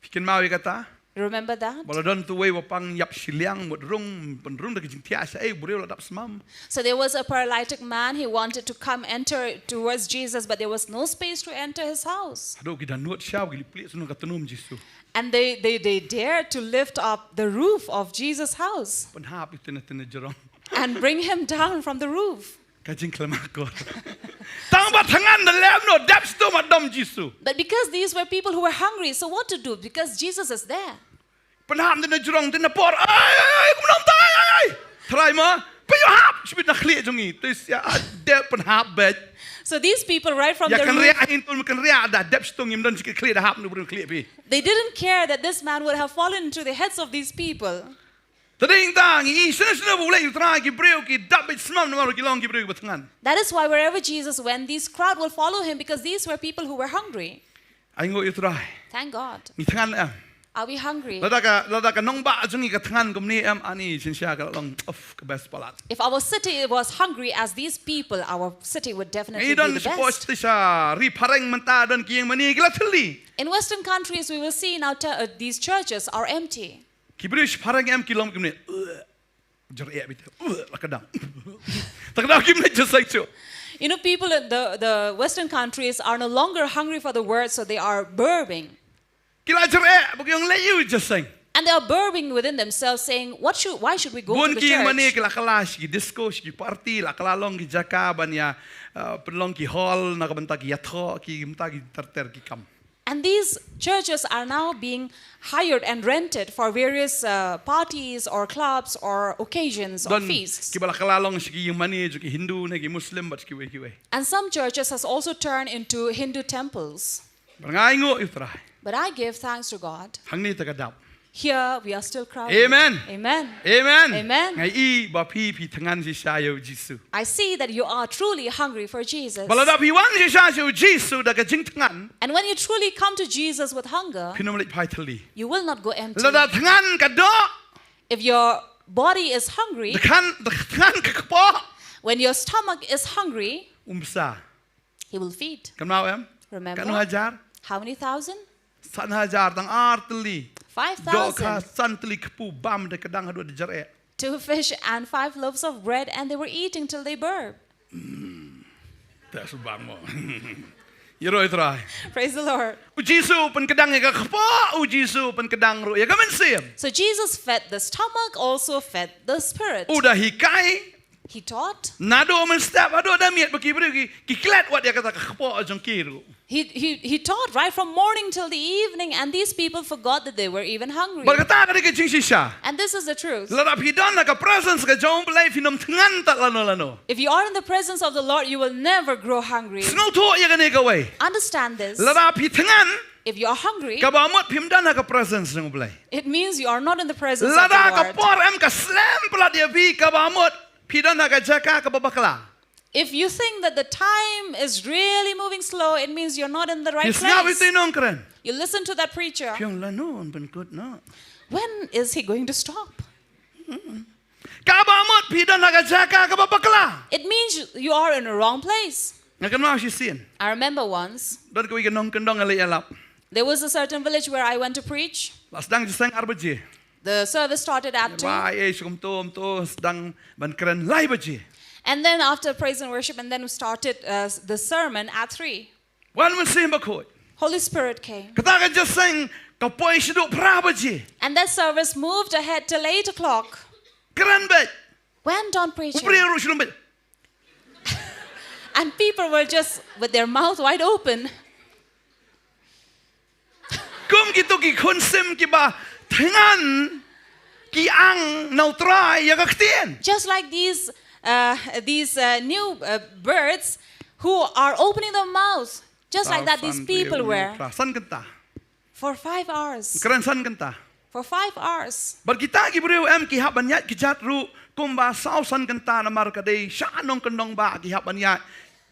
Phi kynmaw ïa kata? Remember that? Ba la don tu uwei u pang ïap shiliang mut rung, pynrung da ka jingthiah shaei, u briew la dap smam. So there was a paralytic man, he wanted to come enter towards Jesus, but there was no space to enter his house. Haduh ki dohnud sha ba ki leit plieh sha nong ka tnum Jisu. And they, they, they dared to lift up the roof of Jesus' house. Pynhap ïa u tyne tyne jrong. And bring him down from the roof. Ka jingkhlem akor. Tang ba thngan, da lem noh, dep sha tu ma dom Jisu. But because these were people who were hungry, so what to do? Because Jesus is there. Pynhap tyne jrong, tyne por. Ai, ai, ai, kumno mynta, ai, ai, ai. Trai ma, pynhap shibit na khlieh jong ngi. Te sia, ah, dep pynhap beit. So these people, right from the roof, ïa kynriah, hin tun kynriah, da dep sha tu, ngim don shi khlieh, da hap na u briew khlieh phi. They didn't care that this man would have fallen into the heads of these people. Te dei hangta ngi i, shano shano ba u leit U Trai, ki briew ki dap beit smam namar ki long ki briew kiba thngan. That is why wherever Jesus went, these crowd will follow him because these were people who were hungry. Ainguh ïa U Trai. Thank God. Ngi thngan em? Are we hungry? Lada ka, lada ka nongbah jong ngi ka thngan kumne em, ani, shisha ka la long, of, ka best palat. If our city was hungry as these people, our city would definitely be the best. Ngi don shapoh sha ri phareng mynta, don ki ïing mane ki la thylli. In Western countries, we will see now te-, uh, these churches are empty. Ki briew shaphrang em ki long kumne. Ugh. Jer eh bit. Ugh, la ka dang. Ta ka dang kim ne just like so. You know, people in the, the Western countries are no longer hungry for the word, so they are burping. Ki la jer eh, ba ki ong le ïu just saying. And they are burbling within themselves, saying, "What should, why should we go to the church?" Bun ki mane ki la kylla sha ki disco, sha ki party, la kylla long ki jaka ban ïa, uh, pynlong ki hall na ka bynta ki ïathoh, ki bynta ki ter ter ki kam. And these churches are now being hired and rented for various, uh, parties or clubs or occasions or feasts. Don kiba la kylla long sha ki ïing mane jong ki Hindu ne ki Muslim bad kiwei kiwei. And some churches has also turned into Hindu temples. Bad nga ainguh ïa U Trai. But I give thanks to God. Hangne te ka dap. Here we are still crowded. Amen. Amen. Amen. Amen. Nga i ba phi phi thngan shisha ïa U Jisu. I see that you are truly hungry for Jesus. Ba lada phi wan shisha sha U Jisu da ka jingthngan. And when you truly come to Jesus with hunger, phin ym leit phai thylli. You will not go empty. Lada thngan ka doh. If your body is hungry, da thngan, da thngan ka kpoh, when your stomach is hungry, um bsa. He will feed. Kynmaw em? Remember? Katno hajar? How many thousand? San hajar, tang ar tylli. Five thousand. Doh kha san tylli kpu bam da kdang haduh da jreh. Two fish and five loaves of bread, and they were eating till they burp. Te shu bam mo. Ïaroh ïa U Trai. Praise the Lord. U Jisu pynkdang ïa ka kpoh, U Jisu pynkdang ruh ïa ka mynsiem. So Jesus fed the stomach, also fed the spirit. U da hikai. He taught. Naduh mynstep haduh da miet ba ki briew ki, ki klet wat ïa kata ka kpoh jong ki ruh. He, he, he taught right from morning till the evening, and these people forgot that they were even hungry. Bad kata ka dei ka jingshisha. And this is the truth. Lada phi don ha ka presence ka jong U Blei phin ym thngan tad lano lano. If you are in the presence of the Lord, you will never grow hungry. Sngewthuh ïa kane kawei. Understand this. Lada phi thngan, if you are hungry, kaba mut phim don ha ka presence jong U Blei. It means you are not in the presence of the Lord. Lada ka por em ka slem palat ïa phi, kaba mut phi don ha ka jaka kaba bakla. If you think that the time is really moving slow, it means you're not in the right place. Phi sngap ïa uto u nongkren. You listen to that preacher. Phi ong lano un pynkut noh. When is he going to stop? Kaba mut phi don ha ka jaka kaba bakla. It means you, you are in a wrong place. Nga kynmaw shisien. I remember once. Don kawei ka nongkyndong nga leit ïalap. There was a certain village where I went to preach. La sdang jingïaseng ar baje. The service started at two. Ba ei shu kumto kumto sdang ban kren lai baje. And then after praise and worship, and then we started, uh, the sermon at three. Wan Mynsiem Bakhuid. Holy Spirit came. Kata ka jingïaseng ka poi shaduh phra baje. And that service moved ahead till eight o'clock. Kren beit. Went on preaching. U briew ruh shu lum beit. And people were just with their mouth wide open. Kum kito ki khun sim kiba thngan, ki ang na U Trai ïa ka ktien. Just like these, uh, these, uh, new, uh, birds who are opening their mouths, just like that, these people were. San kynta. For five hours. Kren san kynta. For five hours. Bad kita ki briew em ki hap ban ïaid kjat ruh kumba saw san kynta namar ka dei sha nongkyndong ba ki hap ban ïaid.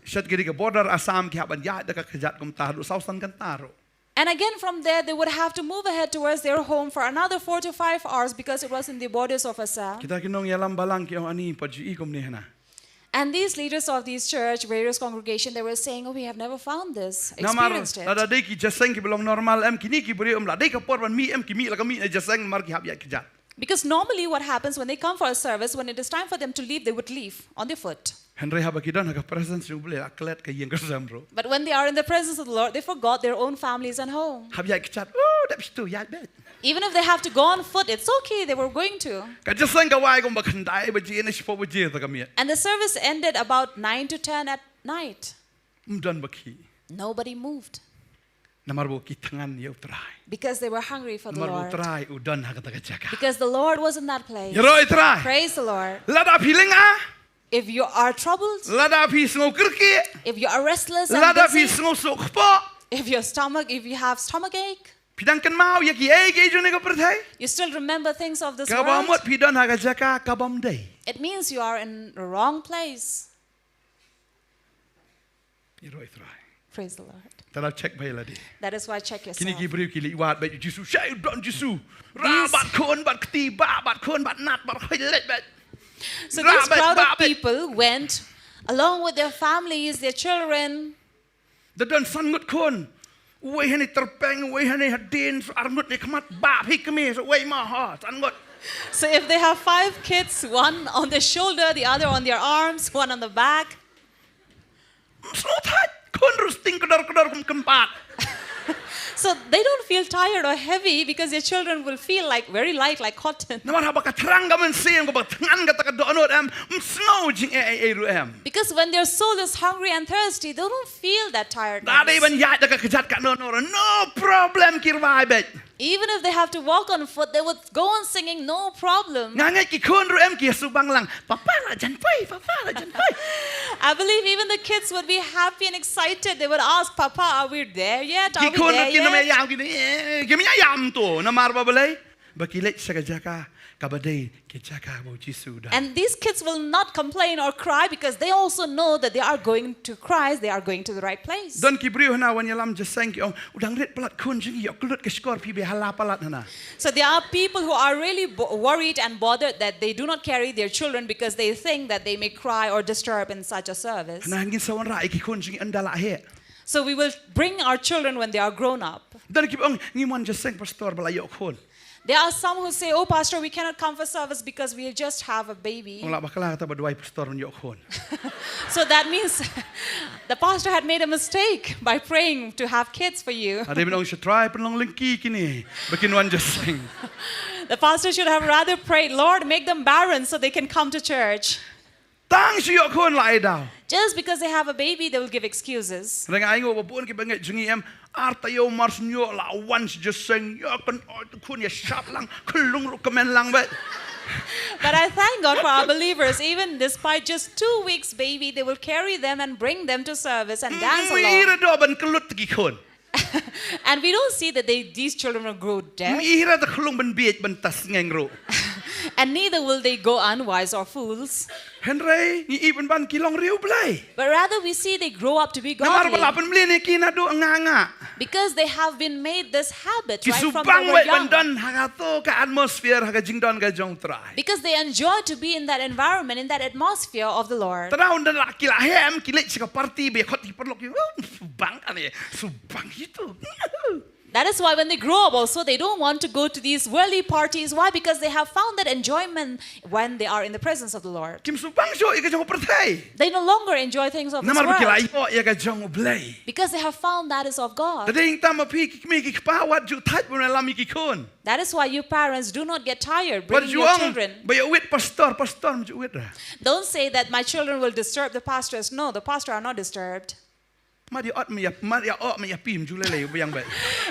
Sha ki dei ka border Assam ki hap ban ïaid da ka kjat kumta haduh saw san kynta ruh. And again from there they would have to move ahead towards their home for another four to five hours because it was in the borders of Assam. Kita ki nongïalam balang ki ong ani pat ju i kumne hana. And these leaders of these church, various congregation, they were saying, "Oh, we have never found this, experienced it." Namar lada dei ki jingïaseng kiba long normal em kine ki briew em la dei ka por ban mih em ki mih la ka mih na jingïaseng namar ki hap ïaid kjat. Because normally what happens when they come for a service, when it is time for them to leave, they would leave on their foot. Hynrei haba ki don ha ka presence jong U Blei la klet ka ïing ka sem ruh. But when they are in the presence of the Lord, they forgot their own families and home. Hap ïaid kjat, oh, dep shitu ïaid beit. Even if they have to go on foot, it's okay, they were going to. Ka jingïaseng ka wai kumba khyndai baje ne shiphew baje ta ka miet. And the service ended about nine to ten at night. Ym don ba khie. Nobody moved. Namar ba ki thngan ïa U Trai. Because they were hungry for the Lord. Namar U Trai u don ha kata ka jaka. Because the Lord was in that place. Ïaroh ïa U Trai. Praise the Lord. Lada phi lynga. If you are troubled, lada phi sngew kyrkieh, if you are restless and busy, lada phi sngew suk kpoh, if your stomach, if you have stomach ache, phi dang kynmaw ïa kiei kiei jong kane ka pyrthei, you still remember things of this world, kaba mut phi don ha ka jaka ka bym dei. It means you are in the wrong place. Ïaroh ïa U Trai. Praise the Lord. Te la check bha ïa lade. That is why check yourself. Kine ki briew ki leit wad beit ïa U Jisu. Shai u don Jisu. Rah bad khun bad kti, bah bad khun bad nat bad hoi leit beit. So this crowd of people went along with their families, their children. Da don san ngut khun. Uwei hangne tyrpeng, uwei hangne hadien, ar ngut ne khmat, bah phi kmie, uwei ma ha, san ngut. So if they have five kids, one on their shoulder, the other on their arms, one on the back. Sngewthuh, khun ruh sting kdor kdor kum kynbat. So they don't feel tired or heavy because your children will feel like very light, like cotton. Namar haba ka thrang ka mynsiem, kaba thngan kata ka dohnud em, ym sngew jingeh ei ei ruh em. Because when their soul is hungry and thirsty, they don't feel that tiredness. Da dei ban ïaid da ka kjat ka dohnud, no problem, ki rwai beit. Even if they have to walk on foot, they would go on singing, no problem. Nga ngeit ki khun ruh em ki ïa subang lang. Papa la jan poi, papa la jan poi. I believe even the kids would be happy and excited. They would ask, "Papa, are we there yet? Are we there yet?" Ki khun ruh kin ym ïam, kin ym ïam to. Namar ba balei? Ba ki leit sha ka jaka kaba dei ki jaka ba u Jisu u don. And these kids will not complain or cry because they also know that they are going to Christ, they are going to the right place. Don ki briew hana wan ïalam jingïaseng, ki ong, u dang rit palat khun jong ngi, ïoh kyllut ka shkor phi ba ïa la palat hana. So there are people who are really bo- worried and bothered that they do not carry their children because they think that they may cry or disturb in such a service. Hana ngin sa wanrah ïa ki khun jong ngi ynda la heh. So we will bring our children when they are grown up. Don kiba ong, ngim wan jingïaseng pastor ba la ïoh khun. There are some who say, "Oh, Pastor, we cannot come for service because we just have a baby." Ong lah bakla kata ba duwai pastor ban ïoh khun. So that means the pastor had made a mistake by praying to have kids for you. Hadien ba ong sha Trai pynlong lyngkhi kine ba kin wan jingïaseng. The pastor should have rather prayed, "Lord, make them barren so they can come to church." Tang shu ïoh khun la ai daw. Just because they have a baby, they will give excuses. Hynrei nga ainguh ba bun kiba ngeit jong ngi em, ar taïew mar shu ïoh la wan sha jingïaseng, ïa kan oi tu khun ïa shap lang, khyllung ruh kmen lang beit. But I thank God for our believers. Even despite just two weeks baby, they will carry them and bring them to service and dance along. Ym i re doh ban kyllut ki khun. And we don't see that they, these children will grow deaf. Ym i re doh khyllung ban bieit ban tas ngeng ruh. And neither will they go unwise or fools. Hynrei ngi i ban ban ki long riew Blei. But rather we see they grow up to be godly. Namar ba la pynmlien ïa ki naduh nga nga. Because they have been made this habit right from they were young. Ki shu bang beit ban don ha kato ka atmosphere, ha ka jingdon ka jong u Trai. Because they enjoy to be in that environment, in that atmosphere of the Lord. Te nangta la ki la heh em, ki leit sha ka party ba ïa khot ki paralok ki, oh, shu bang kane, shu bang ito. That is why when they grow up also, they don't want to go to these worldly parties. Why? Because they have found that enjoyment when they are in the presence of the Lord. Kim shu bang shuh ïa ka jong u pyrthei. They no longer enjoy things of this world. Namar ba ki la ïoh ïa ka jong u Blei. Because they have found that is of God. Te dei tang ma phi ki kmie ki kpa wat ju thait ban ïalam ïa ki khun. That is why you parents do not get tired bringing your children. Wat ju ong ba ïa wit pastor, pastor ym ju wit ra. Don't say that my children will disturb the pastors. No, the pastor are not disturbed. Mat ïa ot ma ïa, mat ïa ot ma ïa pim ju lei lei biang beit.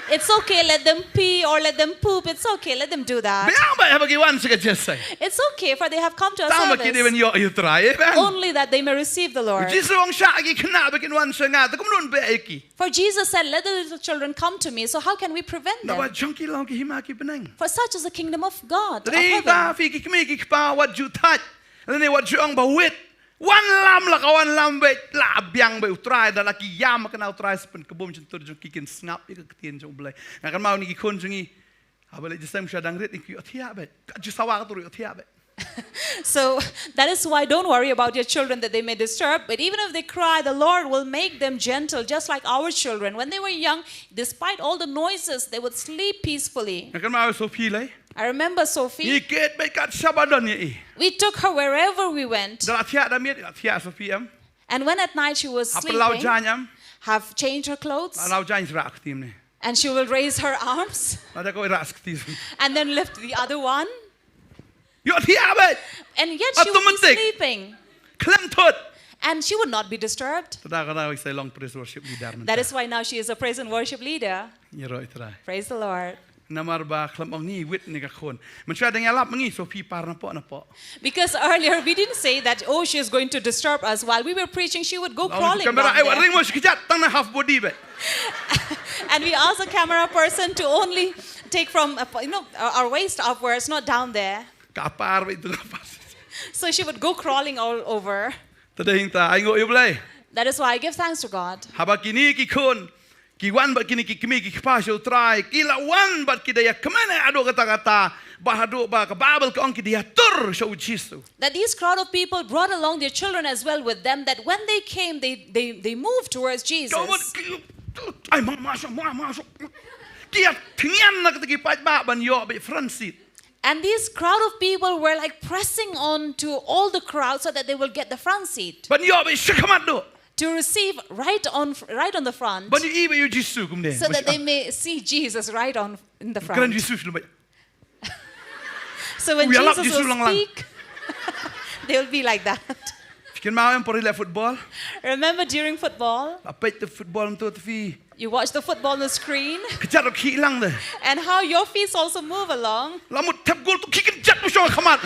It's okay, let them pee or let them poop. It's okay, let them do that. Biang beit haba ki wan sha ka jingïaseng. It's okay, for they have come to a service. Tang ba ki dei ban ïoh ïa u Trai, amen. Only that they may receive the Lord. Jisu ong shah ki khynnah ba kin wan sha nga, te kumno ban beh ïa ki. For Jesus said, "Let the little children come to me." So how can we prevent them? Naba jong ki long ki hima ki bneng. For such is the kingdom of God, of heaven. Te dei tang phi ki kmie ki kpa wat ju thait. Lane wat ju ong ba wit. Wan lam la ka wan lam beit, la biang beit u Trai, da la ki ïam kane u Trai sa pynkhlaiñ shyntur jong ki kin sngap ïa ka ktien jong u Blei. Nga kynmaw ïa ki khun jong ngi. Haba leit jingïaseng shu dang rit ki ïohthiah beit. Ka ju sawa ka tu ïohthiah beit. So that is why don't worry about your children that they may disturb, but even if they cry, the Lord will make them gentle, just like our children. When they were young, despite all the noises, they would sleep peacefully. Nga kynmaw Sophie lei. I remember Sophie. Ngi kit beit kat shaba don ïa i. We took her wherever we went. Da la thiah da miet, la thiah Sophie em. And when at night she was sleeping, hap pynlaw jaiñ em, have changed her clothes, la law jaiñ rah kti ne. And she will raise her arms, la da ko rah kti, and then lift the other one. Ïohthiah beit. And yet she would be sleeping. Automatic. Khlem thut. And she would not be disturbed. Te da ka da i sa long praise worship leader mynta. That is why now she is a praise and worship leader. Ïaroh ïa u Trai. Praise the Lord. Namar ba khlem ong ngi wit ne ka khun. Mynshuwa dang ïalap ma ngi Sophie par napoh napoh. Because earlier we didn't say that, "Oh, she is going to disturb us." While we were preaching, she would go crawling down there. Ong ka kamera, "Ai, wat ring mo shi kjat, tang na half body beit." And we asked the camera person to only take from, uh, you know, our, our waist upwards, not down there. Ka par beit tu ka par. So she would go crawling all over. Te dei hangta ai nguh ïa u Blei. That is why I give thanks to God. Haba kine ki khun ki wan bad kine ki kmie ki kpa sha u Trai, ki la wan bad ki da ïa kmen haduh katta katta, bad haduh ba ka Baibl ka ong ki da ïatur sha u Jisu. That these crowd of people brought along their children as well with them, that when they came, they, they, they moved towards Jesus. Ka mut ki, ai, ma, ma, sha, ma, ma, sha. Ki ïa thngian na kata ki paidbah ban ïoh beit front seat. And these crowd of people were, like, pressing on to all the crowd so that they will get the front seat. Ban ïoh beit shakhmat duh. to receive right on, right on the front, Ban ïohi ba ïa u Jisu kumne. so that they may see Jesus right on in the Kren front. Jisu shlem bad. So when U ïalap Jesus Jisu will lang lang. speak, they'll be like that. Phi kynmaw em por ïaleh football. Remember during football, La peit te football to te phi. you watch the football on the screen, Kjat ruh khih lang de. and how your feet also move along. La mut thep gol to khih kjat u shong khmat.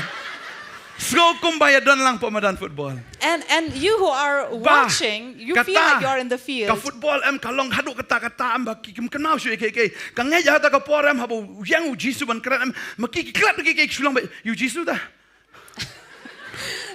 Sngew kumba ïa don lang pok madan football. And and you who are Bah, watching, you kata, feel like you're in the field. Ka football em ka long haduh kata kata em ba ki kim kynmaw shuh ïa kiei kiei. Ka ngeit ïa kata ka por em haba u ïeng u Jisu ban kren em ma ki ki klet ïa kiei kiei ki shu long ba ïa u Jisu da.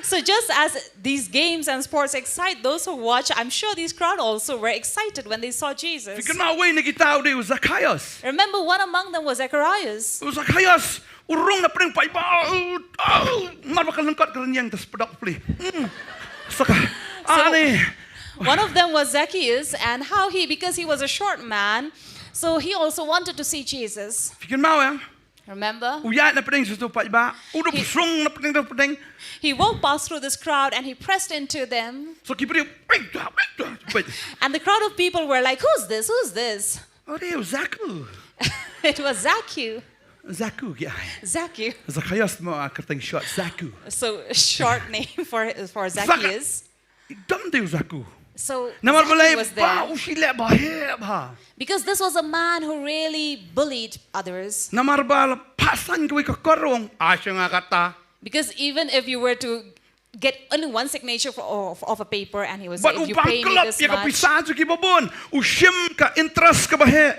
So just as these games and sports excite those who watch, I'm sure these crowd also were excited when they saw Phi Jesus. kynmaw wei na kita u dei u Zacchaeus. Remember, one among them was Zacharias. U Zacchaeus u rung na pdeng paidbah. Mar ba ka lyngkot ka rynïeng te spdok pli. Hmm. Saka. So- Ani. One of them was Zacchaeus, and how he, because he was a short man, so he also wanted to see Jesus. Phi kynmaw em. Remember? U ïaid na pdeng sa tu paidbah. U da He- psrung na pdeng na pdeng. He walked past through this crowd and he pressed into them. So ki briew. Wait, wait, wait. And the crowd of people were like, "Who's this? Who's this?" Oh, dei u Zaku. It was Zacchaeus. Zaku ki ai. Zacchaeus. Zacchaeus mo a kyrteng short Zaku. So short name for for Zacchaeus. Zacchaeus. Dom dei u Zaku. So Namar balei Zacchaeus was ba there. U shi leh ba heh ba. Because this was a man who really bullied others. Namar ba la pasan kawei ka korong. Ai sha nga kata. Because even if you were to get only one signature for, of, of a paper and he was But saying, u "You pay me bangklop this ïa ka much." pisa jong ki babun. U shim ka interest kaba heh.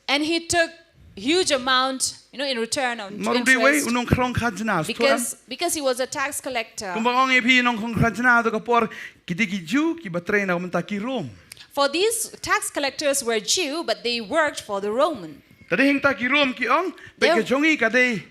And he took huge amount, you know, in return on Mar u dei wei interest. U nongkhrong khajna. Because, because he was a tax collector. Kumba ong ïa phi nongkhrong khajna tu ka por. Ki dei ki Jiw kiba trei na mynta ki Rom. For these tax collectors were Jew, but they worked for the Roman. Te dei hangta ki Rom ki ong. Peit ka They're- jong ngi ka dei.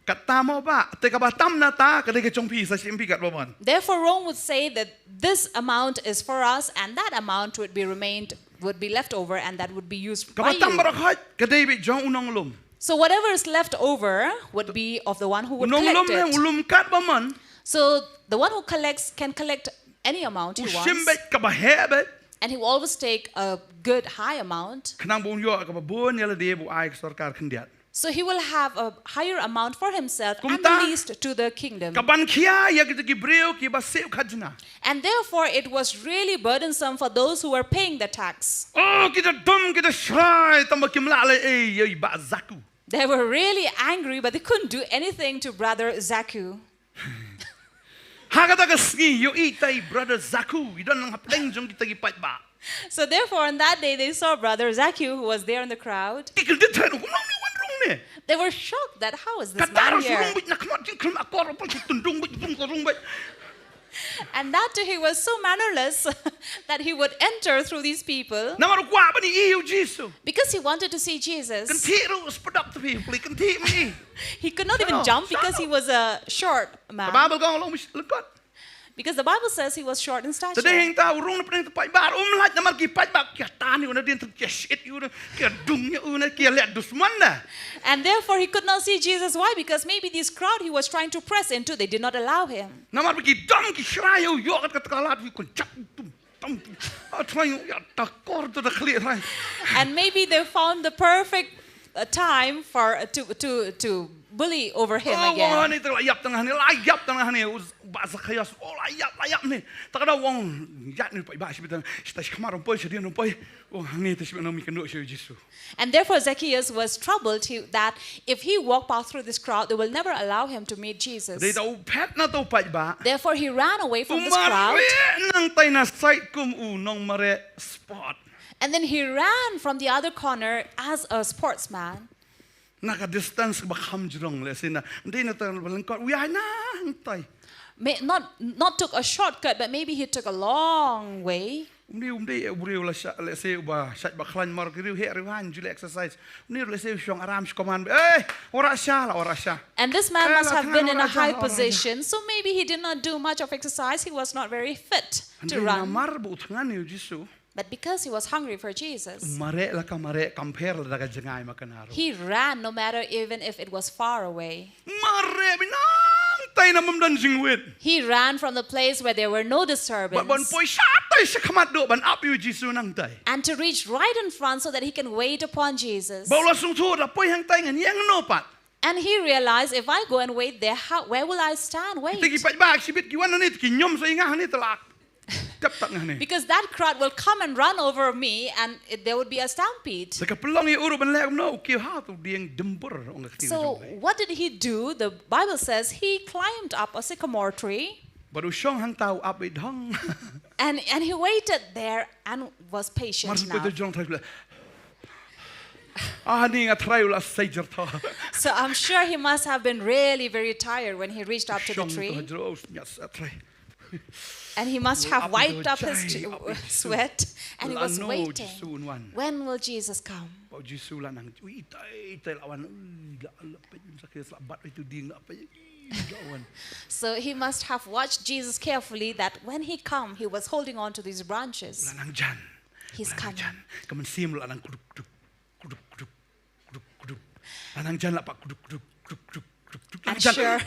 Kata mo ba. Te kaba tam na ta ka dei ka jong phi sa shim phi katba mon. Therefore, Rome would say that this amount is for us, and that amount would be remained, would be left over, and that would be used by Kaba tam you. Baroh hoi ka dei beit jong u nonglum. So whatever is left over would be of the one who U would nonglum collect ne u it. Lum katba mon. So the one who collects can collect any amount he U shim wants. beit kaba heh beit. And he will always take a good high amount. Khnang ba un ïoh kaba bun ïa lade ba u ai ka sorkar khyndiat. So he will have a higher amount for himself and Kumta- least to the kingdom. Ka ban khia ïa kita ki briew kiba siew khajna. And therefore, it was really burdensome for those who were paying the tax. Oh, kita dom kita shrai tang ba kim lah leh ei ïa i Bah Zaku. They were really angry, but they couldn't do anything to Brother Zaku. Ha kata ka sngi ïohi ita i Brother Zaku i don lang hapdeng jong kita ki paidbah. So therefore, on that day, they saw Brother Zaku, who was there in the crowd. Ki kyndit tharai kum long ni wan rung ne. They were shocked that how is this Kata man rung shu rung here? beit na khmat jingkhlem akor pal ki tundung beit rung ka rung beit. And that too, he was so mannerless that he would enter through these people Namar u kwah ban ïohi ïa u Jisu. because he wanted to see Jesus. Kynthih ruh spdok te phi pli kynthih mi. He could not even Oh, jump because he was a short Ka man. Bible ka ong long mi lyngkot. Because the Bible says he was short in Te dei stature. hangta u rung na pdeng te paidbah um lait namar ki paidbah ki ïa tan ïa u na dien te ki ïa shit ïa u na ki ïa dung ïa u na ki ïa leh dusmon na. And therefore, he could not see Jesus. Why? Because maybe this crowd he was trying to press into, they did not allow him. Namar ba ki dom ki shrai ïa u ïoh kat ka tkalat wi kun chak tum tum tum. A trai ïa ta kor ta da khlieh trai. And maybe they found the perfect uh, time for uh, to to to bully over him Oh, again. wah ni ta la ïap tang hani la ïap tang hani u Bah Zacchaeus. Oh la ïap la ïap ni. Ta ka da wang ïap ni paidbah shi bit tang. Shi ta shi khmat rumpoi shi dien rumpoi. Oh hani ta shi bit nang mi kynduh shi Jisu. And therefore, Zacchaeus was troubled he, that if he walked past through this crowd, they will never allow him to meet Jesus. Dei ta u phet na ta u paidbah. Therefore, he ran away from U this crowd. mareh nang tai na side kum u nongmareh sport. And then he ran from the other corner as a sportsman. Na ka distance ba kham jrong lehse na. Dei na ta ba lyngkot u ïai nang tai. May, not, not took a shortcut, but maybe he took a long way. Um dei um dei u briew la sha lehse u ba shait ba khlaiñ mar ki riew heh riew haiñ ju leh exercise. Um dei lehse u shong aram shi koman. Eh, ora sha la ora sha. And this man Eh, must la have tang been la in a ora sha, high la ora sha. Position, so maybe he did not do much of exercise. He was not very fit to Hynrei run. Namar ba u thngan ïa u Jisu. But because he was hungry for Jesus, Mareh la ka mareh compare la da ka jngai ma ka na ruh. He ran no matter even if it was far away. Mareh beit nang Tei na bym don jingwit. He ran from the place where there were no disturbance. Ba ban poi shatai shakhmat duh ban ap ïa u Jisu nangtai. And to reach right in front so that he can wait upon Jesus. Ba u la sngewthuh da poi hangtai ngan ïeng no pat. And he realized, if I go and wait there, how, where will I stand? Wait. Kita ki paidbah shibit ki wan hangne ki ñiom sa ïa nga hangne te la tep tak nga hangne. Because that crowd will come and run over me and it, there would be a stampede. Sa ka pynlong ïa u ruh ban leh kumno, u kiew ha u dieng dymbur ong ka ktien jong. So what did he do? The Bible says he climbed up a sycamore tree. Bad u shong hangta u ap beit dhong. And, and he waited there and was patient enough. Mar shu peit jong thai. Ah, ni nga trai u la sei jer tho. So I'm sure he must have been really very tired when he reached up to the tree. And he must have wiped up his sweat and he was waiting. When will Jesus come? Ba u Jisu la nang, ui, itai, itai la wan, ui, la, la peit, Zacchaeus la bat ïa u dieng la peit, ui, la wan. So he must have watched Jesus carefully that when he come, he was holding on to these branches. La nang jan. He's coming. Ka mynsiem la nang kuduk, kuduk, kuduk, kuduk, kuduk, kuduk. La nang jan la pa kuduk, kuduk, kuduk, kuduk. And sure,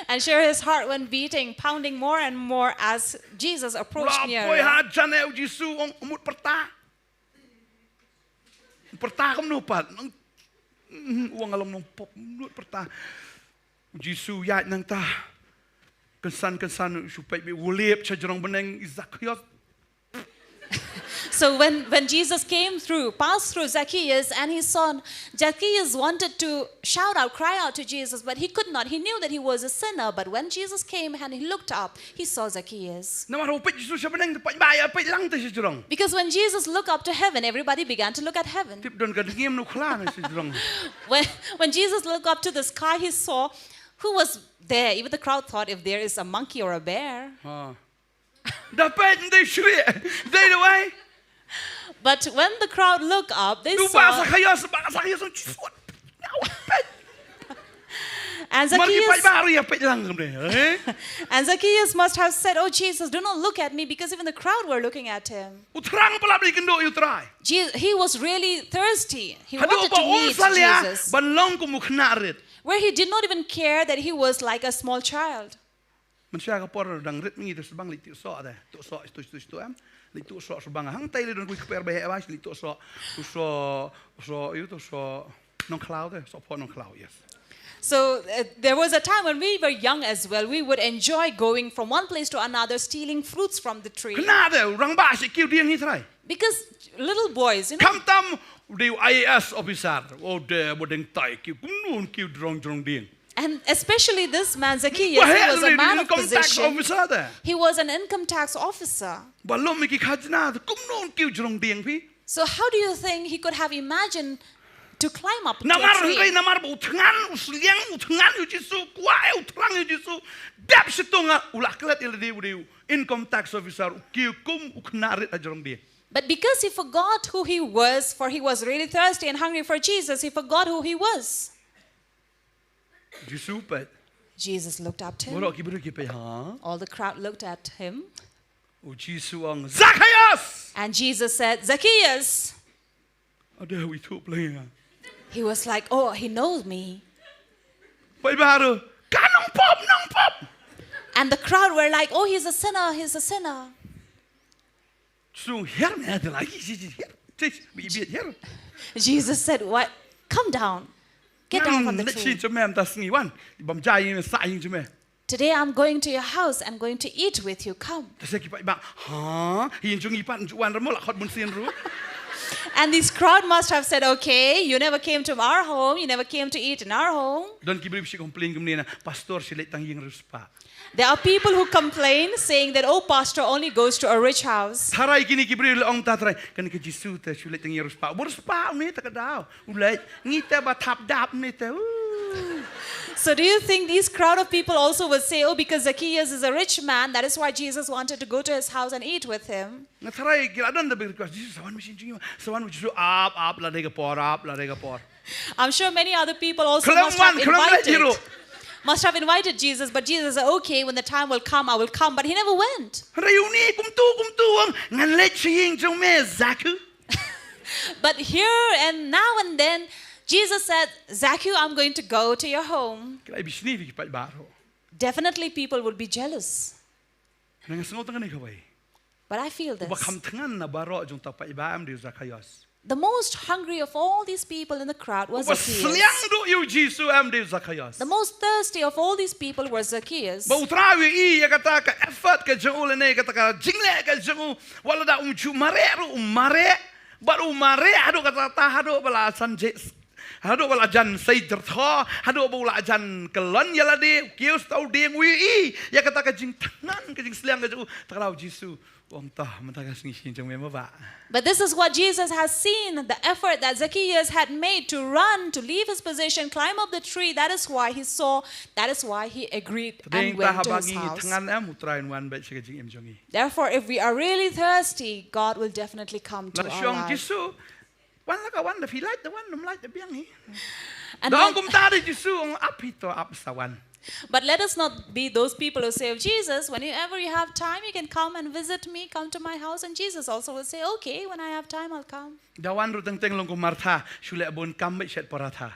and sure his heart went beating, pounding more and more as Jesus approached nearer. Poi ha jan eh u Jisu ong mut pyrta. Pyrta kumno pat. Ong along nong pop mut pyrta. U Jisu ïaid nangta. Kynsan kynsan shu peit beit u lip sha jrong bneng, Zacchaeus. So when, when Jesus came through, passed through Zacchaeus, and he saw Zacchaeus wanted to shout out, cry out to Jesus, but he could not. He knew that he was a sinner, but when Jesus came and he looked up, he saw Zacchaeus. Namar u peit Jisu sha bneng, peit ba ïa peit lang te sha jrong. Because when Jesus looked up to heaven, everybody began to look at heaven. Tip don ka dngiem nu khla na sha jrong. When, when Jesus looked up to the sky, he saw who was there. Even the crowd thought, if there is a monkey or a bear. Da peit, ym dei shrieh, dei duwai. But when the crowd look up, they saw. Duba Zacchaeus, ba Zacchaeus, Jisu. And Zacchaeus, and Zacchaeus must have said, "Oh Jesus, do not look at me," because even the crowd were looking at him. U thrang palat ïa kynduh ïa u Trai. Je- He was really thirsty. He wanted to meet Jesus. Ban long kum u khynnah rit. Where he did not even care that he was like a small child. Mynshuwa ka por dang rit mynta te sbang leit tuh soh te. Tuh soh, tuh, tuh, tuh, em. Leit tuh soh sbang. Hangtai leit don kui kper ba heh ba, leit tuh soh. Tuh soh, soh, ïu tuh soh Nongkhlaw te, soh phoh Nongkhlaw, yes. So uh, there was a time when we were young as well. We would enjoy going from one place to another, stealing fruits from the tree. Khynnah te, u rangbah shu kiew dieng hi trai. Because little boys, you know. Khamtam u dei u I A S officer. U dei, u dei tai kiew, kumno kiew jrong jrong dieng. And especially this man Zacchaeus, he was a man of position. He was an income tax officer. Ba lum ïa ki khajna, kumno kiew jrong dieng phi. So how do you think he could have imagined to climb up to a tree? Namar hynrei namar ba u thngan, u sliang, u thngan ïa u Jisu, kwah ïa u thrang ïa u Jisu. Dep shitung u la klet ïa lade u dei u income tax officer, u kiew kum u khynnah rit ha jrong dieng. But because he forgot who he was, for he was really thirsty and hungry for Jesus, he forgot who he was. Jisu peit. Jesus looked up to him. Baroh ki briew ki peit ha. All the crowd looked at him. U Jisu ong, Zacchaeus! And Jesus said, Zacchaeus! Ade u ithuh pleng ïa nga. He was like, oh, he knows me. Peit baroh, ka nongpop, nongpop. And the crowd were like, oh, he's a sinner, he's a sinner. Sung hiar me ade lagi, hiar. Jesus said, what? Come down. Get down from the tree. Today I'm going to your house and going to eat with you. Come. And this crowd must have said, okay, you never came to our home, you never came to eat in our home. Don ki briew shi complain kumne na, pastor shi leit tang ïing riewspah. There are people who complain saying that, oh, pastor only goes to a rich house. Tharai kine ki briew la ong ta trai, kane ka Jisu te shu leit tang ïing riewspah. Bor spah une te ka daw. U leit ngi te ba thap dap une te. So do you think these crowd of people also would say, oh, because Zacchaeus is a rich man, that is why Jesus wanted to go to his house and eat with him? Nga tharai ki la don da big request. Jisu sa wan ma sha ïing jong ngi. Sa wan ma Jisu, ap ap la dei ka por, ap la dei ka por. I'm sure many other people also must have invited, must have invited Jesus, but Jesus said, okay, when the time will come, I will come. But he never went. Hynrei une kumtu kumtu ong, ngan leit sha ïing jong me, Zacchaeus. But here and now and then, Jesus said, "Zacchaeus, I'm going to go to your home." Ki la bishni ki paidbah ruh. Definitely, people would be jealous. Nga sngew tang kane kawei. But I feel Uba this. kham thngan na baroh jong ta paidbah em dei u Zacchaeus. The most hungry of all these people in the crowd was Uba Zacchaeus. sliang duh ïa u Jisu em dei u Zacchaeus. The most thirsty of all these people was Zacchaeus. Ba u Trai u ïohi ïa kata ka effort ka jong u lane kata ka jingleh ka jong u. Wat la da um ju mareh ruh u mareh. Bad u mareh haduh katta katta haduh ba la san je. Haduh ba la jan sei jyrthoh, haduh ba u la jan kyllon ïa lade, u kiew stad u dieng, u ïohi ïa kata ka jingthngan ka jingsliang ka jong u. Te ka la u Jisu u ong, to mynta ka sngi shin jong me mo bah. But this is what Jesus has seen, the effort that Zacchaeus had made to run, to leave his position, climb up the tree. That is why he saw, that is why he agreed Te dei and ta went to haba his ngi house. Thngan em u Trai un wan beit sha ka jingim jong ngi. Therefore, if we are really thirsty, God will definitely come to La our shong life. Jisu. Wan la ka wan, da phi lait da wan, ym lait da biang hi. And Da ong when- kumta de Jisu, ong ap hi to ap sa wan. But let us not be those people who say of Jesus, "Whenever you have time, you can come and visit me, come to my house." And Jesus also will say, "Okay, when I have time, I'll come." Da wan ruh teng teng long kum Martha, shu leh bun kam beit shet paratha.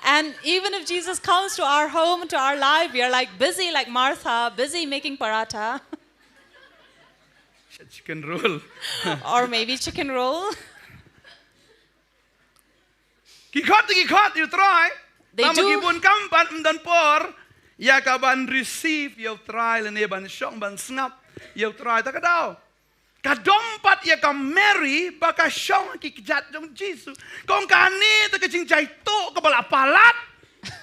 And even if Jesus comes to our home, to our life, we are like busy like Martha, busy making paratha Shet chicken roll. or maybe chicken roll. Ki khot, ki khot ïa u Trai. They Tang ba do. Ki bun kam pat ym don por ïa ka ban receive ïa u Trai lane ban shong ban sngap ïa u Trai. Ta ka daw ka dom pat ïa ka Mary ba ka shong ha ki kjat jong Jisu. Ka ong kane te ka jingjaituh kaba la palat.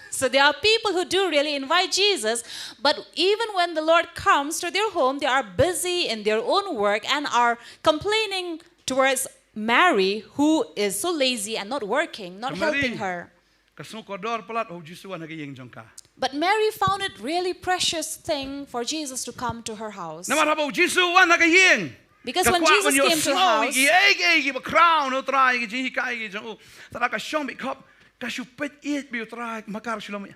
So there are people who do really invite Jesus, but even when the Lord comes to their home, they are busy in their own work and are complaining towards Mary, who is so lazy and not working, not Ka Mary. Helping her. Ka sngewkordor palat ba u Jisu wan ha ka ïing jong ka. But Mary found it really precious thing for Jesus to come to her house. Namar haba u Jisu wan ha ka ïing. Because Ka when kwah Jesus ban ïoh came to her sngew house, ïa kiei kiei kiba khraw na u Trai, ki jinghikai ki jong u. Te lada ka shong beit khop, ka shu peit ïeit beit ïa u Trai, ma ka ruh shu long ïa.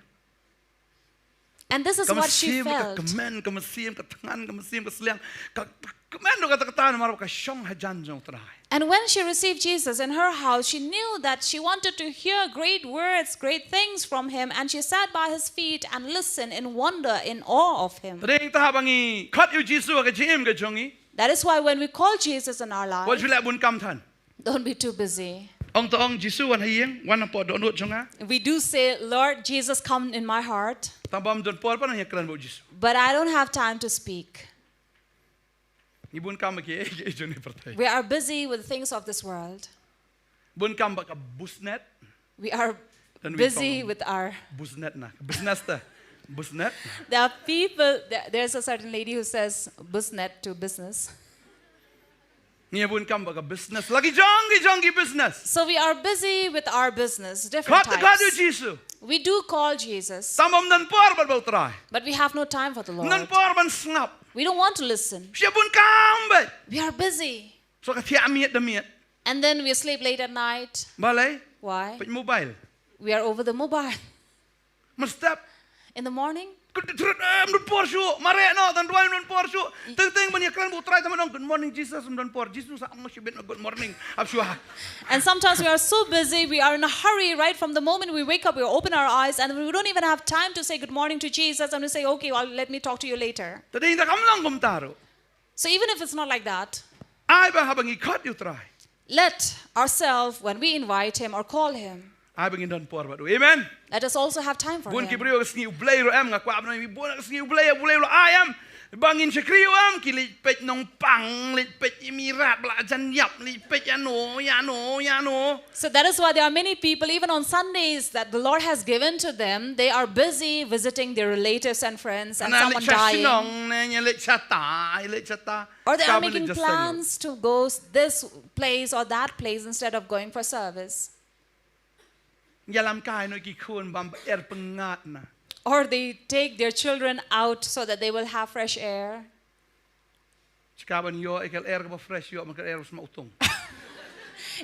And this is Ka what she mynsiem ka felt. kmen, ka mynsiem ka thngan, ka mynsiem ka sliang, ka kmen ruh kata kata namar ba ka shong hajan jong u Trai. And when she received Jesus in her house, she knew that she wanted to hear great words, great things from him, and she sat by his feet and listened in wonder, in awe of him. Te dei ta haba ngi khot ïa u Jisu ha ka jingim ka jong ngi. That is why when we call Jesus in our Wat life, shu leh bun kam than. Don't be too busy. Ong to ong Jisu wan ha ïing, wan hapoh dohnud jong nga. We do say, "Lord Jesus, come in my heart." Tang ba ym don por pat nang ïakren bad u Jisu. But I don't have time to speak. Ngi bun kam bad kiei kiei jong ne pyrthei. We are busy with things of this world. Bun kam bad ka busnet. We are Then we busy follow. With our Busnet na. Business ta. Busnet. There are people, there, there's a certain lady who says busnet to business. Ngi bun kam bad ka business. La ki jong ki jong ki business. So we are busy with our business, different Khot khot ïa u types. Jisu. We do call Jesus, Tang ba ym don por bad u Trai. But we have no time for the Ym don Lord. Por ban sngap. We don't want to listen. Shu bun kam beit. We are busy. So ka thiah miet da miet. And then we sleep late at night. Balei? Why? Peit mobile. We are over the mobile. Mynstep. In the morning, Kut trut em don por shuh. Mareh noh tang duwai don por shuh. Teng teng ban ïakren bad u Trai tang ban ong, "Good morning Jesus," ym don por. Jisu sa ong shibit, "Good morning." Ap shuwa. And sometimes we are so busy, we are in a hurry, right? From the moment we wake up, we open our eyes, and we don't even have time to say good morning to Jesus, and we say, "Okay, well, let me talk to you later." Te dei ta kam long kumta ruh. So even if it's not like that, Ai ba haba ngi khot ïa u Trai. Let ourselves, when we invite him or call him, Ai ba ngin don por bad u. Amen. Let us also have time for him. Bun ki briew ka sngi U Blei ruh em, nga kwah ban ong bun ka sngi U Blei, U Blei ruh ai em. Ba ngin shakri u em, ki leit peit nongpang, leit peit i mirat ba la jan ïap, leit peit ïano ïano ïano. So that is why there are many people, even on Sundays that the Lord has given to them, they are busy visiting their relatives and friends and someone dying. Nong ne, leit shata, leit shata. Or they are making plans to go this place or that place instead of going for service. Ïalam kai noh ki khun bam er pyngngad na. Or they take their children out so that they will have fresh air. Shikha ban ïoh ïa ka air kaba fresh, ïoh ma ka air sma utung.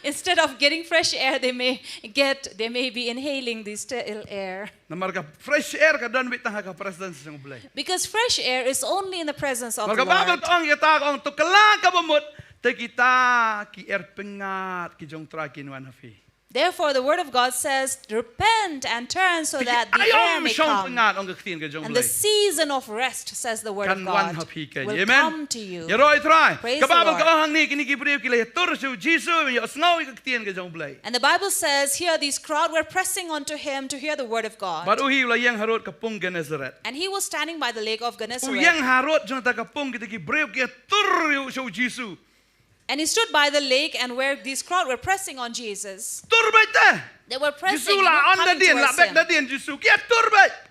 Instead of getting fresh air, they may get, they may be inhaling the stale air. Namar ka fresh air ka don beit tang ha ka presence jong U Blei. Because fresh air is only in the presence of the Lord. Namar ka Bible ka ong ïa ta, ka ong to kylla kaba mut, te kita ki er pyngngad ki jong U Trai kin wan ha phi. Therefore, the word of God says, "Repent and turn so that the heir may come." And the season of rest, says the word of God, will come to you. Praise the Lord. And the Bible says here, these crowd were pressing on to him to hear the word of God. And he was standing by the lake of Gennesaret. And he stood by the lake and where these crowd were pressing on Jesus. They were pressing, you know, coming towards him.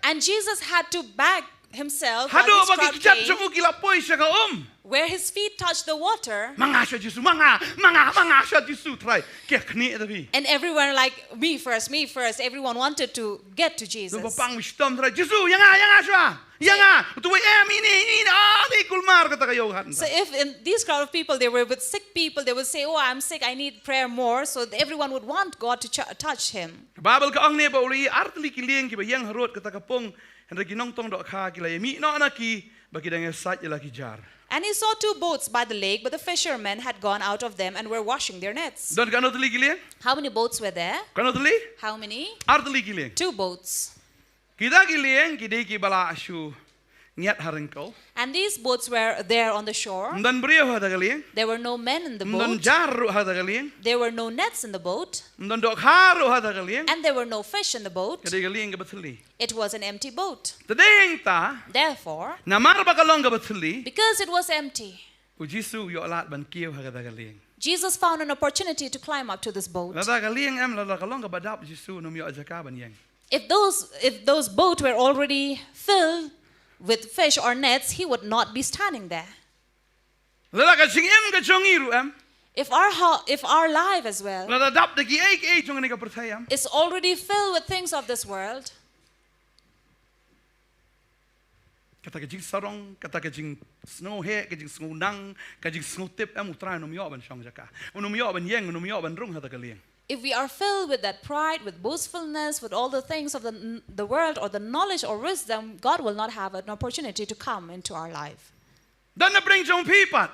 And Jesus had to back himself while this crowd came, where his feet touched the water. And everyone like, "Me first, me first." Everyone wanted to get to Jesus. So if in these crowd of people they were with sick people, they would say, "Oh, I'm sick, I need prayer more." So everyone would want God to ch-, touch him. Bible ka ong ne ba u la ïohi artylli ki lieng kiba ïeng harud kata ka pung, hynrei ki nongtong dohkha ki la ïamih noh na ki, ba ki dang ïasaid ïa la ki jar. And he saw two boats by the lake, but the fishermen had gone out of them and were washing their nets. Don katno tylli ki lieng? How many boats were there? Katno tylli? How many? Artylli ki lieng. Two boats. Kita ki lieng ki dei kiba la shu ngiat ha ryngkew. And these boats were there on the shore. Ym don briew ha kata ka lieng. There were no men in the boat. Ym don jar ruh ha kata ka lieng. There were no nets in the boat. Ym don dohkha ruh ha kata ka lieng. And there were no fish in the boat. Ka dei ka lieng kaba thylli. It was an empty boat. Te dei hangta. Therefore, namar ba ka long kaba thylli, because it was empty, u Jisu u ïoh lad ban kiew ha kata ka lieng. Jesus found an opportunity to climb up to this boat. Lada ka lieng em, lada ka long kaba dap, u Jisu un ym ïoh jaka ban ïeng. If those, if those boat were already filled with fish or nets, he would not be standing there. Lada ka jingim ka jong ngi ruh em, if our ho-, if our life as well, lada dap da kiei kiei jong kane ka pyrthei em, is already filled with things of this world, kata ka jingsarong, kata ka jingsngewheh, ka jingsngewnang, ka jingsngewtip em, U Trai un ym ïoh ban shong jaka. Un ym ïoh ban ïeng, un ym ïoh ban rung ha kata ka lieng. If we are filled with that pride, with boastfulness, with all the things of the, the world or the knowledge or wisdom, God will not have an opportunity to come into our life. Don na pdeng jong phi pat.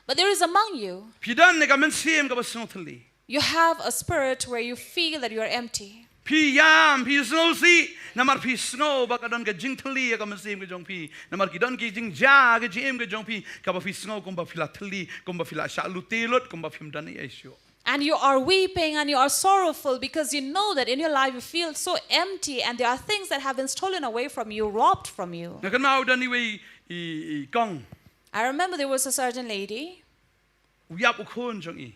But there is among you. Phi don ne ka mynsiem kaba sngewthylli. You have a spirit where you feel that you are empty. Phi ïam, phi sngewsih, namar phi sngew ba ka don ka jingthylli ïa ka mynsiem ka jong phi. Namar ki don ki jingjia ha ka jingim ka jong phi, kaba phi sngew kumba phi la thylli, kumba phi la shah lute lut, kumba phim don ei ei shuh. And you are weeping and you are sorrowful because you know that in your life you feel so empty and there are things that have been stolen away from you, robbed from you. Nga kynmaw don iwei i, i kong. I remember there was a certain lady. U ïap u khun jong i.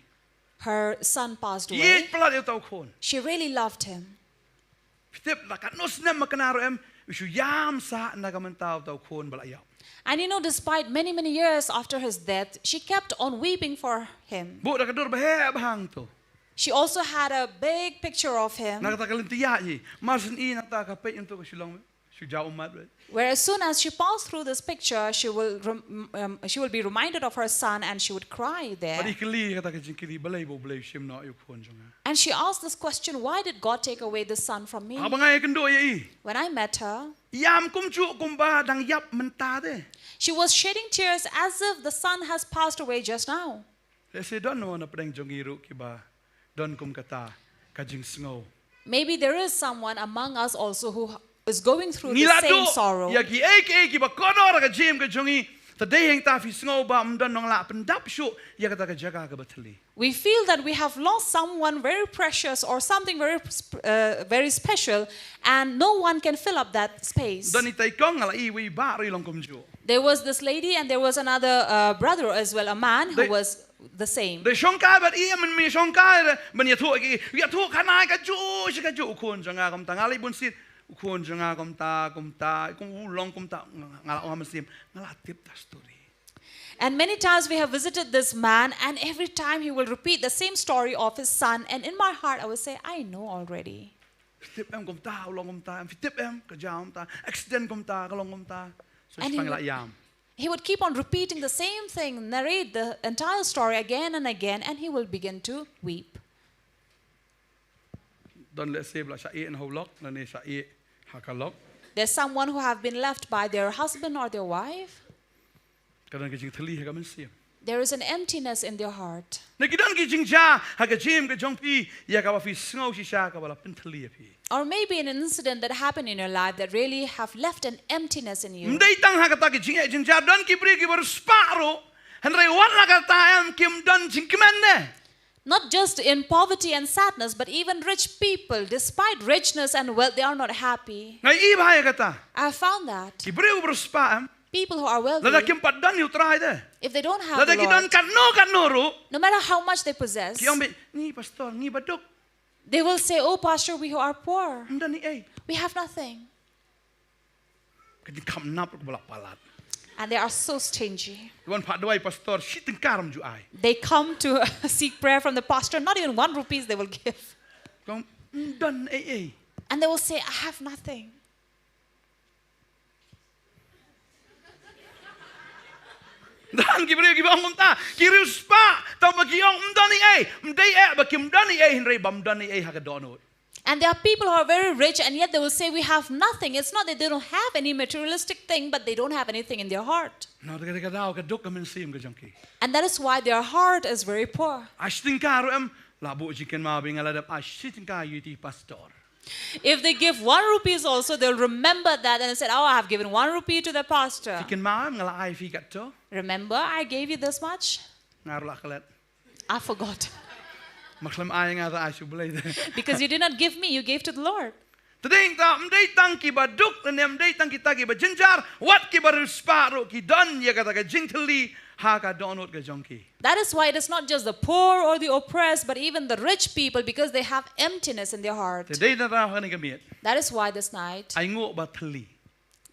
Her son passed away. Ïeit palat ïa uta u khun. She really loved him. Phi tip la katno snem ma kane ruh em, u shu ïam sah na ka bynta uta u khun ba la ïap. And you know, despite many, many years after his death, she kept on weeping for him. Buh da ka dur ba heh ba hangto. She also had a big picture of him. Na kata ka lynti ïa i, mar syn i nangta ka peit nangto ka shu long, shu jaw ummat bad. Where as soon as she passed through this picture, she will rem-, um, she will be reminded of her son and she would cry there. Bad i kylli kata ka jingkylli, balei ba U Blei u shim noh ïa u khun jong nga. And she asked this question, "Why did God take away this son from me?" Haba nga ïakynduh ïa i. When I met her, ïam kumjuh kumba dang ïap mynta de. She was shedding tears as if the son has passed away just now. Lehse don mo na pdeng jong ngi ruh kiba don kum kata ka jingsngew. Maybe there is someone among us also who is going through the same sorrow. Ngi la duh ïa kiei kiei kiba kordor ha ka jingim ka jong ngi. Te dei hangta phi sngew ba ym don nonglah pyndap shuh ïa kata ka jaka kaba thylli. We feel that we have lost someone very precious or something very sp-, uh, very special, and no one can fill up that space. Don itai i kong, nga la i iwei i bah ruh i long kumjuh. There was this lady and there was another, uh, brother as well, a man who was the same. Dei shongkai bad i, mynmiet shongkai de, ban ïathuh ki, ïathuh khana kajuh shi kajuh, u khun jong nga kumta, nga la i bun sien, u khun jong nga kumta, kumta, kum u long kumta, nga, nga la ong ha mynsiem, nga la tip da story. And many times we have visited this man, and every time he will repeat the same story of his son, and in my heart I will say, "I know already." Phi tip em kumta, u long kumta, em phi tip em, ka jia kumta, accident kumta, ka long kumta. So, and he would, he would keep on repeating the same thing, narrate the entire story again and again, and he will begin to weep. Don lehse ba la shah ïeh na u lok, lane shah ïeh ha ka lok. There's someone who have been left by their husband or their wife. Ka don ka jingthylli ha ka mynsiem. There is an emptiness in their heart. Ne ki don ki jingjia ha ka jingim ka jong phi ïa kaba phi sngew shisha kaba la pynthylli ïa phi. Or maybe an incident that happened in your life that really have left an emptiness in you. Ym dei tang ha kata ki jingeh jingjia, don ki briew kiba riewspah ruh, hynrei wat la katta em kim don jingkmen ne. Not just in poverty and sadness, but even rich people, despite richness and wealth, they are not happy. Nga ïohi bha ïa kata. I have found that. Ki briew ba riewspah em. People who are wealthy, lada kim pat don ïa u Trai de, if they don't have the Lord, lada ki don katno katno ruh, no matter how much they possess, ki ong beit, "Ngi pastor, ngi baduk." They will say, "Oh, pastor, we are poor. Ym don ei ei. We have nothing." Ka jingkham nap ruh kaba la palat. And they are so stingy. Wan phah duwai pastor, shi tyngka ruh ym ju ai. They come to seek prayer from the pastor, not even one rupees they will give. Ki ong, "Ym don ei ei." And they will say, "I have nothing." Don ki briew kiba ong kumta, ki riewspah, tangba ki ong ym don ei ei, ym dei eh ba kim don ei ei, hynrei ba ym don ei ei ha ka dohnud. And there are people who are very rich and yet they will say, "We have nothing." It's not that they don't have any materialistic thing, but they don't have anything in their heart. Na kata ka daw ka duk ka mynsiem ka jong ki. And that is why their heart is very poor. Ai shi tyngka ruh em, lah buh jingkynmaw ba nga la dep ai shi tyngka ïa u pastor. If they give one rupees also, they'll remember that and said, "Oh, I have given one rupee to the pastor." Phi kynmaw em nga la ai phi katto? Remember, I gave you this much? Nga ruh la klet. I forgot. Ma khlem ai nga, te ai sha U Blei te. Because you did not give me, you gave to the Lord. Te dei ta, ym dei tang ki baduk ne ym dei tang kita kiba jynjar, wat kiba riewspah ruh ki don ïa kata ka jingthylli ha ka dohnud ka jong ki. That is why it is not just the poor or the oppressed, but even the rich people, because they have emptiness in their heart. Te dei na kane ka miet, that is why this night, ainguh ba thylli.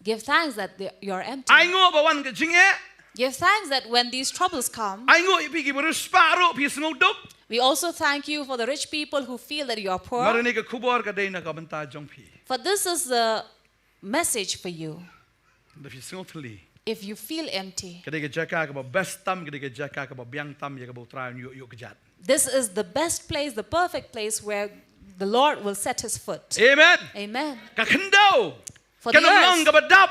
Give thanks that they, you are empty. Ainguh ba wan ka jingeh. Give thanks that when these troubles come, ainguh ïa phi kiba riewspah ruh phi sngew duk. We also thank you for the rich people who feel that you are poor. Namar kane ka khubor ka dei na ka bynta jong phi. For this is the message for you. Lada phi sngew thylli, if you feel empty, ka dei ka jaka kaba best tam, ka dei ka jaka kaba biang tam ïa kaba U Trai un ïoh ïoh kjat. This is the best place, the perfect place where the Lord will set his foot. Amen. Amen. Ka khyndew, for the earth, kan ym long kaba dap,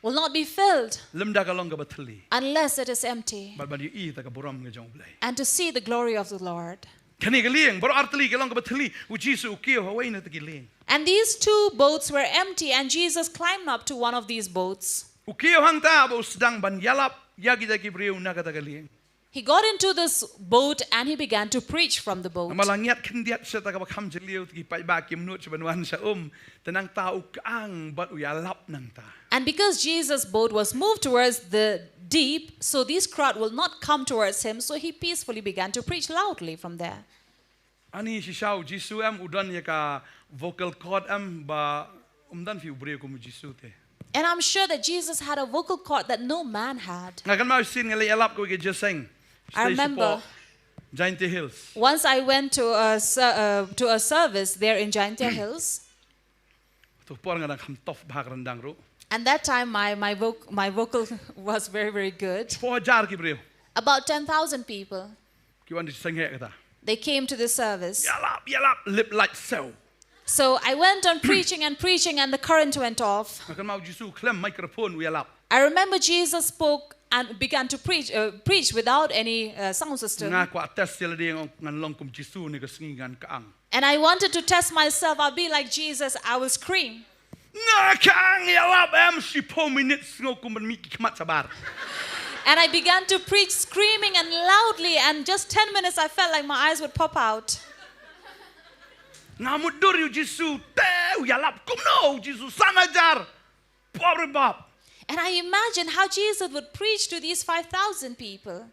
will not be filled, lymda ka long kaba thylli, unless it is empty, bad ban ïohi ïa ka burom ka jong U Blei, and to see the glory of the Lord. Kane ka lieng baroh ar tylli ka long kaba thylli, U Jisu u kiew ha kawei na kita ki lieng. And these two boats were empty, and Jesus climbed up to one of these boats. U kiew hangta bad u sdang ban ïalap ïa kita ki briew na kata ka lieng. He got into this boat and he began to preach from the boat. Namar la ngiat khyndiat sha kata kaba kham jylliew, te ki paidbah kim nud shuh ban wan sha um, te nangta u kyang bad u ïalap nangta. And because Jesus' boat was moved towards the deep, so this crowd will not come towards him, so he peacefully began to preach loudly from there. Ani shisha U Jisu em u don ïa ka vocal cord em ba ym don phi u briew kum U Jisu te. And I'm sure that Jesus had a vocal cord that no man had. Nga kynmaw shisien nga leit ïalap kawei ka jingïaseng. I remember, Jaintia Hills. Once I went to a ser-, uh, to a service there in Jaintia Hills. To por nga dang kham tough bha ka ryndang ruh. And that time my, my voc-, my vocal was very, very good. Shiphew hajar ki briew. About ten thousand people. Ki wan da ka jingseng heh kata. They came to the service. Ïalap, ïalap, lip light sew. So I went on preaching and preaching and the current went off. Nga kynmaw U Jisu khlem microphone u ïalap. I remember Jesus spoke and began to preach, uh, preach without any, uh, sound system. Nga kwah test ïa lade, ngan long kum U Jisu ne ka sngi ngan kyang. And I wanted to test myself. I'll be like Jesus. I will scream. Nga kyang ïalap em, shiphew minit sngew kum ban mih ki khmat shabar. And I began to preach screaming and loudly, and just ten minutes I felt like my eyes would pop out. Nga mutdur ïa U Jisu te u ïalap kumno, U Jisu san hajar. Bap re bap. And I imagined how Jesus would preach to these five thousand people.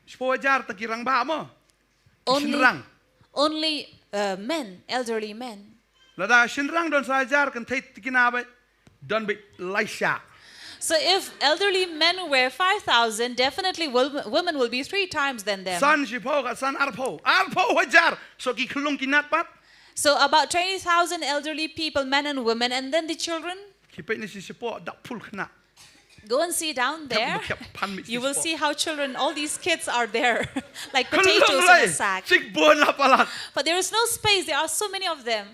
Shiphew hajar tang ki rangbah mo. Only, shynrang, only, uh, men, elderly men. Lada shynrang don sa hajar, kynthei tikna beit don beit lai shah. So if elderly men were five thousand, definitely wo-, women will be three times than them. San shiphew, ka san arphew. Arphew hajar. So ki khyllung ki nat pat. So about twenty thousand elderly people, men and women, and then the children. Ki peit na shi shapoh, dap full khynnah. Go and see down there. You will see how children, all these kids are there, like potatoes in a sack. Sik bun la palat. But there is no space. There are so many of them.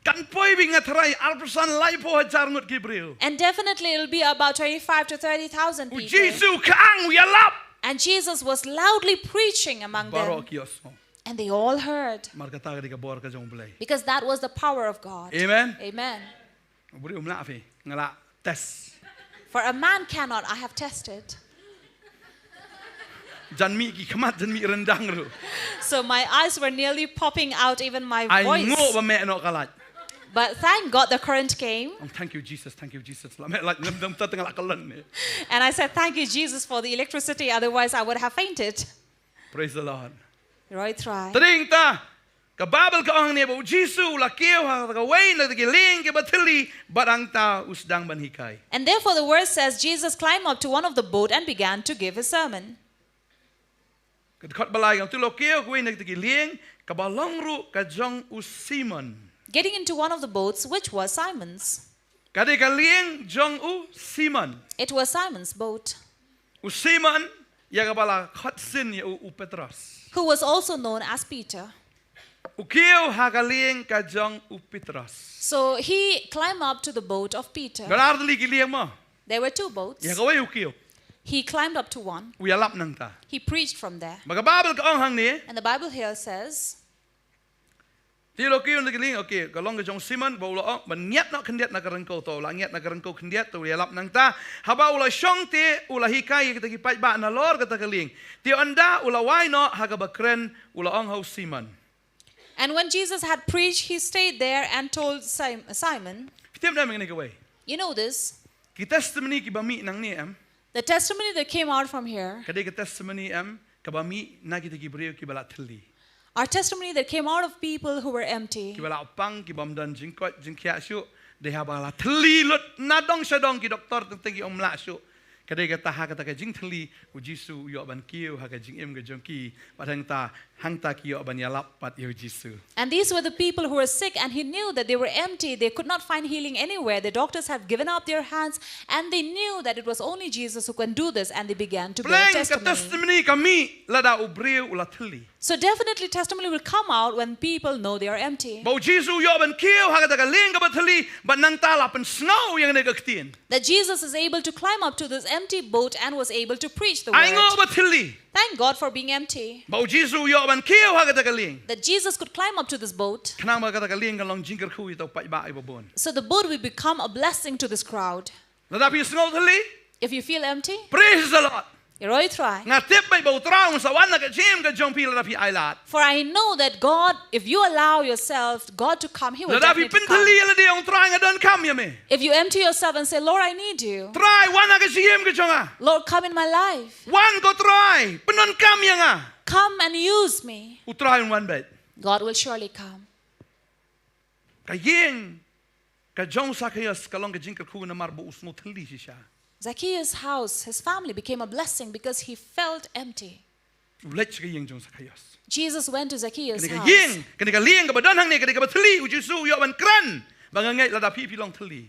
Kan poi beit nga tharai arphew san laiphew hajar ngut ki briew. And definitely it'll be about twenty-five to thirty thousand people. U Jisu kyang u ïalap. And Jesus was loudly preaching among them. Baroh ki ïohsngew. And they all heard. Namar kata ka dei ka bor ka jong U Blei. Because that was the power of God. Amen. Amen. U briew um lah phi, nga la test. For a man cannot, I have tested. Jan mih ki khmat, jan mih ryndang ruh. So my eyes were nearly popping out, even my voice. Ai nguh ba meh noh ka light. But thank God the current came. Oh, thank you, Jesus, thank you, Jesus. La meh light, ngam dam ta tang la ka lon ne. And I said, "Thank you, Jesus, for the electricity. Otherwise, I would have fainted." Praise the Lord. Roy try. Tring ta, ka Bible ka ong ne ba U Jisu u la kiew ha kawei na ki lieng kiba thylli, bad hangta u sdang ban hikai. And therefore the word says Jesus climbed up to one of the boat and began to give his sermon. Ka dkhot ba lai ka ong, te u la kiew ha kawei na ki lieng, kaba long ruh ka jong u Simon. Getting into one of the boats, which was Simon's. Ka dei ka lieng jong u Simon. It was Simon's boat. U Simon, ïa kaba la khot sien ïa u, u Petros. Who was also known as Peter. U kiew ha ka lieng ka jong u Petros. So he climbed up to the boat of Peter. Ka don ar tylli ki lieng mo. There were two boats. Ïa kawei u kiew. He climbed up to one. U ïalap nangta. He preached from there. Bad ka Bible ka ong hangne. And the Bible here says, te u la kiew na ka lieng, okay, ka long ka jong u Simon, bad u la ong, ban ngiat noh khyndiat na ka ryngkew. To u la ngiat na ka ryngkew khyndiat, to u ïalap nangta. Haba u la shong te, u la hikai ïa kita ki paidbah nalor kata ka lieng. Te ynda u la wai noh ha kaba kren, u la ong ha u Simon. And when Jesus had preached, he stayed there and told Sim-, Simon. Phi tip ne em ïa kane kawei? You know this. Ki testimony kiba mih nangne em. The testimony that came out from here. Ka dei ka testimony em, kaba mih na kita ki briew kiba la thylli. Our testimony that came out of people who were empty. Kiba la pang, kibym don jingkoit jingkhiah shuh, dei haba la thylli lut na dong sha dong, ki doktor teng teng ki ong ym lah shuh. Ka dei kata, ha kata ka jingthylli, U Jisu u ïoh ban kiew ha ka jingim ka jong ki, bad hangta, hangta ki ïoh ban ïalap pat ïa U Jisu. And these were the people who were sick, and he knew that they were empty. They could not find healing anywhere. The doctors had given up their hands, and they knew that it was only Jesus who can do this, and they began to bear testimony. Pleng ka testimony ka mih lada u briew u la thylli. So definitely testimony will come out when people know they are empty. Ba U Jisu u ïoh ban kiew ha kata ka lieng kaba thylli, bad nangta la pynsngew ïa kane ka ktien. That Jesus is able to climb up to this empty boat and was able to preach the word. Ai nguh ba thylli. Thank God for being empty. Ba U Jisu u ïoh ban kiew ha kata ka lieng. That Jesus could climb up to this boat. Khnang ba kata ka lieng kan long jingkyrkhu ïa uta u paidbah iba bun. So the boat will become a blessing to this crowd. Lada phi sngew thylli. If you feel empty, praise the Lord. Ïaroh ïa U Trai. Nga tip beit ba U Trai un sa wan ha ka jingim ka jong phi lada phi ailad. For I know that God, if you allow yourself, God to come, He will definitely come. Lada phi pynthylli ïa lade, ong Trai, nga donkam ïa me. If you empty yourself and say, "Lord, I need you." Trai, wan ha ka jingim ka jong nga. Lord, come in my life. Wan ko Trai, pyndonkam ïa nga. Come and use me. U Trai un wan beit. God will surely come. Ka ïing ka jong u Sakhaios ka long ka jingkyrkhu namar ba u sngew thylli shisha. Zacchaeus' house, his family became a blessing because he felt empty. U leit sha ka ïing jong u Sakhaios. Jesus went to Zacchaeus' house. Kane ka ïing, kane ka lieng kaba don hangne, kane kaba thylli, U Jisu u ïoh ban kren ba nga ngeit lada phi phi long thylli.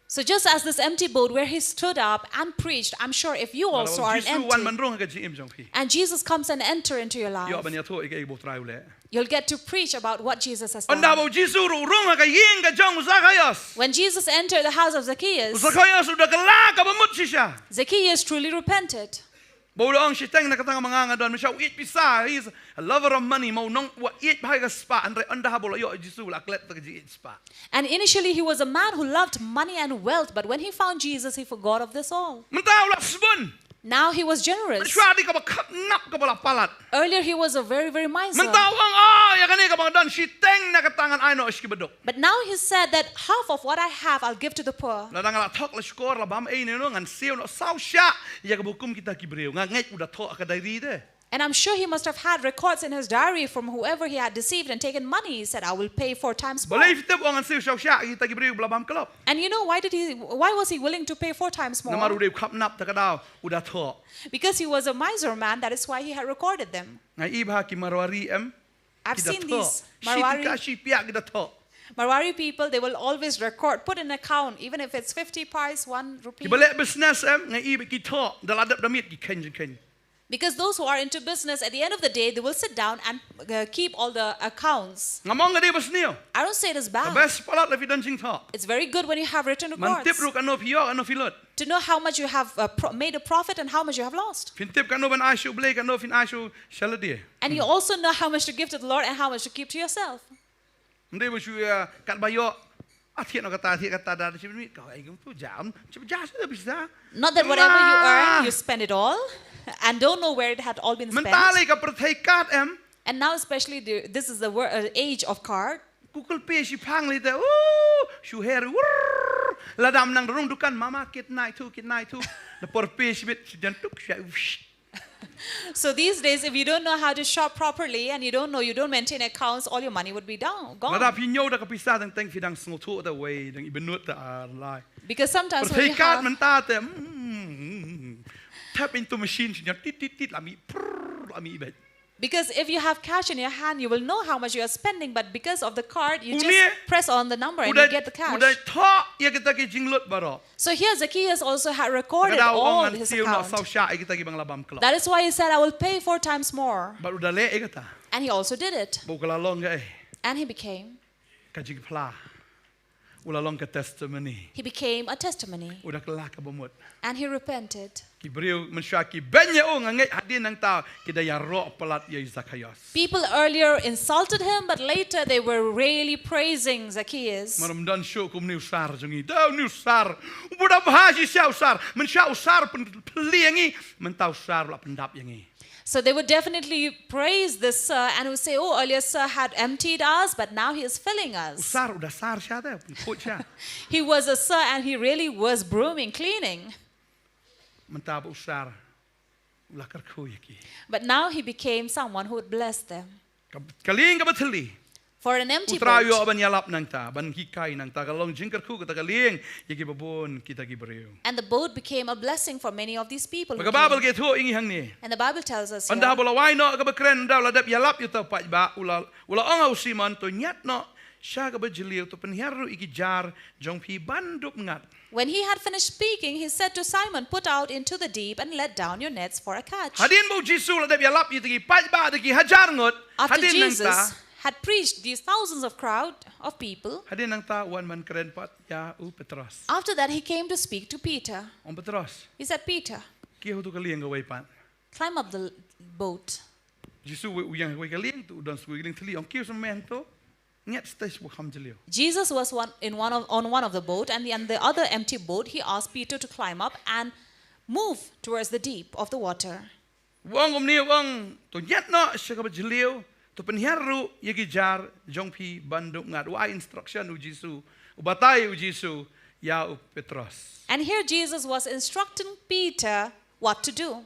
So just as this empty boat where he stood up and preached, I'm sure if you also are empty, lada U Jisu u wan ban rung ha ka jingim jong phi, and Jesus comes and enter into your life, ïoh ban ïathuh ïa kaei ba U Trai u leh. You'll get to preach about what Jesus has done. Ynda ba U Jisu u rung ha ka ïing ka jong u Sakhaios. When Jesus entered the house of Zacchaeus, u Sakhaios u da kylla kaba mut shisha. Zacchaeus truly repented. Ba u la ong, shiteng na kata nga ma nga nga don, mynshwa u ïeit pisa, he is a lover of money, ma u nong u ïeit bha ïa ka spah, hynrei ynda haba u la ïoh Jisu u la klet ïa ka jingïeit spah. And initially he was a man who loved money and wealth, but when he found Jesus, he forgot of this all. Mynta u la sbun. Now he was generous. Mynshwa dei kaba khapnap kaba la palat. Earlier he was a very, very miser. Mynta u ong, oh, ïa kane kaba nga don, shiteng na kata ngan ai noh sha ki baduk. But now he said that half of what I have, I'll give to the poor. Lada nga la thok la shkor la bam ei ne no, ngan siew noh saw shah ïa kaba kum kita ki briew. Nga ngeit u da thoh ha ka diary de. And I'm sure he must have had records in his diary from whoever he had deceived and taken money. He said, "I will pay four times more." Balei phi tip u ong ngan siew saw shah ïa kita ki briew ba la bam klop? And you know why did he, why was he willing to pay four times more? Namar u dei u khapnap, te ka daw u da thoh. Because he was a miser man, that is why he had recorded them. Nga i bha ki Marwari em. I've seen these Marwari, ki da thoh. Shiteng ka shi piah ki da thoh. Marwari people, they will always record, put in account, even if it's fifty paise, one rupee. Kiba leh business em, nga i bha ki thoh, da la dep da miet ki kheiñ jingkheiñ. Because those who are into business, at the end of the day, they will sit down and uh, keep all the accounts. Ngam ong ka dei ba sniew. I don't say it is bad. Ka best palat la phi don jingthoh. It's very good when you have written records. Man tip ruh kano phi ïoh, kano phi lut. To know how much you have uh, pro- made a profit and how much you have lost. Phin tip kano ban ai sha U Blei, kano phin ai sha u shalade. And you also know how much to give to the Lord and how much to keep to yourself. Ym dei ba shu ïa kat ba ïoh. Ah, thied noh kata, thied kata, da shi minit ka ai kumtu jam. Shi ja shi pisa. Not that whatever you earn, you spend it all, and don't know where it had all been spent. Mynta lei ka pyrthei card em. And now especially the, this is the wor- uh, age of card. Google Pay shi phang lei te. Uh, shu her. Wurr. Lada ym nang rung dukan mama kit nai tu, kit nai tu. Na por pay shi bit shi jan tuk shi. So these days, if you don't know how to shop properly and you don't know, you don't maintain accounts, all your money would be down, gone. Lada phi ñiew da ka pisa teng teng phi dang sngewthuh da wei, dang i bynnud da ar lai. Because sometimes when you have, pyrthei card mynta te, mm, tap into machine, shi ñiot tit tit tit, la mih, prrr, la mih beit. Because if you have cash in your hand, you will know how much you are spending, but because of the card, you just press on the number and you get the cash. U dei thoh ïa kita ki jinglut baroh. So here Zacchaeus also had recorded all his account. Ka daw ong ngan siew noh saw shah ïa kita ki bang la bam klok. That is why he said, "I will pay four times more." Bad u da leh ïa kata. And he also did it. Bad u ka la long kaei? And he became. Ka jingphla. U la long ka testimony. He became a testimony. U da kylla ka bamut. And he repented. Ki briew mynshuwa ki beiñ ïa u, nga ngeit hadien nangta ki da ïaroh palat ïa i Zacchaeus. People earlier insulted him, but later they were really praising Zacchaeus. Mar ym don shuh kumne u sar jong ngi. Da une u sar. U ba da bha shisha u sar. Mynshuwa u sar pynpylli ïa ngi. Mynta u sar u la pyndap ïa ngi. So they would definitely praise this sir and would say, "Oh, earlier sir had emptied us, but now he is filling us." U sar u da sar sha te, u khuid sha. He was a sir and he really was brooming, cleaning. Mynta ba u sar u la kyrkhu ïa ki. But now he became someone who would bless them. Ka, ka lieng kaba thylli. For an empty boat. U Trai u ïoh ban ïalap nangta, ban hikai nangta, ka long jingkyrkhu kata ka lieng ïa kiba bun kita ki briew. And the boat became a blessing for many of these people who came. Bad ka Baibl ka ïathuh ïa ngi hangne. And the Bible tells us here. Ynda haba u la wai noh kaba kren, ynda u la dep ïalap ïa uta u paidbah, u la, u la ong ha u Simon, "To ñiad noh sha kaba jylliew, to pynhiar ruh ïa ki jar jong phi ban dup ngat." When he had finished speaking, he said to Simon, "Put out into the deep and let down your nets for a catch." Hadien ba u Jisu u la dep ïalap ïa kita ki paidbah da ki hajar ngut, hadien nangta. After Jesus had preached these thousands of crowd of people, hadien nangta u wan ban kren pat ïa u Petros. After that, he came to speak to Peter. Ong Petros. He said, "Peter, kiew ha uto ka lieng kawei pat." "Climb up the l-, boat." Jisu u ïeng ha kawei ka lieng, to u don sha kawei ka lieng thylli, ong kiew sha meng to. Ñiad sha u kham jylliew. Jesus was one, in one of, on one of the boat, and the, and the other empty boat, he asked Peter to climb up and move towards the deep of the water. U ong kumne, u ong, "To ñiad noh sha kaba jylliew, to pynhiar ruh ïa ki jar jong phi ban dup ngat." U ai instruction u Jisu, u batai u Jisu ïa u Petros. And here Jesus was instructing Peter what to do.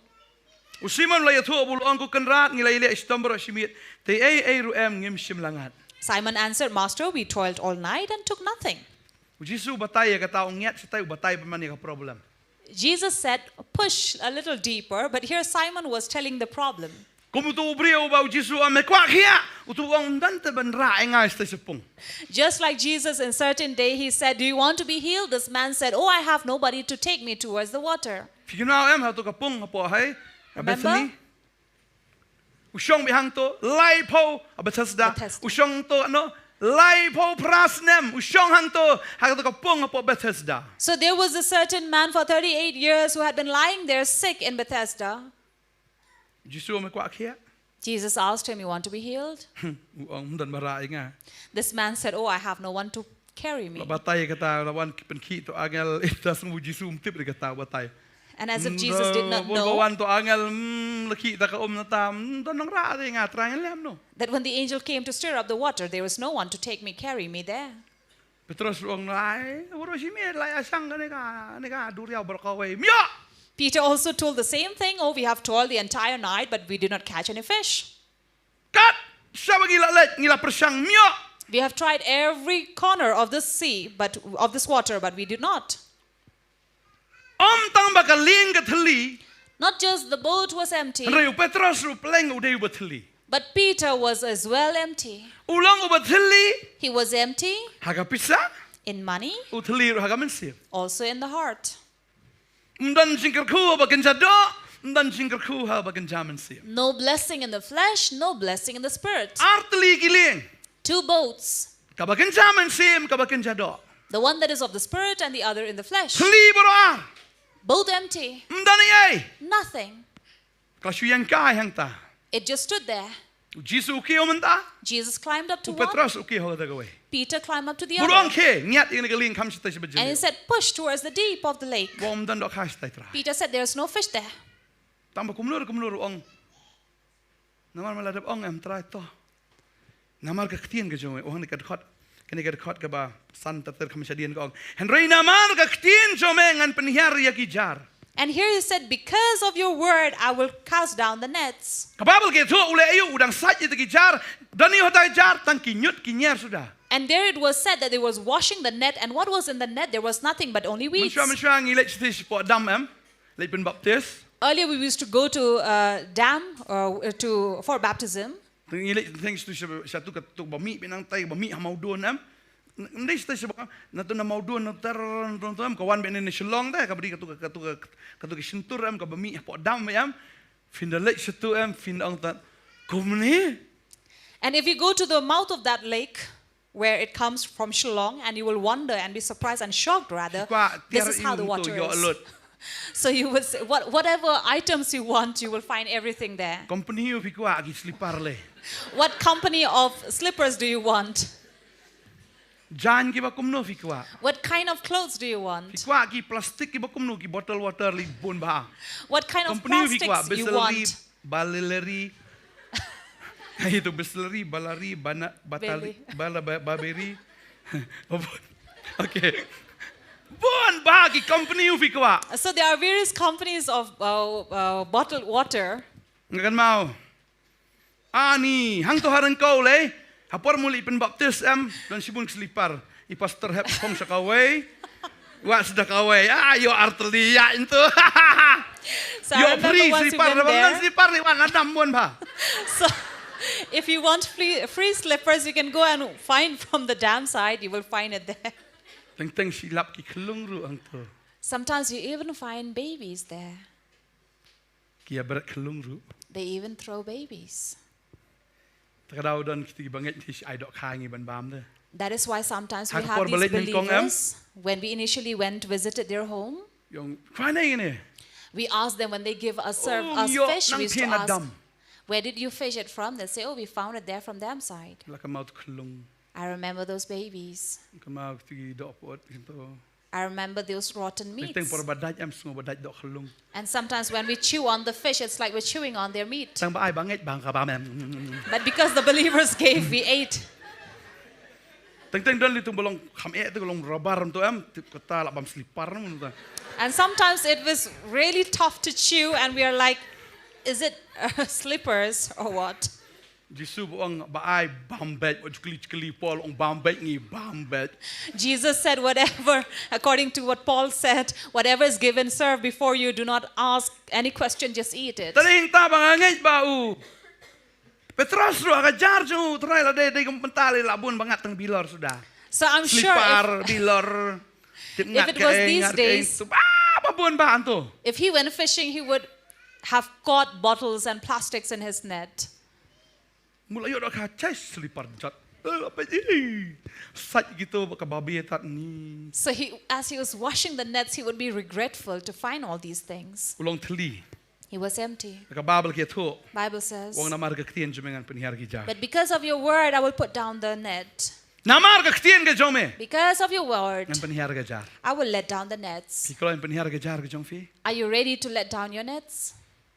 U Simon u la ïathuh bad u la ong, "Ko Kynrad, ngi la ïaleh shitom baroh shi miet, te ei ei ruh em ngim shym la ngat." Simon answered, "Master, we toiled all night and took nothing." U Jisu u batai ïa kata, u ñiad shatai, u batai pynban ïa ka problem. Jesus said, "Push a little deeper," but here Simon was telling the problem. Kum uto u briew ba u Jisu u ong, "Me kwah khiah," uto u ong, "Ym don te ban rah ïa nga shatai shapung." Just like Jesus in certain day, he said, "Do you want to be healed?" This man said, "Oh, I have nobody to take me towards the water." Phi kynmaw em, ha uto ka pung hapoh hai, ha Bethany. Remember? U shong beit hangto, laiphew, ha Bethesda. Bethesda. U shong to, no, laiphew phra snem, u shong hangto, ha kato ka pung hapoh Bethesda. So there was a certain man for thirty-eight years who had been lying there sick in Bethesda. Jisu, me kwah khiah? Jesus asked him, "You want to be healed?" U ong, "Ym don ba rah ïa nga." This man said, "Oh, I have no one to carry me." La batai kata, la wan pynkhih to angel, ita sngewbha Jisu ym tip ïa kata batai. And as if Jesus did not know, mm, ba wan to angel, mm, la khih ta ka um nata, mm, don nang rah ïa nga, Trai, ngan lem noh. That when the angel came to stir up the water, there was no one to take me, carry me there. Petros ruh u ong, "Ai, baroh shi miet la ïa shang kane ka, kane ka duriaw baroh kawei. Ym ïoh!" Peter also told the same thing, "Oh, we have toiled the entire night, but we did not catch any fish." Kat shaba ngi la leit, ngi la pyrshang, ym ïoh. We have tried every corner of this sea, but, of this water, but we did not. Ym tang ba ka lieng ka thylli. Not just the boat was empty, hynrei u Petros ruh pleng u dei uba thylli. But Peter was as well empty. U long uba thylli. He was empty. Ha ka pisa. In money. U thylli ruh ha ka mynsiem. Also in the heart. Ym don jingkyrkhu ba kynja doh, Ym don jingkyrkhu ha ba kynja mynsiem. No blessing in the flesh, no blessing in the spirit. Ar tylli ki lieng. Two boats. Kaba kynja mynsiem, kaba kynja doh. The one that is of the spirit and the other in the flesh. Tylli baroh ar. Both empty. Ym don ei ei. Nothing. Ka la shu ïeng kai hangta. It just stood there. U Jisu u kiew mynta. Jesus climbed up to U one. Petros u kiew ha kata kawei. Peter climbed up to the Bad u ong, other. "Khie, ngiat ïa kane ka lieng, kham shatai sha ba And he jylliew." Said, "Push towards the deep of the lake." Ba ym don dohkha shatai trai. Peter said, "There's no fish there." Tang ba kumno kumno ruh ong. Namar me la dep ong em Trai to. Namar ka ktien ka jong me, ong kane ka dkhot. Kane ka dkhot kaba san ter ter kham shadien ka ong. Hynrei namar ka ktien jong me ngan pynhiar ïa ki jar. And here he said, "Because of your word, I will cast down the nets." Ka Baibl ka ïathuh u leh aïu, u dang sait ïa ki jar, don aïu hata ki jar, tang ki ñiut ki ñier suda. And there it was said that he was washing the net, and what was in the net? There was nothing but only weeds. Mynshuwa mynshuwa ngi leit shatai shapoh dam em. Leit pynbaptis. Earlier, we used to go to a dam or to for baptism. Ngi leit teng shatai sha, shatu katu ba mih, ba nang tai ba mih ha Mawdon em. Ngi leit shatai sha ba, na tu na Mawdon na ter, na tu em, ka wan ba ne Shillong te, ka bri katu, katu, katu ka shyntur em, kaba mih hapoh dam em. Phin da leit shatu em, phin da ong ta, "Kumne?" And if you go to the mouth of that lake, where it comes from Shillong, and you will wonder and be surprised and shocked rather, Kwah this tiar is how the iu water tu, ïoh is. Lut. So you would say, what, whatever items you want, you will find everything there. Company u phi kwah ki slipper le. What company of slippers do you want? Jan ki ba kumno phi kwah. What kind of clothes do you want? Phi kwah ki plastic ki ba kumno, ki bottle water li bun ba. What kind of Company u phi kwah, plastics you Bisleri, want? Baleleri. Itu Bisleri, Balari, Bana, Batali, Beli. Bala, Ba-, Baberi. Oh, bun. Okay. Bun ba ki company u phi kwah. So there are various companies of uh, uh, bottled water. Nga kynmaw. Ani, hangto ha Ryngkew le. Ha por muli pynbaptis em, don shibun ki slipper. I pastor hep phong sha kawei. Wat sha kawei. Ah, ïoh ar tylli ïa into. So I Ïoh remember free once we slipper, went bang there. Slipper ni wan adam bun ba. So if you want free, free slippers, you can go and find from the dam side. You will find it there. Teng teng shilap ki khlung ruh hangto. Sometimes you even find babies there. Ki ïa bret khlung ruh. They even throw babies. Te ka daw don kiti ki bangeit ti shi ai dohkha ngi ban bam de. That is why sometimes we Ha ka have por ba these leit nyngkong em? Believers. When we initially went visited their home, Ïong, "Kwah ne ne?" we asked them when they give us serve Oh, us ïoh fish, nang we used to phi na ask, dam. "Where did you fish it from?" They say, "Oh, we found it there from dam side." La ka mouth khlung. I remember those babies. Ka mouth ti doh pot kinto. I remember those rotten Teng teng meats. Por ba dait em sngew ba dait doh khlung. And sometimes when we chew on the fish, it's like we're chewing on their meat. Tang ba ai bangeit bang ka bam em. But because the believers gave, we ate. Teng teng don li tung ba long kham eh tu long rubber em tu em, ti kata la bam slipper em tu. And sometimes it was really tough to chew, and we are like, "Is it uh, slippers or what?" Jisu ba ong ba ai bam beit, wat jukli jukli Paul ong bam beit ngi bam beit. Jesus said, "Whatever, according to what Paul said, whatever is given, serve before you. Do not ask any question, just eat it." Tadi hing ta ba nga ngeit ba u Petros ruh ha ka jar jong u Trai la dei dei kum pental la bun ba ngat tang bilor suda. So I'm sure Slipper if, bilor. Tip If ngat it ka was eng, these ngat ka eng, days, tu ba ba bun ba anto. If he went fishing, he would have caught bottles and plastics in his net. Mula ïoh doh ka chai slipper jot. Eh, apa ji? Sat gitu ba ka babi tat ni. So he, as he was washing the nets, he would be regretful to find all these things. U long thylli. He was empty. Ka Baibl ka ïathuh. Bible says, Ong namar ka ktien jong me ngan pynhiar ki jar. "But because of your word, I will put down the net." Namar ka ktien ka jong me Because of your word, ngan pynhiar ka jar. I will let down the nets. Phi kloi ban pynhiar ka jar ka jong phi? Are you ready to let down your nets?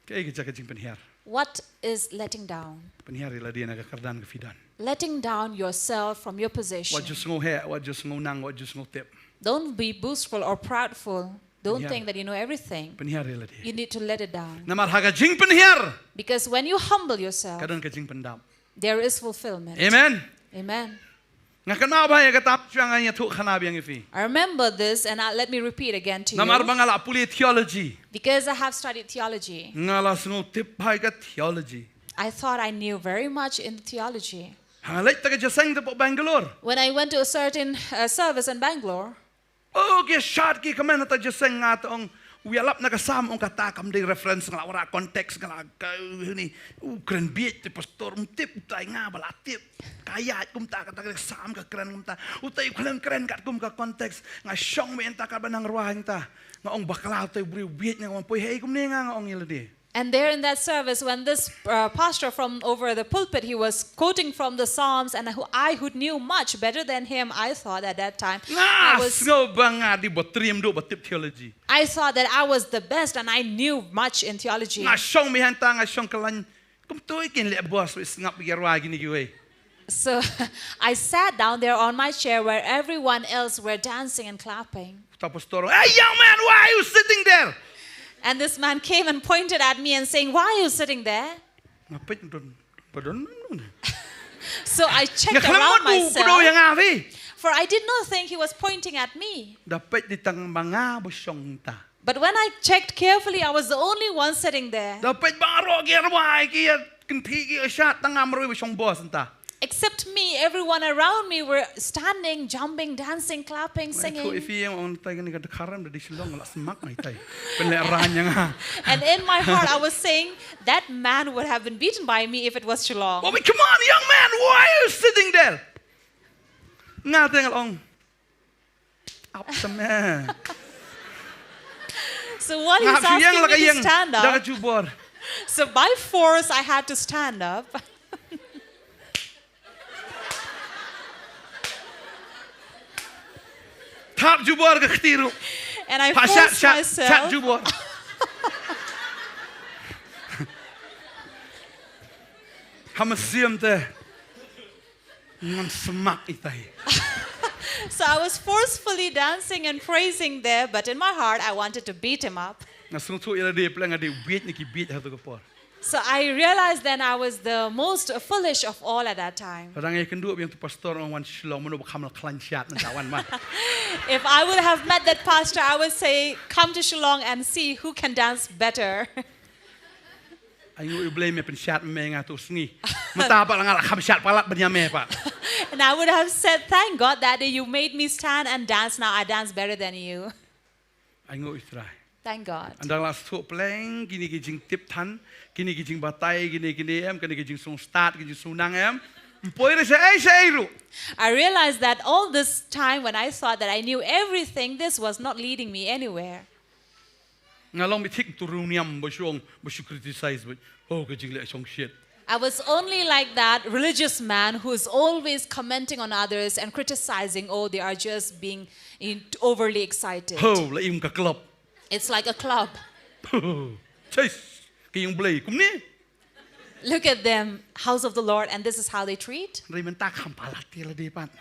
Kaei ka jaka jingpynhiar? What is letting down? Pynhiar ïa lade na ka kyrdan ka phi don. Letting down yourself from your position. Wat ju sngew heh, wat ju sngew nang, wat ju sngew tip. Don't be boastful or proudful. Don't Pynhiar. Think that you know everything. Pynhiar ïa lade. You need to let it down. Namar ha ka jingpynhiar Because when you humble yourself, ka don ka jingpyndap. There is fulfillment. Amen. Amen. Nga kynmaw ba ïa kata shuwa nga ïathuh khana biang ïa phi. I remember this, and I, let me repeat again to Namar you. Ba nga la pule theology. Because I have studied theology, Nga la sngew tip bha ïa ka theology. I thought I knew very much in theology. Ha nga leit ta ka jingïaseng ta pok Bangalore. When I went to a certain uh, service in Bangalore, Oh, ki shad ki kmen ta jingïaseng, nga ta ong, U ïalap na ka Salm, ong kata kam dei reference, nga la wanrah context, nga la ka ni. U kren bieit te pastor, um tip, utai nga ba la tip. Ka ïaid kumta, kata ka Salm ka kren kumta. Utai u kren kren katkum ka context. Nga shong mynta katba nang rwai mynta. Nga ong bakla utai u briew bieit, nga ong poi hei kumne, nga, nga ong ïa lade. And there in that service, when this uh, pastor from over the pulpit, he was quoting from the Psalms, and who, I, who knew much better than him, I thought at that time, I Nga was, sngew ba nga dei ba triem duh ba tip theology. I thought that I was the best and I knew much in theology. Nga shong mynta, nga shong kyllaiñ. Kumtu i kin leh boss, wi sngap ïa rwai kine kiwei. So I sat down there on my chair where everyone else were dancing and clapping. Uta pastor, "Hey, young man, why are you sitting there?" And this man came and pointed at me and saying, "Why are you sitting there?" Nga peit, don, ba don. So I checked around myself. Nga khlem mut u kdew ïa nga phi. For I did not think he was pointing at me. Da peit dei tang ma nga ba shong mynta. But when I checked carefully, I was the only one sitting there. Da peit baroh ki rwai, ki ïa kynthih, ki ïa shad, tang nga marwei ba shong boss mynta. Except me, everyone around me were standing, jumping, dancing, clapping, singing. Nga ïathuh ïa phi, ong tai kane ka dkhar em da dei Shillong, la smak mai tai. Pynlehrain ïa nga. And in my heart, I was saying, "That man would have been beaten by me if it was Shillong." Bobby, come on, young man, why are you sitting there? Nga te nga la ong, up the man. So what he's asking me to stand up. Nga hap shu ïeng la ka ïeng da ka jubor. So by force, I had to stand up. Thap jubor ka kti ruh. And I forced myself. Pat shad, shad, shad jubor. Ha mynsiem te, ngan smak itai. So I was forcefully dancing and praising there, but in my heart I wanted to beat him up. Nga sngewthuh ïa lade, pynlong nga dei u bieit na ki bieit ha tu ka por. So I realized then I was the most foolish of all at that time. Lada nga ïakynduh biang tu pastor, nga wan Shillong, mano ba kham la khlaiñ shad, mynta wan ma. If I would have met that pastor, I would say, "Come to Shillong and see who can dance better." Ai nguh ïa U Blei me pynshad me nga tu sngi. Mynta pat la nga la kham shad palat ban ïa me pat. And I would have said, "Thank God that day you made me stand and dance. Now I dance better than you." Ai nguh ïa U Trai. Thank God. Ynda nga la sngewthuh pynlong kine ki jingtip than, kine ki jingbatai, kine, kine em, kine ki jingsngewstad, ki jingsngewnang em, ym poi re shaei shaei ruh. I realized that all this time when I thought that I knew everything, this was not leading me anywhere. Nga long beit thik tu riewniam ba shu ong, ba shu criticize beit. Oh, ka jingleh shong shit. I was only like that religious man who is always commenting on others and criticizing, "Oh, they are just being in-, overly excited." Ho, la im ka club. It's like a club. Chase, ka ïing Blei, kumne. Look at them, house of the Lord, and this is how they treat. Hynrei mynta kham palat ïa lade pat.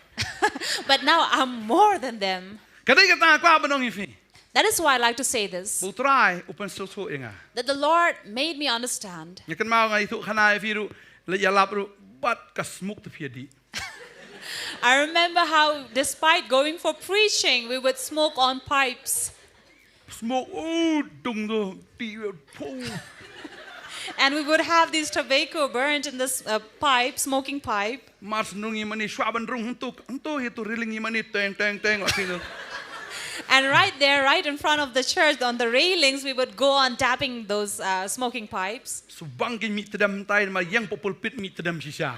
But now I'm more than them. Ka dei kata nga kwah ban ong ïa phi. That is why I like to say this. Ba U Trai u pynsngewthuh ïa nga. That the Lord made me understand. Nga kynmaw nga ïathuh khana ïa phi ruh, leit ïalap ruh, bad ka smoke te phi ïa dih. I remember how, despite going for preaching, we would smoke on pipes. Smoke, oh, dung do, ti, phu. And we would have these tobacco burnt in this, uh, pipe, smoking pipe. Mar shu rung ïa mane, shuwa ban rung hangto, hangto hi tu railing ïa mane, teng, teng, teng, la sino. And right there, right in front of the church, on the railings, we would go on tapping those, uh, smoking pipes. Shu bang ki mih tdem tai, ma ïeng pulpit mih tdem shisha.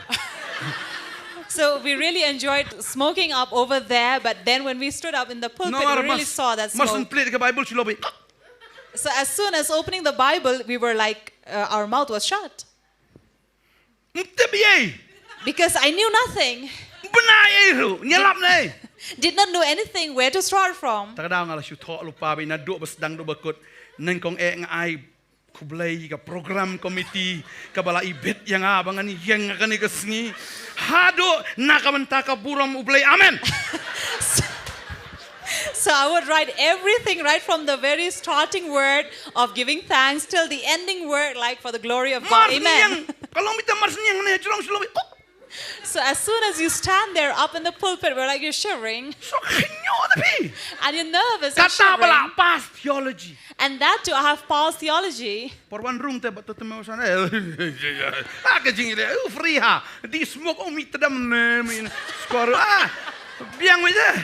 So we really enjoyed smoking up over there, but then when we stood up in the pulpit, we really saw that smoke. Mar shu plie ka Bible shu lobby. So as soon as opening the Bible, we were like, uh, our mouth was shut. Ym tip ei. Because I knew nothing. Bna ei ruh, ïalap ne. Did not know anything, where to start from. Kata ka daw nga la shu thoh lypa beit naduh ba sdang duh ba kut. Nyngkong eh nga ai khublei ïa ka program committee kaba la ibit ïa nga ba ngan ïeng ha kane ka sngi. Haduh na ka bynta ka burom U Blei. Amen. So I would write everything right from the very starting word of giving thanks till the ending word, like, for the glory of God. Amen. Mar shu ïeng, ka long beit, mar shu ïeng ne jrong shu long beit. So as soon as you stand there up in the pulpit, we're like, you're shivering. Shu khynñiuh te phi. And you're nervous and shivering. Kata ba la pass theology. And that too, I have passed theology. Por wan rung te ba tu te me usan. Ah, ka jingïaleh, oh, free ha. Dih smoke, oh, mih tdem ne, mih ne. Skor, ah, biang mih te.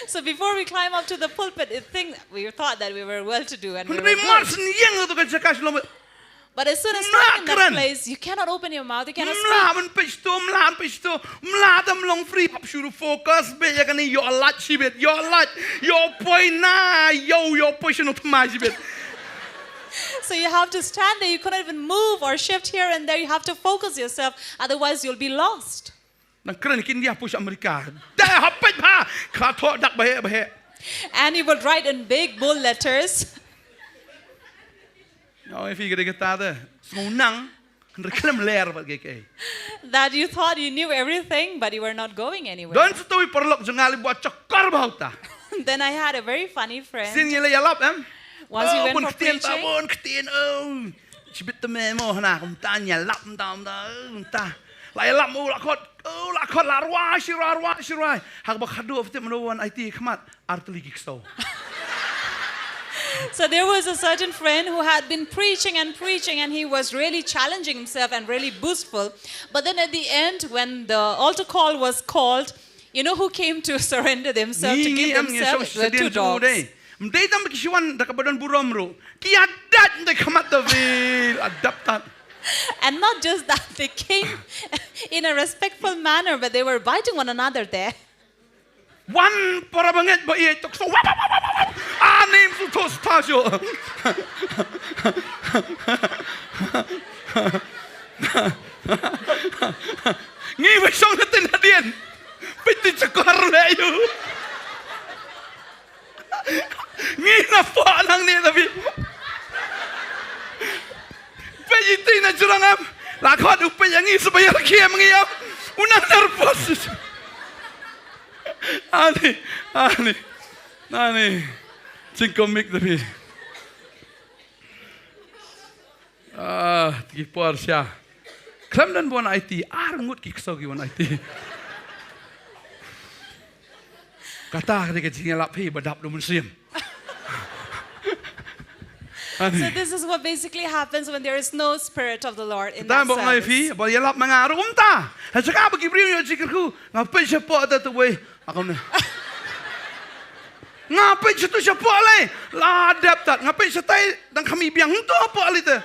So before we climb up to the pulpit, I think we thought that we were well to do and we were good. Mar syn ïeng tu ka jaka shlong. But as soon as standing in that place, you cannot open your mouth, you cannot speak. Mla ban pich tu, mla ban pich tu, mla dam long free hap shuru focus beit ïa kane, ïoh lait shibit, ïoh lait, ïoh poi na, ïoh, ïoh poi shano tma shibit. So you have to stand there, you cannot even move or shift here and there, you have to focus yourself, otherwise you'll be lost. Nang kren kin dia push America. Dah hapet ha. Ka thok dak bahek bahek. And he would write in big bold letters. Nau fi gede geta de. Sngew nang. Hynrei khlem ler bad kei. That you thought you knew everything, but you were not going anywhere. Don satu i paralok jong nga li buat chakar bha uta. Then I had a very funny friend. Sien ngi la ïalap em. Once we went for preaching. Bun ktien, oh. Chibit te me mo hana kumta ïalap kumta kumta. La ïalap mo la khot. Oh, la khot la rwai shi rwai, rwai shi rwai. Hak ba khadu of tip mano wan aiti khmat artli ki kso. So there was a certain friend who had been preaching and preaching, and he was really challenging himself and really boastful. But then at the end, when the altar call was called, you know who came to surrender themselves, to give themselves? Were two dogs. Mdei tam ki shiwan da ka badon burom ru. Ki adat de khmat da vil adaptat. And not just that, they came in a respectful manner, but they were biting one another there. Wan para bangeit ba ïeit tok so. Anim su tos tasho. Ngi ba shong na tin hadien. Piti chakar le yu. Ngi na po nang ni tapi. Pe iti na jurang am. La khot u pe yang ngi sebayar kiem ngi am. Unang nervous. Ani, ani, ani. Jingkomik tapi. Ah, tiki por sha. Khlem don buan aiti, ar ngut ki kso ki wan aiti. Kata ka dei ka jingïalap hi ba dap da u mynsiem. So this is what basically happens when there is no spirit of the Lord in that service. Kata ba ngai phi ba ïalap ma nga ruh kumta. Ha jaka ba ki briew ïoh jingkyrkhu nga peit shapoh ta tu wei. Aku na. Nga peit shatu shapoh lei. La dep tat nga peit shatai dang khami biang hangtu hapoh lei te.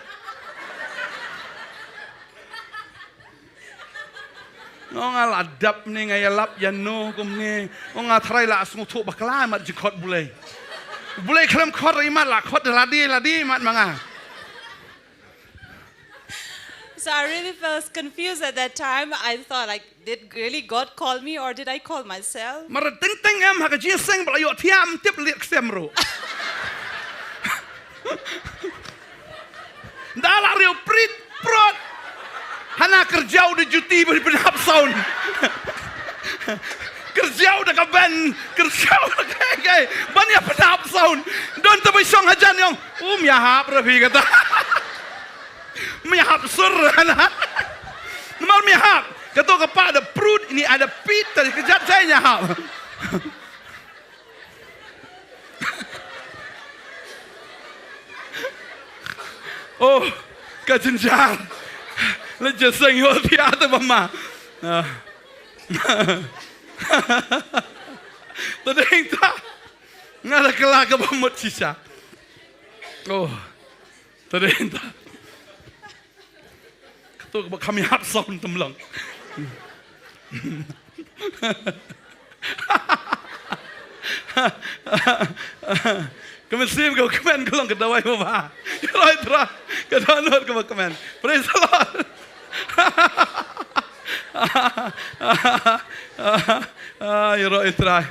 Ngo nga la dap ne nga ïalap ïa no kumne. Ngo nga tharai la sngewthuh bakla mat jingkhot Blei. Blei khlem khot ri mat la khot ladi ladi mat ma nga. So I really felt confused at that time. I thought, like, did really God call me or did I call myself? Mar teng teng em ha ka jingseng ba la ïoh thiah ym tip lieh ksem ruh. Da la riew prit prot. Hana kyrjaw da juti ban pynhap sound. Kyrjaw da ka band, kyrjaw da kai kai ban ïa pynhap sound. Don te ba shong hajan ïong um ïa hap ra phi kata. Ym ïa hap sur hana. Namar ym ïa hap. Kato ka pa da prut ini ada pit tadi kejat saya ïa hap. Oh, ka jynjar. Le jeseng yo tiada mama. Ah. Tadeng ta. Nga da kala ka ba mut shisha. Oh. Tadeng ta. Kato ka ba kham ïa hap sound tymlong. Ka mynsiem ka kmen ka long ka dawai ba ba. Ïaroh ïa Trai ka download ka ba kmen. Praise the Lord. Ah, ïaroh ïa Trai.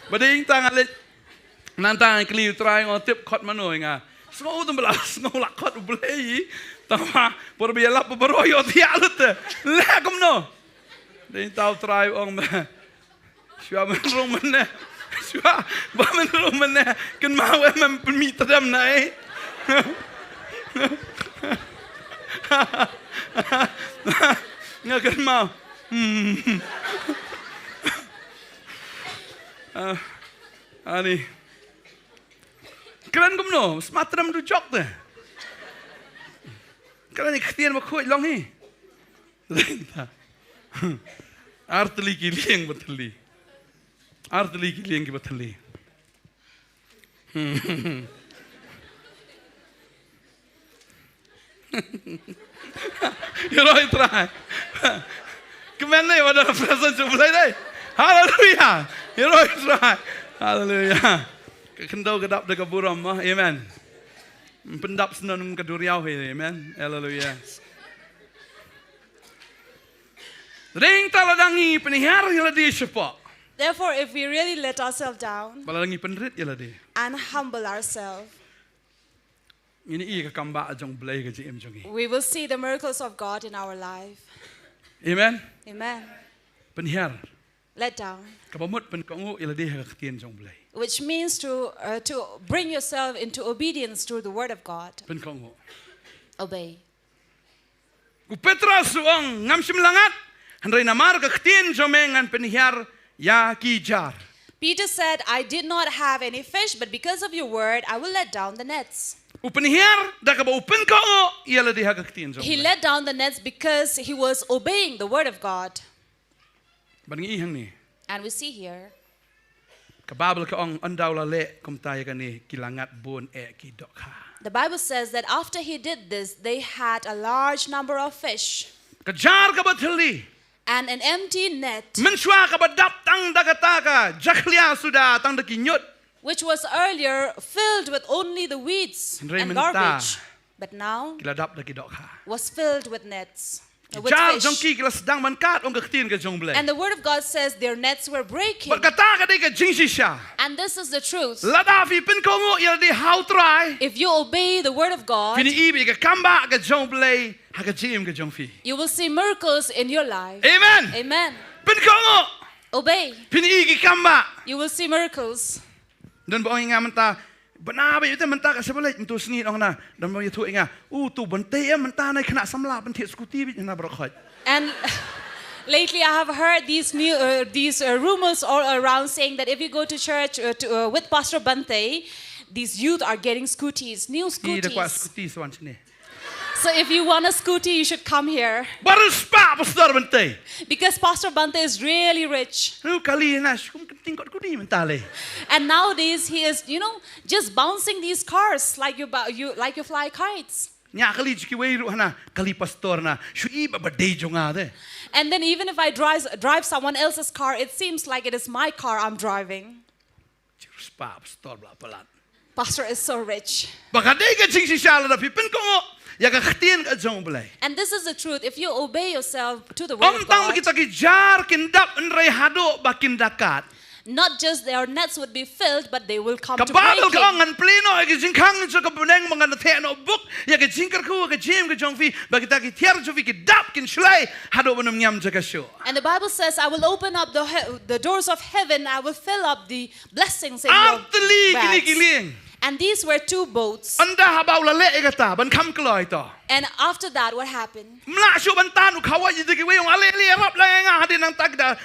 Ba dei ïing ta nga leit. Nangta nga kylli u Trai, nga tip khot mano ïa nga. Sngew u tang ba la sngew la khot U Blei. Tangba por ba ïalap baroh ïohthiah lut te. Leh kumno? Dei tau Trai u ong ba. Shuwa ban rung mynne. Shuwa ban rung mynne. Kynmaw em, em pynmih tdem na ei. Nga kynmaw. Hmm. Ah. Ani. Kren kumno, smat tram du jok te. Kren ni ktien ba khuid long hi. Ar tylli ki lieng ba tylli. Ar tylli ki lieng kiba thylli. Ïaroh Trai. Kmen ne, wat da presence jong U Blei dei. Haleluia. Ïaroh Trai. Haleluia. Ka khyndew ka dap da ka burom mo. Amen. Pyndap snon ka duriaw hi. Amen. Haleluia. Ring ta lada ngi pynhiar ïa lade shapoh. Therefore, if we really let ourselves down Ba lada ngi pynrit ïa lade, and humble ourselves, ngin ïohi ka kambah jong U Blei ha ka jingim jong ngi. We will see the miracles of God in our life. Amen. Amen. Pynhiar. Let down. Kaba mut pynkohnguh ïa lade ha ka ktien jong U Blei. Which means to, uh, to bring yourself into obedience to the word of God. Pynkohnguh. Obey. U Petros u ong, ngam shym la ngat, hynrei namar ka ktien jong me ngan pynhiar ïa ki jar. Peter said, "I did not have any fish, but because of your word, I will let down the nets." U pynhiar da kaba u pynkohnguh ïa lade ha ka ktien jong U Blei. He let down the nets because he was obeying the word of God. Ban ngi ïohi hangne. And we see here. Ka Baibl ka ong, ynda u la leh kumta ïa kane, ki la ngat bun eh ki dohkha. The Bible says that after he did this, they had a large number of fish. Ka jar kaba thylli. And an empty net. Mynshuwa kaba dap tang da kata ka jakhlia suda tang da ki ñiut. Which was earlier filled with only the weeds and garbage. Hynrei mynta, but now, ki la dap da ki dohkha. Was filled with nets. Ki jar jong ki ki la sdang ban kat, ong ka ktien ka jong U Blei. And the word of God says their nets were breaking. Bad kata ka dei ka jingshisha. And this is the truth. Lada phi pynkohnguh ïa lade ha U Trai, if you obey the word of God, phin ïohi ïa ka kambah ka jong U Blei ha ka jingim ka jong phi. You will see miracles in your life. Amen. Amen. Pynkohnguh. Obey. Phin ïohi ïa ka kambah. You will see miracles. Don ba ong ïa nga mynta, bana ba ïa te mynta ka Sabbath, mynta u sngi ong na, don ba ïathuh ïa nga, u tu ban te ïa mynta na khynnah samla ban thied scooty bit na baroh khoit. And lately I have heard these new, uh, these, uh, rumors all around saying that if you go to church, uh, to, uh, with Pastor Bante, these youth are getting scooties, new scooties. Ki da kwah scooty sa wan shane. So if you want a scooty, you should come here. Ba riewspah Pastor Bante. Because Pastor Bante is really rich. Ru kali na skum kynting kot kudi mynta le. And nowadays he is, you know, just bouncing these cars like you, bou- you like you fly kites. Nya kali jiki wei ru hana kali pastor na shu i ba ba dei jong nga de. And then even if I drive drive someone else's car, it seems like it is my car I'm driving. Riewspah Pastor ba la palat. Pastor is so rich. Ba ka dei ka jingshisha lada phi pynkohnguh ïa ka ktien ka jong U Blei. And this is the truth. If you obey yourself to the word of God, ym tang ba kita ki jar kin dap hynrei haduh ba kin da kat. Not just their nets would be filled, but they will come to breaking. Ka Baibl ka ong ngan plie noh ïa ka jingkhang jong ka bneng ba ngan theh noh buk ïa ka jingkyrkhu ha ka jingim ka jong phi, ba kita ki tiar jong phi ki dap kin shlei haduh ban ym ñiam jaka shuh. And the Bible says, "I will open up the he- the doors of heaven, I will fill up the blessings in your bags." Ar tylli kine ki lieng. And these were two boats. Ynda haba u la leh ïa kata ban kham kloi to. And after that, what happened? Ym lah shuh ban tan, u khawai ïa ki wei, ong ale ale, ïarap lang ïa nga. Hadien nangta ki da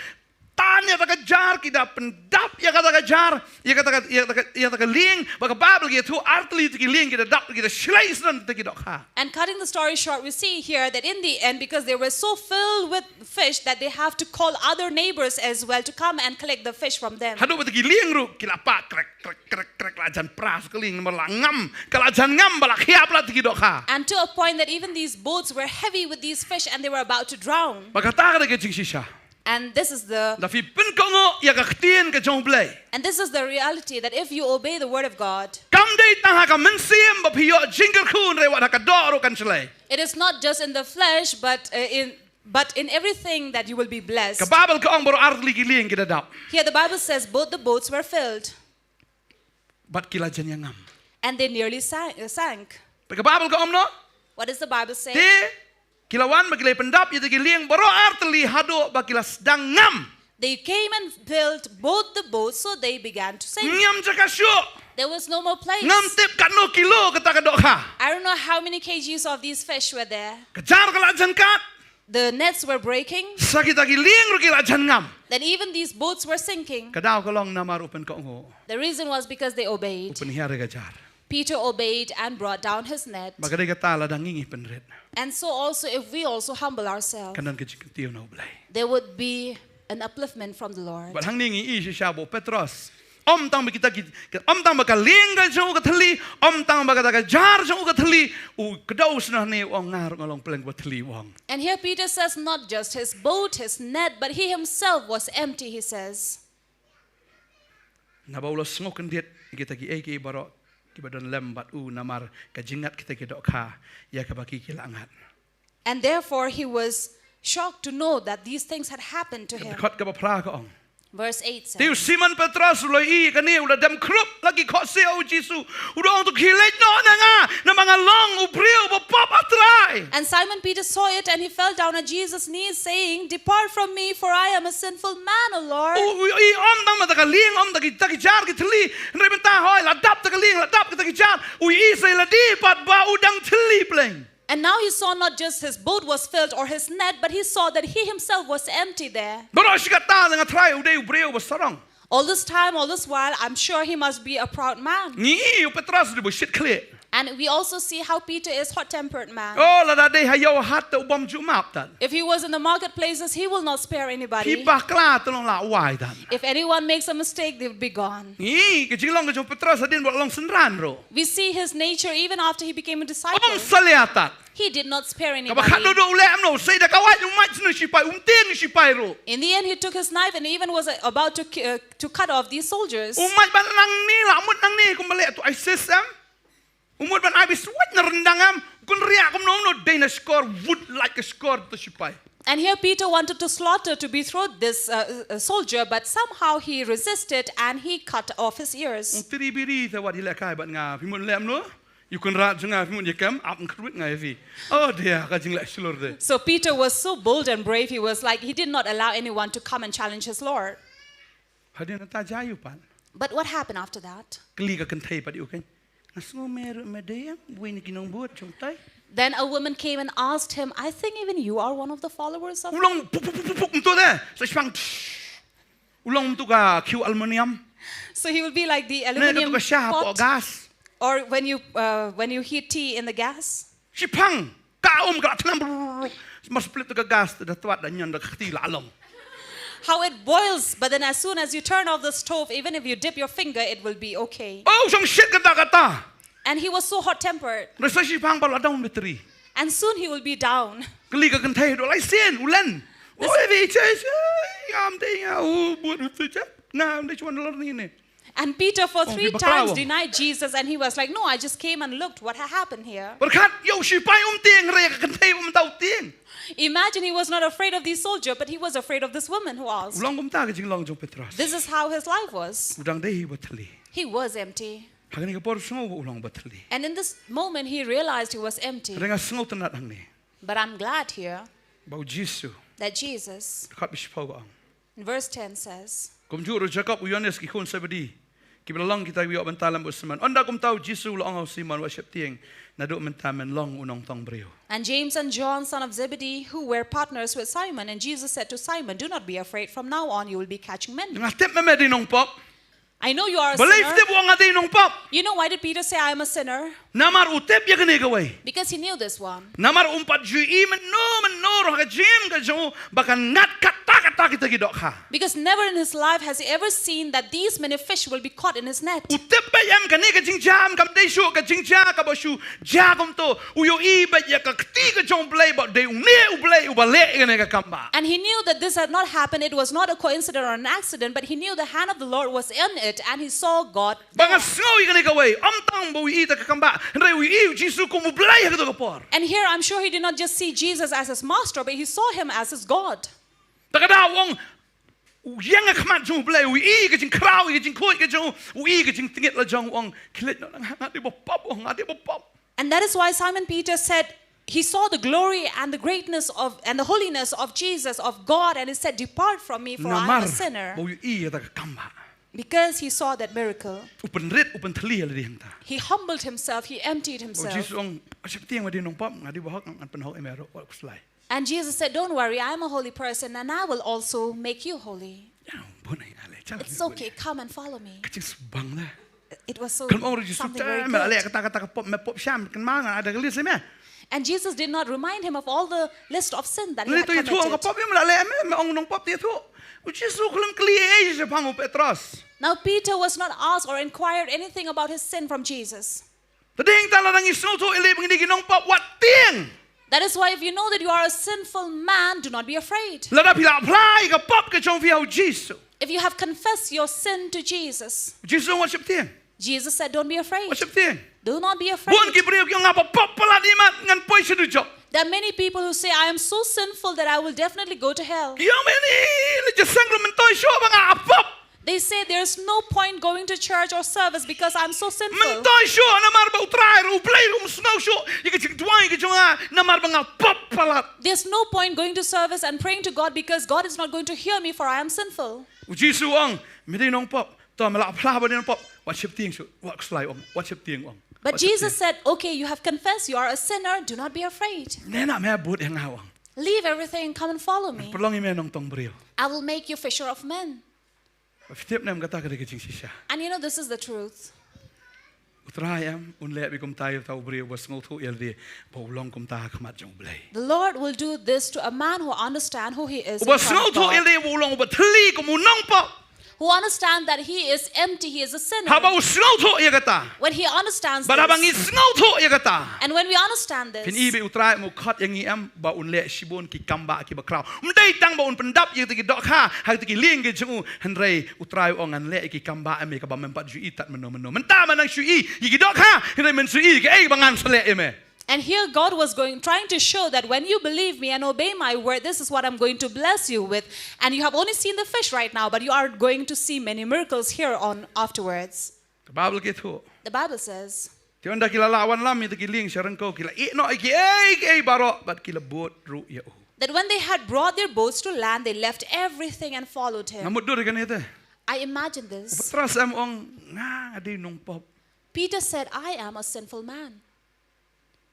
tan ïa ta ka jar, ki da pyndap ïa kata ka jar, ïa kata ka, ïa kata ka, ïa kata ka lieng. Ba ka Baibl ka ïathuh ar tylli ïa ki lieng ki da dap, ki da shlei sdang ïa ki dohkha. And cutting the story short, we see here that in the end, because they were so filled with fish, that they have to call other neighbors as well to come and collect the fish from them. Haduh ba ki lieng ruh ki la pah krek krek krek krek, la jan pra sa ka lieng namar la ngam, ka la jan ngam ba la khia palat ïa ki dohkha. And to a point that even these boats were heavy with these fish and they were about to drown. Ba kata ka dei ka jingshisha. And this is the... Lada phi pynkohnguh ïa ka ktien ka jong U Blei. And this is the reality, that if you obey the word of God, kam dei tang ha ka mynsiem ba phi ïoh jingkyrkhu, hynrei wat ha ka doh ruh kan shlei. It is not just in the flesh, but, uh, in, but in everything that you will be blessed. Ka Baibl ka ong baroh ar tylli ki lieng ki da dap. Here the Bible says both the boats were filled. Bad ki la jan ïa ngam. And they nearly sank, uh, sank. Bad ka Baibl ka ong no? What does the Bible say? Te ki la wan ba ki la pyndap ïa ki lieng baroh ar tylli haduh ba ki la sdang ngam. They came and filled both the boats, so they began to sink. Ñiam jaka shuh. There was no more place. Ngam tip katno kilo kata ka dohkha. I don't know how many kgs of these fish were there. Ka jar ka la jan kat. The nets were breaking. Sa kita ki lieng ruh ki la jan ngam. Then even these boats were sinking. Ka daw ka long namar u pynkohnguh. The reason was because they obeyed. U pynhiar ïa ka jar. Peter obeyed and brought down his net. Ba ka dei kata lada ngi ngi pynrit. And so also, if we also humble ourselves, kan don ka jingkyntiew na U Blei. There would be an upliftment from the Lord. Bad hangne ngi i shisha ba u Petros, ym tang ba kita ki, ym tang ba ka lieng ka jong u ka thylli, ym tang ba kata ka jar jong u ka thylli, u kdew sngewbha ne u ong nga ruh nga long pleng ba thylli u ong. And here Peter says not just his boat, his net, but he himself was empty, he says. Naba u la sngewkyndit ïa kita kiei kiei baroh kiba don lem bad u namar ka jingngat kita ki dohkha ïa kaba ki ki la ngat. And therefore he was shocked to know that these things had happened to him. Dkhot kaba phra ka ong. Verse eight Te u says, Simon Petros u la i kane u la dem khrup la ki khohsiew u Jisu. U da ong to khie leit noh na nga namar nga long u briew ba pop ha Trai. And Simon Peter saw it and he fell down at Jesus' knees, saying, "Depart from me, for I am a sinful man, O Lord." U, u i ym tang ba ta ka lieng, ym ta ki, ta ki jar ki thylli. Hynrei mynta hoi la dap ta ka lieng, la dap ta ki jar. U i sa i la dih pat ba u dang thylli pleng. And now he saw not just his boat was filled or his net, but he saw that he himself was empty there. Baroh shi katta nga tharai u dei u briew ba sarong. All this time, all this while, I'm sure he must be a proud man. Ngi i u Petros u dei ba shit khlieh. And we also see how Peter is hot-tempered man. Oh, lada dei ha ïew hat te u bym ju map tad. If he was in the marketplaces, he will not spare Phi anybody. bakla te long la wai tad. If anyone makes a mistake, they would be gone. Ngi i ka jinglong ka jong u Petros hadien ba u long synran ruh. We see his nature even after he became a disciple. Ym salia tad. He did not spare Kaba khat anybody. do do u leh em no, sei da ka wai u mait snu shipai, um tieng shipai ruh. In the end, he took his knife and even was about to, ki- uh, to cut off these soldiers. U mait ban nangne la mut nangne kum ba leh to ISIS em. U mut ban ai bi swat na ryndang em. Kun riak kum no no dei na shkor, wood like a shkor to shipai. And here Peter wanted to slaughter, to be thrown this uh, uh, soldier, but somehow he resisted and he cut off his ears. Un tiri biri te wat i leh kai bad nga, phi mut leh em no. Ïa u kynrad jong nga phi mut ïa kem, ap nkhruit nga ïa phi. Oh dear, ka jingleh shlur de. So Peter was so bold and brave, he was like, he did not allow anyone to come and challenge his Lord. Hadien ta jia ïa u pat. But what happened after that? Kylli ka kynthei pat ïa u kein. Nga sngew me ruh me dei em, wei na ki nongbud jong tai. Then a woman came and asked him, "I think even you are one of the followers of." U long puk puk puk puk puk mtu de. Sa shipang. U long mtu ka khiew aluminium. So he will be like the Ne ka aluminium tu ka shah hapoh pot, gas. Or when you uh, when you heat tea in the gas. Shipang. Ka um ka tnam brrrr. Mar split tu ka gas da twat da nyon da ka kti la long. How it boils, but then as soon as you turn off the stove, even if you dip your finger, it will be okay. Oh, shong shit kata kata. And he was so hot-tempered. Rasa shipang pa la down battery. And soon he will be down. Kylli ka kynthei do lai sien u len. Oi vi che che. Ngam te nga u buat u tu che. Ngam te chuan lor ni ne. And Peter, for Oh, three kiba times, khlaw. Denied Jesus, and he was like, "No, I just came and looked what had happened here." Berkat yo shipai um tieng re ka kynthei um tau tieng. Imagine he was not afraid of these soldiers, but he was afraid of this woman who asked. U long kumta ka jinglong jong Petros. This is how his life was. U dang dei hi ba thylli. He was empty. Hangne ka por sngew ba u long ba thylli. And in this moment, he realized he was empty. Re nga sngew tnat hangne. But I'm glad here Ba u Jisu. That Jesus, Khat bishpau ka ong. In verse ten says, Kumjuh ruh Jakob u Ïoannis ki khun Sebedi. Ki ba la long kita ki ïoh bynta lem bad u Simon. Ynda kumta u Jisu u la ong ha u Simon, wat sheptieng. Naduh mynta men long u nongtong briew. And James and John, son of Zebedee, who were partners with Simon. And Jesus said to Simon, "Do not be afraid. From now on, you will be catching men." Nga tip me me dei nongpop. I know you are a sinner. Balei tip u ong nga dei nongpop? You know why did Peter say, "I am a sinner"? Namar u tip ïa kane kawei. Because he knew this one. Namar um pat ju i mynno mynno ruh ha ka jingim ka jong u ba kan ngat katta katta kita ki dohkha. Because never in his life has he ever seen that these many fish will be caught in his net. U tip beit em kane ka jingjia kam dei shuh ka jingjia kaba shu jia kumto. U ïohi beit ïa ka kti ka jong U Blei ba dei une U Blei uba leh ïa kane ka kam ba. And he knew that this had not happened. It was not a coincidence or an accident, but he knew the hand of the Lord was in it, and he saw God there. Ba nga sngew ïa kane kawei, ym tang ba u ïohi ïa ka kam ba, hynrei u ïohi ïa u Jisu kum U Blei ha kato ka por. And here, I'm sure he did not just see Jesus as his master, but he saw him as his God. Ta ka daw u ong, u ïeng ha khmat jong U Blei, u ïohi ïa ka jingkhraw, ïa ka jingkhuid ka jong u, u ïohi ïa ka jingtngit la jong u, u ong, khie leit noh na nga, nga dei ba pop, u ong, nga dei ba pop. And that is why Simon Peter said, he saw the glory and the greatness of, and the holiness of Jesus, of God, and he said, "Depart from me, for I am a sinner." Namar ba u ïohi ïa kata ka kam ba. Because he saw that miracle. U pynrit, u pynthylli ïa lade hangta. He humbled himself, he emptied himself. U Jisu u ong, wat sheptieng, me dei nongpop, nga dei ba hok, ngan pynhok ïa me ruh, wat khuslai. And Jesus said, "Don't worry, I am a holy person, and I will also make you holy." Ïa, bun ai ale, chang. It's okay, come and follow me. Ka jingsbang la. It was so something very good. Kan ong ri Jisu, me ale kata kata ka pop, me pop sham, kan ma nga ada ka list me. And Jesus did not remind him of all the list of sin that he had committed. Lane to ïathuh ong ka pop ïa me, la leh me, me ong nongpop te ïathuh. U Jisu u khlem kylli ei ei shaphang u Petros. Now Peter was not asked or inquired anything about his sin from Jesus. Te dei tang lada ngi sngewthuh ïaleh ba ngi dei ki nongpop, wat tieng. That is why if you know that you are a sinful man, do not be afraid. Lada phi la phla ïa ka pop ka jong phi ha u Jisu. If you have confessed your sin to Jesus, u Jisu wat sheptieng. Jesus said, "Don't be afraid." Wat sheptieng. Do not be afraid. Bun ki briew ki ong nga pop palat imat ngan poi sha dujok. There are many people who say, "I am so sinful that I will definitely go to hell." Ki ong me ni, la jingïaseng ruh myntoi shuh ba nga pop. They say there's no point going to church or service because I'm so sinful. Myntoi shuh namar ba U Trai ruh, U Blei ruh um sngew shuh ïa ka jingduwai ka jong nga namar ba nga pop palat. There's no point going to service and praying to God because God is not going to hear me, for I am sinful. U Jisu u ong, me dei nongpop. To me la phla ba dei nongpop. Wat sheptieng shuh, wat khuslai ong, wat sheptieng ong. But Jesus said, "Okay, you have confessed you are a sinner, do not be afraid. Neh noh me, bud ïa nga, u ong. Leave everything and come and follow me. Pynlong ïa me nongtong briew. I will make you fisher of men." Phi tip ne em, kata ka dei ka jingshisha. And you know, this is the truth. U Trai em un leh beit kumta ïa uta u briew uba sngewthuh ïalade ba u long kumta ha khmat jong U Blei. The Lord will do this to a man who understand who he is in front of God. Uba sngewthuh ïalade ba u long uba thylli kum u nongpop. Who understand that he is empty, he is a sinner. Haba u sngewthuh ïa kata. When he understands this. Bad haba ngi sngewthuh ïa kata. And when we understand this. Phin i ba U Trai em u khot ïa ngi em ba un leh shibun ki kambah kiba khraw. Ym dei tang ba un pyndap ïa kita ki dohkha ha kita ki lieng ki jong u, hynrei U Trai u ong ngan leh ïa ki kambah em ïa kaba mem pat ju i tad mynno mynno. Mynta me nang shu i ïa ki dohkha, hynrei men shu i ïa kaei ba ngan sa leh ïa me. And here God was going, trying to show that when you believe me and obey my word, this is what I'm going to bless you with. And you have only seen the fish right now, but you are going to see many miracles here on afterwards. Ka Baibl ka ïathuh. The Bible says, te ynda ki la lah wanlam ïa kita ki lieng sha ryngkew, ki la ïeh noh ïa kiei kiei baroh bad ki la bud ruh ïa u. That when they had brought their boats to land, they left everything and followed him. Nga mutdur ïa kane te. I imagine this. U Petros em ong, nga, nga dei nongpop. Peter said, "I am a sinful man."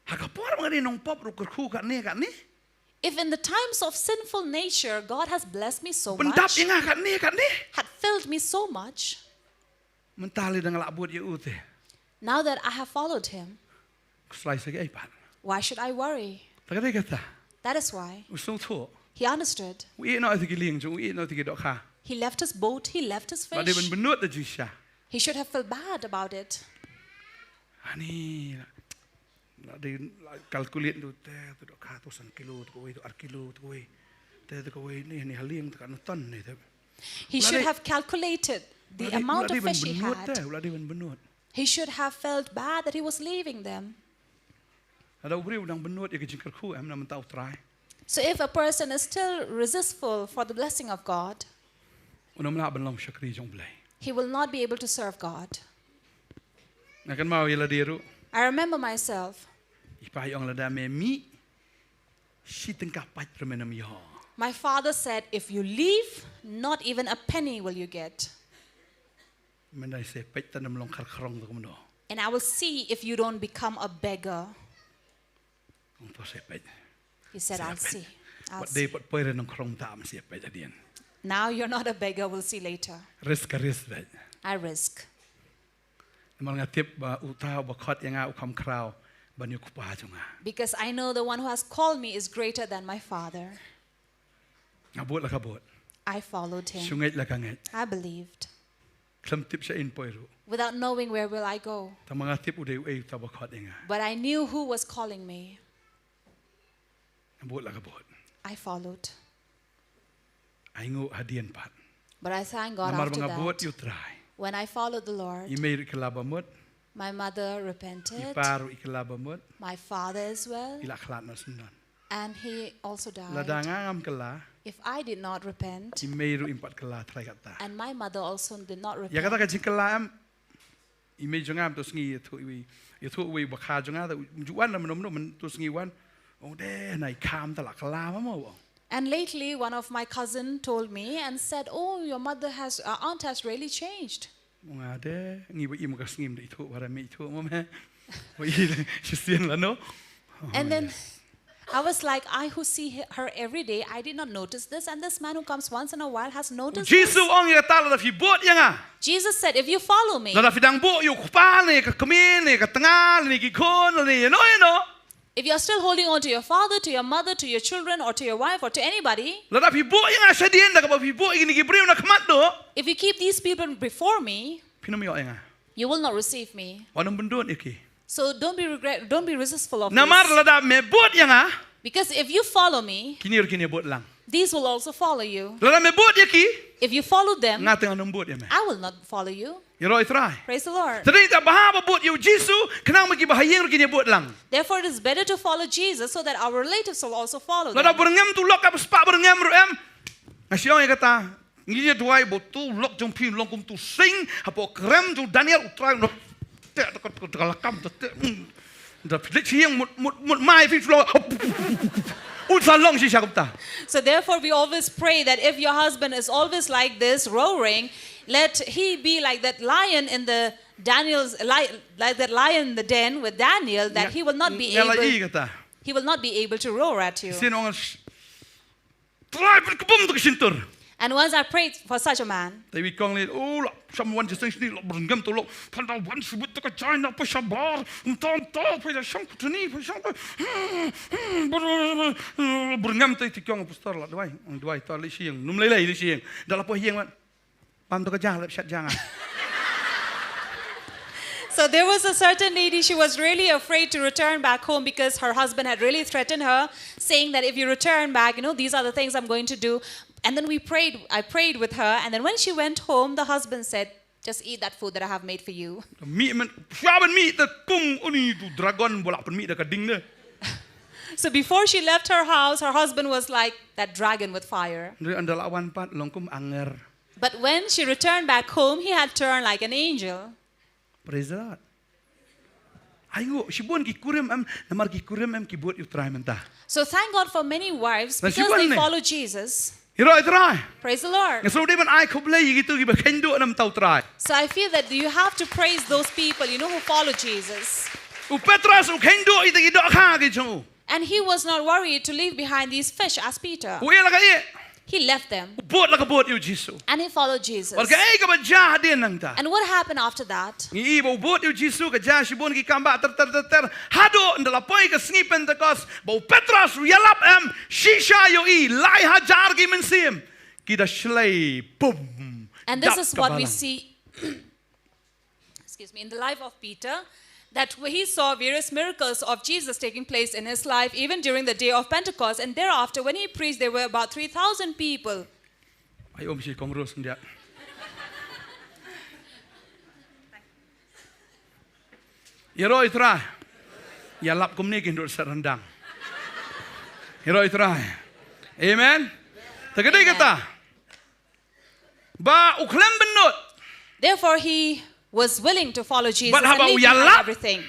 Ha ka por ba nga dei nongpop ruh kyrkhu katne katne. If in the times of sinful nature, God has blessed me so much, pyndap ïa nga katne katne, had filled me so much, mynta lada nga la bud ïa u te, now that I have followed him, khuslai sa kaei pat? Why should I worry? Te ka dei kata. That is why. U sngewthuh. He understood. U ïeh noh ïa kita ki lieng jong u, u ïeh noh ïa kita ki dohkha. He left his boat, he left his fish. Bad u la dei ban bynnud da jingshisha. He should have felt bad about it. Ani, la dei, la calculate tu te, tu dohkha tu san kilo, tu kawei tu ar kilo, tu kawei. Te tu kawei ni, ni ha lieng tu katno ton ni te. He should have calculated the amount of fish he had. U la dei ban bynnud te, u la dei ban bynnud. He should have felt bad that he was leaving them. Lada u briew u dang bynnud ïa ka jingkyrkhu em na bynta U Trai. So if a person is still resistful for the blessing of God, un ym lah ban long shakri jong U Blei. He will not be able to serve God. Nga kynmaw ïa lade ruh. I remember myself. I pa i ong lada me mih, shi tyngka pait ruh men ym ïoh. My father said, "If you leave, not even a penny will you get." Mynta sa peit tang ym long khar khrong te kumno. And I will see if you don't become a beggar. Ong to sa peit. He said, "I'll see. I'll see." Wat dei pat poi re nongkhrong, te ym sa peit hadien. Now you're not a beggar, we'll see later. Risk ka risk beit. I risk. Namar nga tip ba uta uba khot ïa nga u kham khraw ban ïa u kpa jong nga. Because I know the one who has called me is greater than my father. Nga bud la ka bud. I followed him. Shu ngeit la ka ngeit. I believed. Khlem tip shaei yn poi ruh. Without knowing where will I go. Tang ma nga tip u dei uei uta uba khot ïa nga. But I knew who was calling me. Nga bud la ka bud. I followed. Ai nguh hadien pat. But I thank God after that. Namar ba nga bud ïa u Trai. When I followed the Lord, i mei ruh i kylla ba mut. My mother repented. I pa ruh i kylla ba mut. My father as well. I la khlad noh syndon. And he also died. Lada nga ngam kylla. If I did not repent, i mei ruh im pat kylla trai katta. And my mother also did not repent. Ïa kata ka jingkylla em, i mei jong nga mynta u sngi ïathuh iwei, ïathuh iwei ba kha jong nga, da ju wan da mynno mynno, mynta u sngi wan. Ong de, na i kha mynta la kylla ma mo, ong. And lately, one of my cousin told me and said, "Oh, your mother has, uh, aunt has really changed." Nga de, ngi ba im ka sngi ym da ithuh, ba ra me ithuh mo me. Ba i shisien la no. And then I was like, "I who see he-, her every day, I did not notice this, and this man who comes once in a while has noticed this." Jisu ong ïa kata, lada phi bud ïa nga. Jesus said, "If you follow me," Lada phi dang bud ïa u kpa ne ka kmie ne ka tnga ne ki khun ne ïa no ïa no. If you are still holding on to your father, to your mother, to your children, or to your wife, or to anybody, lada phi buh ïa nga shadien da kaba phi buh ïa kine ki briew na khmat duh, if you keep these people before me, phin ym ïoh ïa nga. You will not receive me. Wat nym bynduh ïa ki. So don't be regret, don't be resistful of this. Namar lada me bud ïa nga, because if you follow me, kine ruh kin ïa bud lang. These will also follow you. Lada me bud ïa ki, if you follow them, nga te ngan ym bud ïa me. I will not follow you. Ïaroh ïa u Trai. Praise the Lord. Te dei ta bha ba bud ïa u Jisu, khnang ba ki bahaïing ruh kin ïa bud lang. Therefore, it is better to follow Jesus so that our relatives will also follow them. Lada byrngem tu lok, ka ba spah byrngem ruh em. Nga shu ong ïa kata, ngi ïa duwai ba tu lok jong phi long kum tu sing, hapoh krem jong u Daniel, u Trai, no. Te, te, te, te, lakam, te, te, mm. Da phi leit sha ïing mut, mut, mut mai phi tu lok. Un sa long shisha kumta. So therefore we always pray that if your husband is always like this, roaring, let he be like that lion in the Daniel's, li-, like that lion in the den with Daniel, that he will not be able, he will not be able to roar at you. Sien ong, Trai, pynkbum to ka shyntur. And once I prayed for such a man. Te i kong lei, oh, la, someone just thinks ni, la byrngem to, la, phan da wan sibut to ka China, pa shabar, mta, mta, pa da shang, pa tani, pa shang, pa, hmm, hmm, byrngem to, i kong pastor, la duwai, duwai, ta leit sha ïing, nym lei lei leit sha ïing, da la poi ïing wan. Pam to ka jang, lep shat jang ah. So there was a certain lady, she was really afraid to return back home because her husband had really threatened her, saying that if you return back, you know, these are the things I'm going to do. And then we prayed, I prayed with her, and then when she went home, the husband said, "Just eat that food that I have made for you." Mih men, sha ban mih te kum uni tu dragon ba la pynmih da ka ding ne. So before she left her house, her husband was like that dragon with fire. Hynrei ynda la wan pat long kum angel. But when she returned back home, he had turned like an angel. Praise the Lord. Aiu, shibun ki kurim em, namar ki kurim em ki bud ïa u Trai mynta. So thank God for many wives because they follow Jesus. Ïaroh ïa u Trai. Praise the Lord. Nga sngewdei ban ai khublei ïa kito kiba kheiñ duh na bynta u Trai. So I feel that you have to praise those people, you know, who follow Jesus. U Petros u kheiñ duh ïa kita ki dohkha ki jong u. And he was not worried to leave behind these fish as Peter. U ïeh la ka ïeh. He left them. U bud la ka bud ïa u Jisu. And he followed Jesus. Bad kaei kaba jia hadien nangta? And what happened after that? Ngi i ba u bud ïa u Jisu ka jia shibun ki kam ba ter ter ter ter. Haduh ynda la poi ka sngi Pentekost ba u Petros u ïalap em, shisha ïohi lai hajar ki mynsiem ki da shlei pum. And this is what we see. Excuse me, in the life of Peter, that he saw various miracles of Jesus taking place in his life, even during the day of Pentecost. And thereafter, when he preached, there were about three thousand people. Ai, um, shi kong Ros ndia. Ïaroh ïa u Trai. Ïalap kumne kin dur sa ryndang. Ïaroh ïa u Trai. Amen. Te ka dei kata. Ba u khlem bynnud. Therefore, he was willing to follow Jesus and leave behind everything.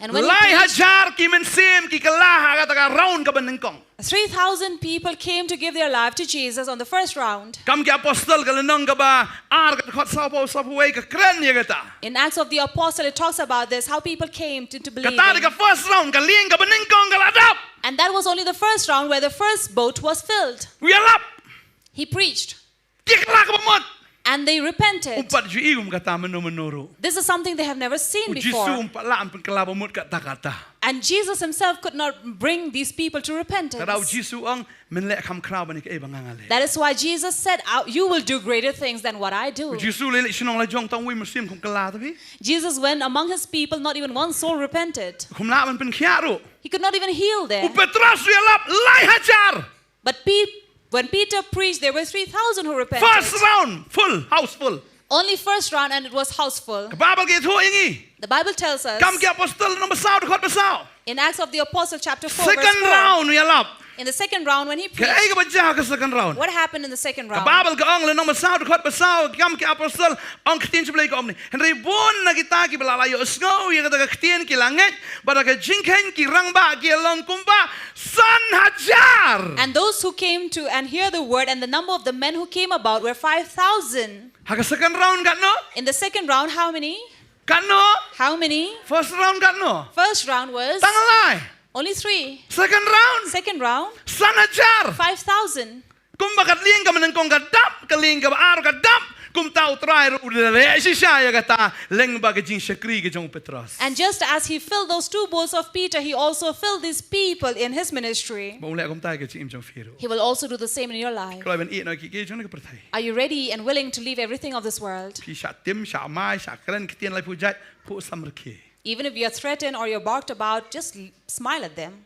Bad haba u ïalap, and when he preached, lai hajar ki mynsiem ki kylla ha kata ka round kaba nyngkong. Three thousand people came to give their life to Jesus on the first round. Kam ki Apostol ka lynnong kaba ar ka dkhot sawphew, sawphew wei ka kren ïa kata. In Acts of the Apostle, it talks about this, how people came to, to believe him. Kata dei ka first round, ka lieng kaba nyngkong ka la dap. And that was only the first round where the first boat was filled. U ïalap. He preached. Ki kylla kaba mut. And they repented. Um pat ju i um kata mynno mynno ruh. This is something they have never seen before. U Jisu um pat lah ban pynkylla ba mut katta katta. And Jesus himself could not bring these people to repentance. Te da u Jisu u ong, men leh kham khraw ban ïa kaei ba nga nga leh. That is why Jesus said, "Uh, you will do greater things than what I do." U Jisu u leit shnong la jong tang uwei mynsiem kam kylla te phi. Jesus went among his people, not even one soul repented. Kam lah ban pynkhiah ruh. He could not even heal there. U Petros u ïalap lai hajar. But Pe-, when Peter preached, there were three thousand who repented. First round, full, house full. Only first round and it was house full. Ka Baibl ka ïathuh ïa ngi. The Bible tells us. Kam ki Apostol lynnong ba saw, dkhot ba saw. In Acts of the Apostle chapter four, verse four. Second round u ïalap. In the second round when he preached, kaei kaba jia ha ka second round? What happened in the second round? Ka Baibl ka ong lynnong ba saw, dkhot ba saw, Kam ki Apostol, ong ka ktien U Blei ka ong kumne. Hynrei bun na kita kiba la, la ïohsngew ïa kata ka ktien ki la ngeit, bad da ka jingkheiñ ki rangbah ki long kumba san hajar. And those who came to and hear the word, and the number of the men who came about were five thousand. Ha ka second round katno? In the second round, how many? Katno? How many? First round katno? First round was tang lai. Only three. Second round? Second round? San hajar. Five thousand. Kumba ka lieng kaba nyngkong ka dap, ka lieng kaba ar ka dap, Kumta U Trai ruh u la leh shisha ïa kata lyngba ka jingshakri ka jong u Petros. And just as he filled those two bowls of Peter, he also filled these people in his ministry. Ba u leh kumta ka jingim jong phi ruh. He will also do the same in your life. Kloi ban ïeh noh ki ki jong ka pyrthei. Are you ready and willing to leave everything of this world? Phi shah tim, shah mai, shah kren ktien laiphew jait, phuh samrkhie. Even if you're threatened or you're barked about, just l- smile at them.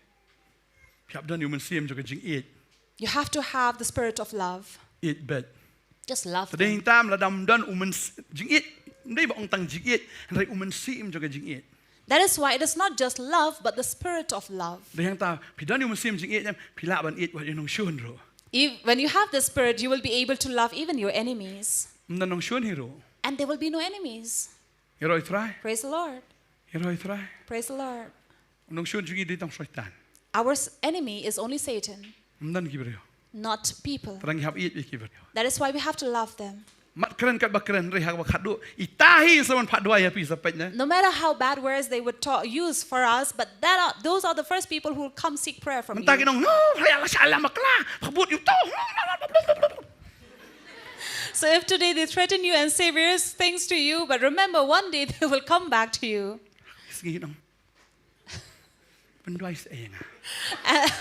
Phi hap don ïa u mynsiem jong ka jingïeit. You have to have the spirit of love. Ïeit beit. Just love Te dei them. Tam lada ym don u mynsiem jingïeit. Ym dei ba ong tang jingïeit, hynrei u mynsiem jong ka jingïeit. That is why it is not just love, but the spirit of love. Te dei tam phi don ïa u mynsiem jingïeit, phi lah ban ïeit wat ïa u nongshun ruh. If, when you have the spirit, you will be able to love even your enemies. Ym don nongshun hi ruh. And there will be no enemies. Ïaroh ïa U Trai. Praise the Lord. Ïaroh ïa U Trai. Praise the Lord. U nongshun jong ngi dei tang Soitan. Our s- enemy is only Satan, Ym don ki briew. Not people. Te dang ngi hap ïeit ïa ki briew. That is why we have to love them. Mat kren katba kren, hynrei haba khatduh, ita hi sa ban phah duwai ïa phi sa peit ne. No matter how bad words they would ta- use for us, but that are, those are the first people who will come seek prayer from Mynta ki you. nong, no, hynrei la sha la makla, phabut ïa u to. So if today they threaten you and say various things to you, but remember, one day they will come back to you. Sngi nong. Pynduwai sa ïa nga.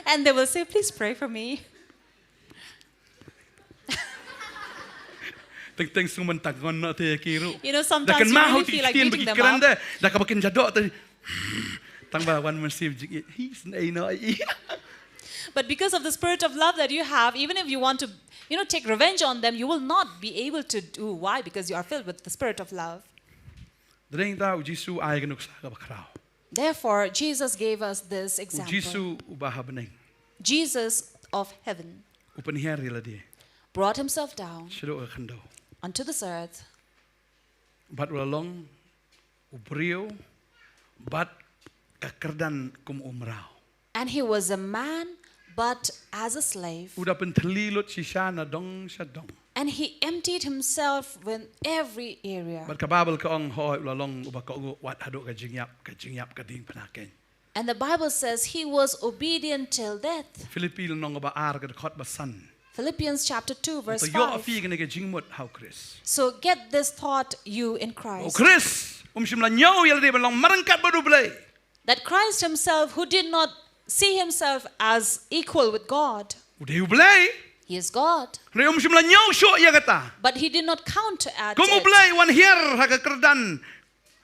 And they will say, "Please pray for me." Teng teng sngewthuh ngon noh te ki ruh. You know, Da sometimes kan you ma really hau ki feel like ktien ba beating ki them kren up. Da, da kaba kin jadok te. Tang ba wan mynsiem jingïeit. Hi sngewthuh noh. But because of the spirit of love that you have, even if you want to, you know, take revenge on them, you will not be able to do. Why? Because you are filled with the spirit of love. Dei ta u Jisu ai ka nuksa kaba khraw. Therefore, Jesus gave us this U example. Jisu uba ha bneng. Jesus of heaven U pynhiar ïa lade. Brought himself down Shaduh ka khyndew. Onto this earth. Bad u la long u briew bad ka kyrdan kum u mraw. And he was a man, but as a slave. U da pynthylli lut shisha na dong sha dong. And he emptied himself in every area. Bad ka Baibl ka ong hooid u la long uba kohnguh wat haduh ka jingïap, ka jingïap ka diengphna keiñ. And the Bible says he was obedient till death. Philippi lynnong ba ar ka dkhot ba san. Philippians chapter two, verse Te ïoh five. phi kane ka jingmut ha u Khrist. So get this thought you in U Christ. Khrist um shym la ñiew ïa lade ban long marryngkat bad u Blei. That Christ himself, who did not see himself as equal with God, U dei u Blei. he is God. Hynrei um shym la ñiew shuh ïa kata. But he did not count at Kum u it. Blei wan hiar ha ka kyrdan,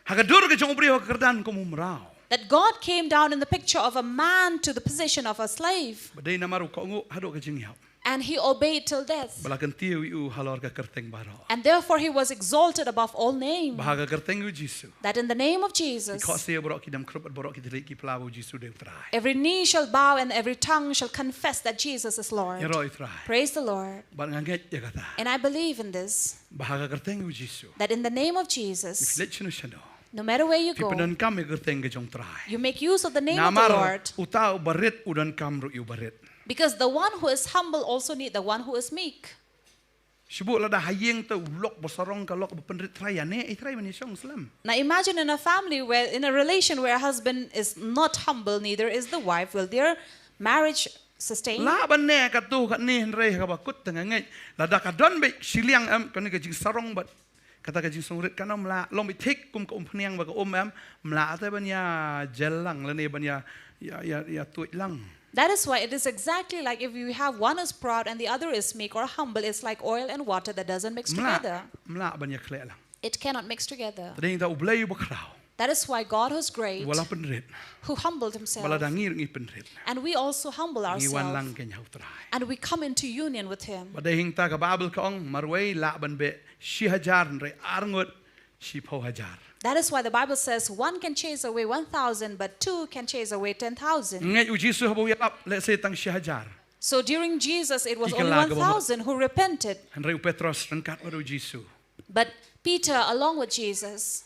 ha ka dur ka jong u briew ha ka kyrdan kum u mraw. That God came down in the picture of a man to the position of a slave. Ba dei namar u kohnguh haduh ka jingïap. And he obeyed till death. Ba la kyntiew ïa u halor ka kyrteng baroh. And therefore he was exalted above all names. Ba ha ka kyrteng u Jisu. That in the name of Jesus, Ki khohsiew baroh ki dam khrup bad baroh ki thylliej ki pla ba u Jisu dei u Trai. Every knee shall bow and every tongue shall confess that Jesus is Lord. Ïaroh ïa u Trai. Praise the Lord. Bad nga ngeit ïa kata. And I believe in this, Ba ha ka kyrteng u Jisu. That in the name of Phi Jesus, leit shano shano. No matter where you Phi pyndonkam ïa ka kyrteng ka jong u Trai. You make use of the name of the Namar Lord. Uta uba rit u donkam ruh ïa uba rit. Because the one who is humble also need the one who is meek. Shu buh lada ha ïing te u lok ba sarong ka lok ba pynrit, Trai ïa ne, eh Trai ban ïa shong slem. Now imagine in a family where, in a relation where a husband is not humble, neither is the wife, will their marriage sustain? Lah ban ne katto katne, hynrei ha kaba kut te nga ngeit lada ka don beit shiliang em kane ka jingsarong bad kata ka jingsngewrit, kan ym lah. Long beit thik kum ka umphniang ba ka um em, ym lah te ban ïa jel lang lane ban ïa, ïa, ïa, ïa tuid lang. That is why it is exactly like if you have one is proud and the other is meek or humble, it's like oil and water that doesn't mix Ym lah, together. ym lah ban ïa khleh lang. It cannot mix together. Te dei ta U Blei uba khraw. That is why God who is great, Uba la pynrit. Who humbled himself, Ba lada ngi ruh ngi pynrit. And we also humble Ngi wan lang ourselves, keiñ ha U Trai. And we come into union with him. Ba dei hangta ka Baibl ka ong marwei lah ban beh shi hajar, hynrei arngut shiphew hajar. That is why the Bible says one can chase away one thousand, but two can chase away ten thousand. Ngeit u Jisu haba u ïalap, let's say tang shi hajar. So during Jesus, it was Ki kylla only ka bamut. One thousand who repented. Hynrei u Petros ryngkat bad u Jisu. But Peter, along with Jesus,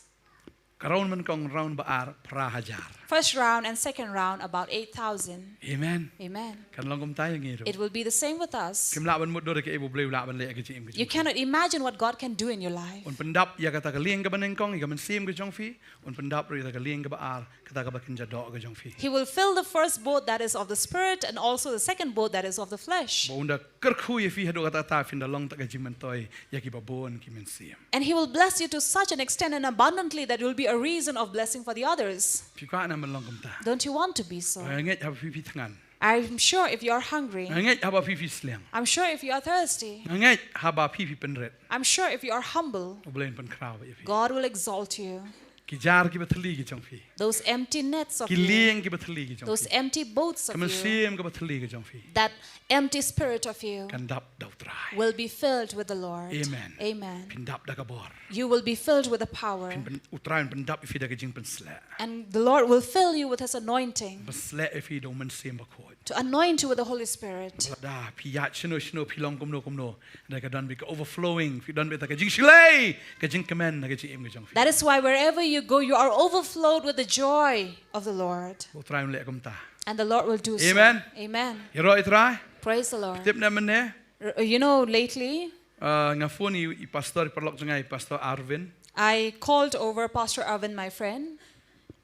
Ka round mynnyngkong, round ba ar, phra hajar. First round and second round, about eight thousand. Amen. Amen. Kan long kumta ïa ngi ruh. It will be the same with us. Phim lah ban mutdur ïa kaei ba U Blei u lah ban leh ha ka jingim ka jong phi. You cannot imagine what God can do in your life. Un pyndap ïa kata ka lieng kaba nyngkong, ïa ka mynsiem ka jong phi. Un pyndap ruh ïa kata ka lieng kaba ar, kata kaba kynja doh ka jong phi. He will fill the first boat that is of the spirit and also the second boat that is of the flesh. Ba un da kyrkhu ïa phi haduh katta katta, phin da long tang ka jingmyntoi ïa kiba bun ki mynsiem. And he will bless you to such an extent and abundantly that you will be a reason of blessing for the others. Phi kwah ne em ban long kumta? Don't you want to be so? Nga ngeit haba phi phi thngan. I'm sure if you are hungry, Nga ngeit haba phi phi sliang. I'm sure if you are thirsty, Nga ngeit haba phi phi pynrit. I'm sure if you are humble, U Blei un pynkhraw ïa phi. God will exalt you. Ki jar kiba thylli ki jong phi. Those empty nets of Ki you, lieng kiba thylli ki jong those phi. Empty boats Ka of you, mynsiem kaba thylli ki jong phi. That empty spirit of you Kan dap da U Trai. Will be filled with the Lord. Amen. Amen. Phin dap da ka bor. You will be filled with the power. Phin pyn-, U Trai un pyndap ïa phi da ka jingpynsleh. And the Lord will fill you with his anointing. Pynsleh ïa phi da U Mynsiem Bakhuid. To anoint you with the Holy Spirit. Lada phi ïaid shano shano, phi long kumno kumno, da ka don beit ka overflowing, phi don beit ka jingshlei, ka jingkmen, ka jingim ka jong phi. That is why wherever you go, you are overflowed with the joy of the Lord. U Trai un leh kumta. And the Lord will do so. Amen. Amen. Ïaroh ïa U Trai. Praise the Lord. Tip ne em mynne? R-, you know, lately, Uh, nga phone ïa i, i pastor, i paralok jong nga, i Pastor Arvin. I called over Pastor Arvin, my friend.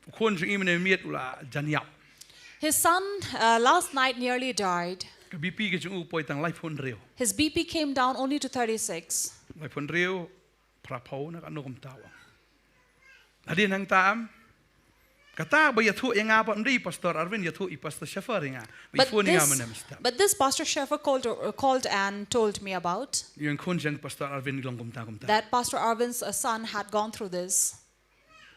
U khun jong i mynne miet u la jan ïap. His son, uh, last night nearly died. Ka B P ka jong u poi tang laiphew hynriew. His B P came down only to thirty-six. Laiphew hynriew, phraphew ne kano kumta u ong. Hadien nangta em, kata ba ïathuh ïa nga pat, ym dei i Pastor Arvin ïathuh, i Pastor Schaeffer ïa nga. Ba i phone ïa nga mynne mynstep. But this Pastor Schaeffer called, uh, called and told me about. Ïa u khun jong Pastor Arvin i long kumta kumta. That Pastor Arvin's, uh, son had gone through this.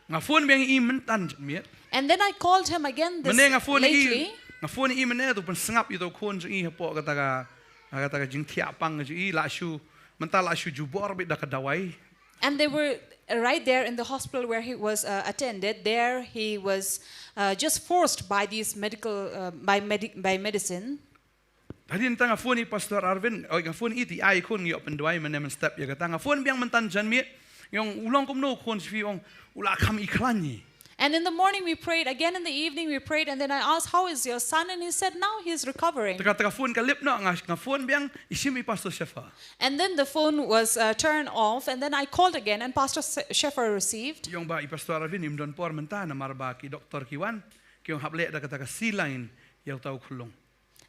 Nga phone biang ïa i mynta janmiet. And then I called him again this lately. Mynne nga phone ïa i, nga phone ïa i mynne to pynsngap ïa uto u khun jong i hapoh kata ka, kata ka jingthiah pang jong i, la shu, mynta la shu jubor beit da ka dawai. And they were right there in the hospital where he was, uh, attended. There he was, uh, just forced by these medical, uh, by medi-, by medicine. Hadien nangta nga phone ïa i Pastor Arvin, oi, nga phone ïa i, te ai khun, ngi ïoh pynduwai mynne mynstep ïa kata. Nga phone biang mynta janmiet, nga ong u long kumno u khun jong phi, u ong u la kham i khlaiñ. And in the morning we prayed, again in the evening we prayed, and then I asked, "How is your son?" And he said, "Now he is recovering." Te ka, te ka phone ka lip noh, nga, nga phone biang, i shim i Pastor Schaeffer. And then the phone was, uh, turned off, and then I called again, and Pastor Se-, Schaeffer received. I ong ba i Pastor Arvin im don por mynta namar ba ki doktor ki wan, ki ong hap leh da kata ka saline ïa uta u khyllung.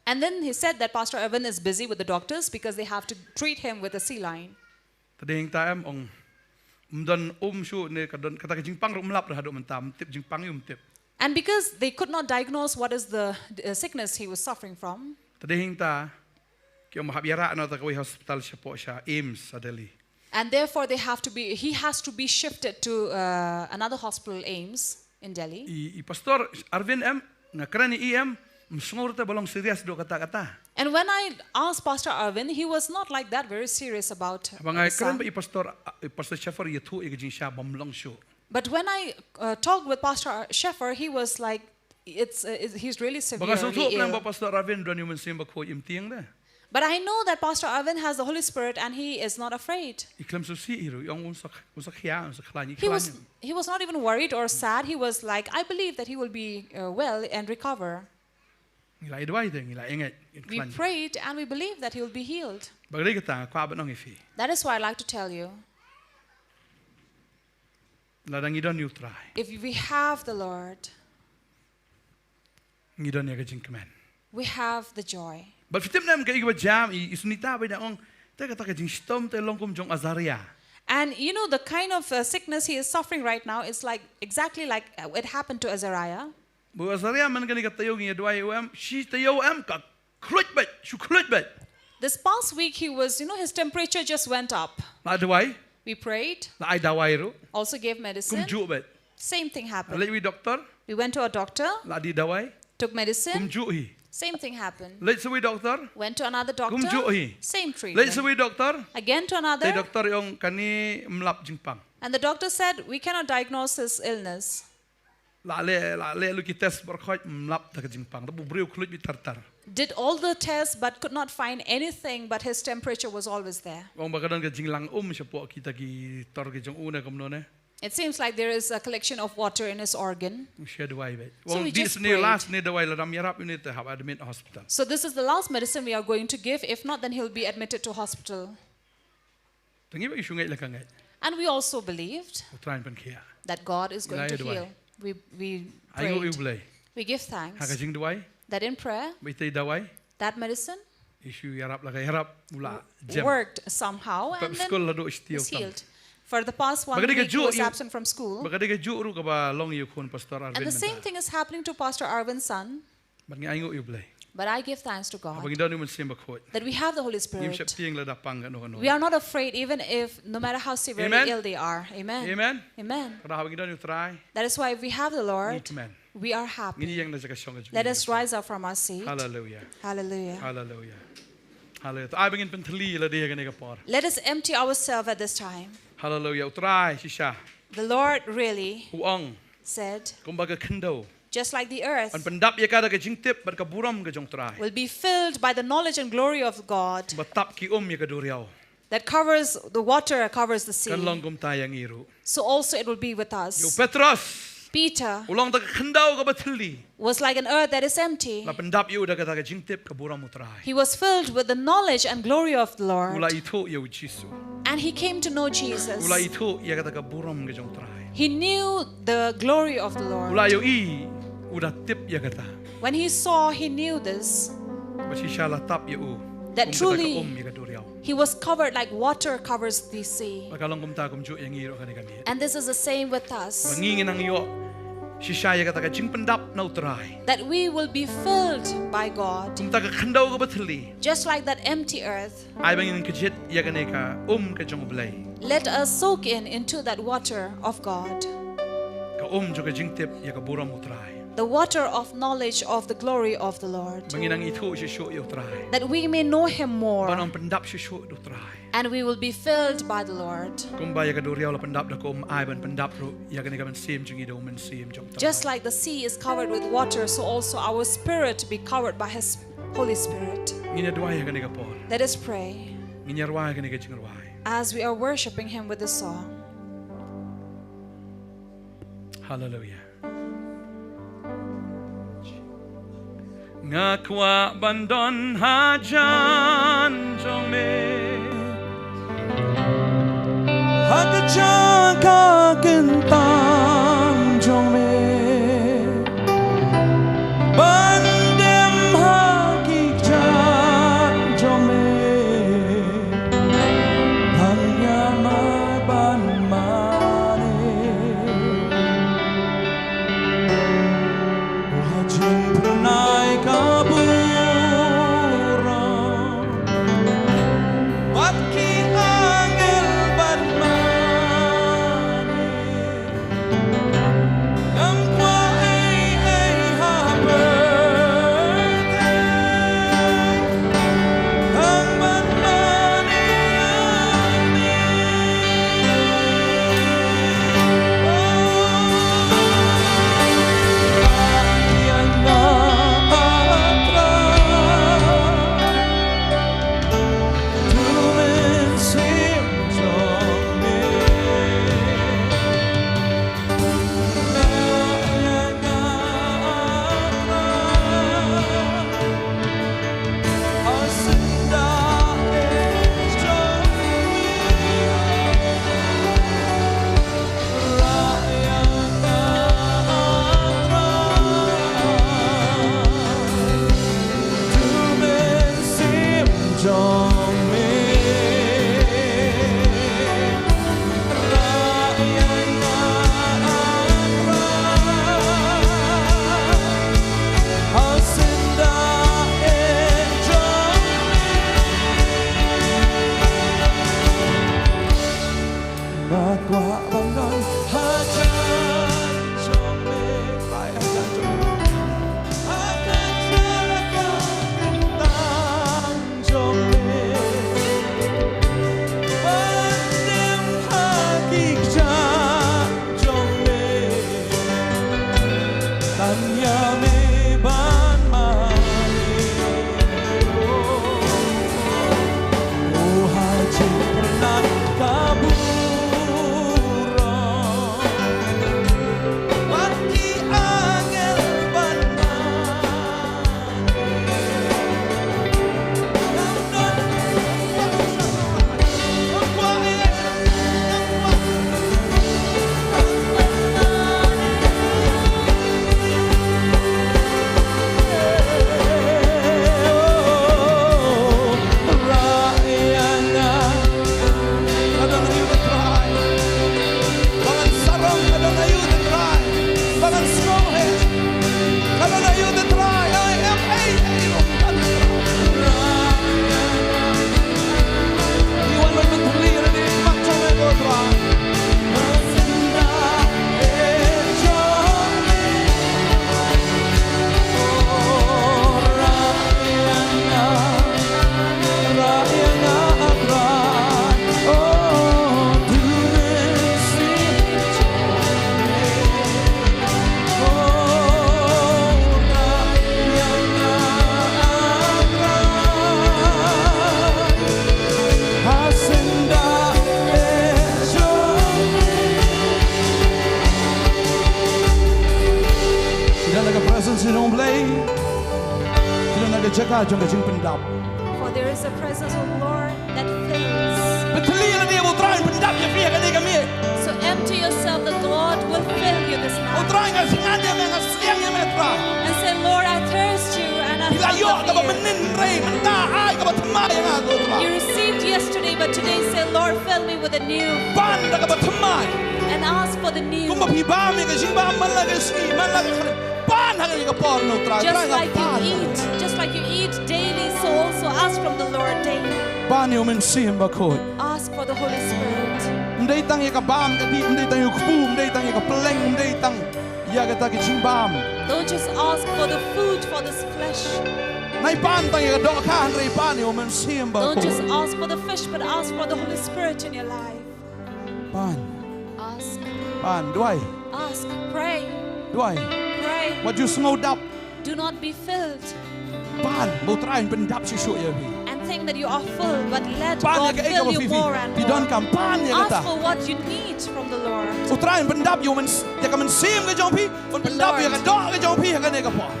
And then he said that Pastor Arvin is busy with the doctors because they have to treat him with a saline. Te dei hangta em, ong, ym don um shuh ne ka don, kata ka jingpang ruh ym lap haduh mynta, ym tip jingpang ïa u, ym tip. And because they could not diagnose what is the, uh, sickness he was suffering from, te dei hangta ki ong hap ïarah noh ta kawei hospital shapoh sha AIIMS sha Delhi. And therefore they have to be, he has to be shifted to, uh, another hospital, AIIMS, in Delhi. I, i Pastor Arvin em, nga kren ïa i em, ym sngew ruh te ba long serious haduh katta katta. And when I asked Pastor Arvin, he was not like that very serious about, uh, haba nga kren bad i Pastor, uh, i Pastor Schaeffer ïathuh ïa ka jingshisha bym long shuh. But when I, uh, talked with Pastor Schaeffer, he was like, it's, uh, it's, he's really severely ill. Ba nga sngewthuh ba Pastor Arvin u don ïa u Mynsiem Bakhuid, im tieng de. But I know that Pastor Arvin has the Holy Spirit and he is not afraid. I khlem sngewsih hi ruh, i ong un sa, un sa khia, un sa khlaiñ, i khlaiñ. He was, he was not even worried or sad. He was like, "I believe that he will be, uh, well and recover." Ngi la ïa duwai te, ngi la ïa ngeit, i khlaiñ. We prayed and we believe that he will be healed. Ba dei kata nga kwah ban ong ïa phi. That is why I like to tell you. Lada ngi don ïa u Trai, if we have the Lord, ngi don ïa ka jingkmen. We have the joy. But phi tip ne em kaei kaba jia, i, i Sunita ba i dang ong, te kata ka jingshitom te long kum jong Azariah. And you know the kind of, uh, sickness he is suffering right now is like, exactly like, uh, it happened to Azariah. Ba u Azariah man kane ka taïew ngi ïa duwai ïa u em, shi taïew em ka khluit beit, shu khluit beit. This past week he was, you know, his temperature just went up. La duwai. We prayed. La ai dawai ruh. Also gave medicine. Kumjuh beit. Same thing happened. Leit wei doktor. We went to a doctor. La dih dawai. Took medicine. Kumjuh hi. Same thing happened. Leit sa wei doktor. Went to another doctor. Kumjuh hi. Same treatment. Leit sa wei doktor. Again to another. Te doktor i ong kane ym lap jingpang. And the doctor said, "We cannot diagnose his illness." La leh, la leh lut ki test baroh khoit, ym lap da ka jingpang. Te u briew u khluit beit tar tar. Did all the tests but could not find anything, but his temperature was always there. Ong ba ka don ka jinglang um shapoh kita ki tor ki jong u ne kumno ne. It seems like there is a collection of water in his organ. Ngi shah duwai beit. So we just prayed. Wan dih sne, last ne duwai, lada ym ïarap ïa une te hap admit hospital. So this is the last medicine we are going to give. If not, then he'll be admitted to hospital. Te ngi bad ngi shu ngeit la ka ngeit. And we also believed U Trai un pynkhiah. That God is going to heal. Ngi la ïa duwai. We, we prayed. Ai nguh ïa U Blei. We give thanks. Ha ka jingduwai. That in prayer. Bad ita i dawai. That medicine. I shu ïarap la ka ïarap, u la jem. Worked somehow and then he's healed. Pep skul la duh shi taïew tam. For the past one week, he was absent from school. Bad ka dei kajuh ruh kaba long ïa u khun Pastor Arvin mynta. And the same thing is happening to Pastor Arvin's son. Bad ngi ai nguh ïa U Blei. But I give thanks to God. Haba ngi don ïa U Mynsiem Bakhuid. That we have the Holy Spirit. Ngim sheptieng lada pang kano kano. We are not afraid even if, no matter how severely ill they are. Amen. Amen. Amen. Amen. Kata haba ngi don ïa U Trai. That is why if we have the Lord, ngi kmen. We are happy. Ngin ïeng na jaka shong ka jong ngi. Let us rise up from our seat. Hallelujah. Hallelujah. Hallelujah. Hallelujah. To ai ba ngin pynthylli lade ha kane ka por. Let us empty ourselves at this time. Hallelujah. U Trai shisha. The Lord really said, u ong, kumba ka khyndew, just like the earth, yn pyndap ïa ka da ka jingtip bad ka burom ka jong U Trai, will be filled by the knowledge and glory of God, kumba tap ki um ïa ka duriaw, that covers, the water covers the sea. Kan long kumta ïa ngi ruh. So also it will be with us. Ïa u Petros, Peter, u long da ka khyndew kaba thylli, was like an earth that is empty. La pyndap ïa u da kata ka jingtip ka burom U Trai. He was filled with the knowledge and glory of the Lord. U la ithuh ïa U Jisu. And he came to know Jesus. U la ithuh ïa kata ka burom ka jong U Trai. He knew the glory of the Lord. U la ïohi, u da tip ïa kata. When he saw, he knew this. Ba shisha la tap ïa u, that kum kata ka truly um ïa ka duriaw. He was covered like water covers the sea. Bad ka long kumta kumjuh ïa ngi ruh ha kane ka miet. And this is the same with us. Ba ngi ngin nang ïoh shisha ïa kata ka jingpyndap na U Trai. That we will be filled by God. Kumta ka khyndew kaba thylli. Just like that empty earth. Ai ba ngin kjit ïa kane ka um ka jong U Blei. Let us soak in into that water of God. Ka um jong ka jingtip ïa ka burom U Trai. The water of knowledge of the glory of the Lord. Ba ngin nang ithuh shuh shuh ïa U Trai. That we may know him more. Ban ym pyndap shuh shuh da U Trai. And we will be filled by the Lord. Kumba ïa ka duriaw la pyndap da ka um, ai ban pyndap ruh ïa kane ka mynsiem jong ngi da U Mynsiem jong U Trai. Just like the sea is covered with water, so also our spirit be covered by his Holy Spirit. Ngin ïa duwai ha kane ka por. Let us pray. Ngin ïa rwai ha kane ka jingrwai. As we are worshiping him with the song. Hallelujah. Nga kwah ban don hajan jong me. Ha ka jaka kyntang jong me. Ban dem ha ki kjat jong me. Tang ïa ma ban mane. Ba jingpynai ka burom. Bad ki angel ban mane. Ngam kwah ei ei ha pyrthei. Tang ban mane ïa me. Oh, ïa nga, ah, ah, ah. Nga kwah ban don hajan jong me, bai hajan jong me. Ha ka jaka kyntang jong me. jong ka jingpyndap. For there is a presence of the Lord that fills. Pynthylli ïa lade ba U Trai un pyndap ïa phi ha kane ka miet. So empty yourself, the Lord will fill you this night. U Trai, nga sngewsih ïa me, nga sliang ïa me, Trai. And say, "Lord, I thirst you and I hunger for you." Phi la ïoh kaba mynhynnin, hynrei mynta ai kaba thymmai ïa nga, ko Trai. You received yesterday, but today say, "Lord, fill me with a new." Pan da kaba thymmai. And ask for the new. Kumba phi bam ïa ka jingbam man la ka sngi, man la ka khlieh. Pan ha kane ka por, ko Trai. Just like you eat, just like you eat daily, so also ask from the Lord daily. Pan ïa U Mynsiem Bakhuid. Ask for the Holy Spirit. Ym dei tang ïa ka bam ka dih, ym dei tang ïa u kpu, ym dei tang ïa ka pylleng, ym dei tang ïa kata ka jingbam. Don't just ask for the food for this flesh. Ym dei pan tang ïa ka dohkha, hynrei pan ïa U Mynsiem Bakhuid. Don't just ask for the fish, but ask for the Holy Spirit in your life. Pan. Ask. Pan, duwai. Ask. Pray. Duwai. Pray. Wat ju sngewdap. Do not be filled. Pan, ba U Trai un pyndap shuh shuh ïa phi. And think that you are full, but let God fill you more and more. Pan ïa kaei kaba phi, phi donkam, pan ïa kata. Ask for what you need from the Lord. U Trai un pyndap ïa u myns-, ïa ka mynsiem ka jong phi, un pyndap ïa ka doh ka jong phi ha kane ka por.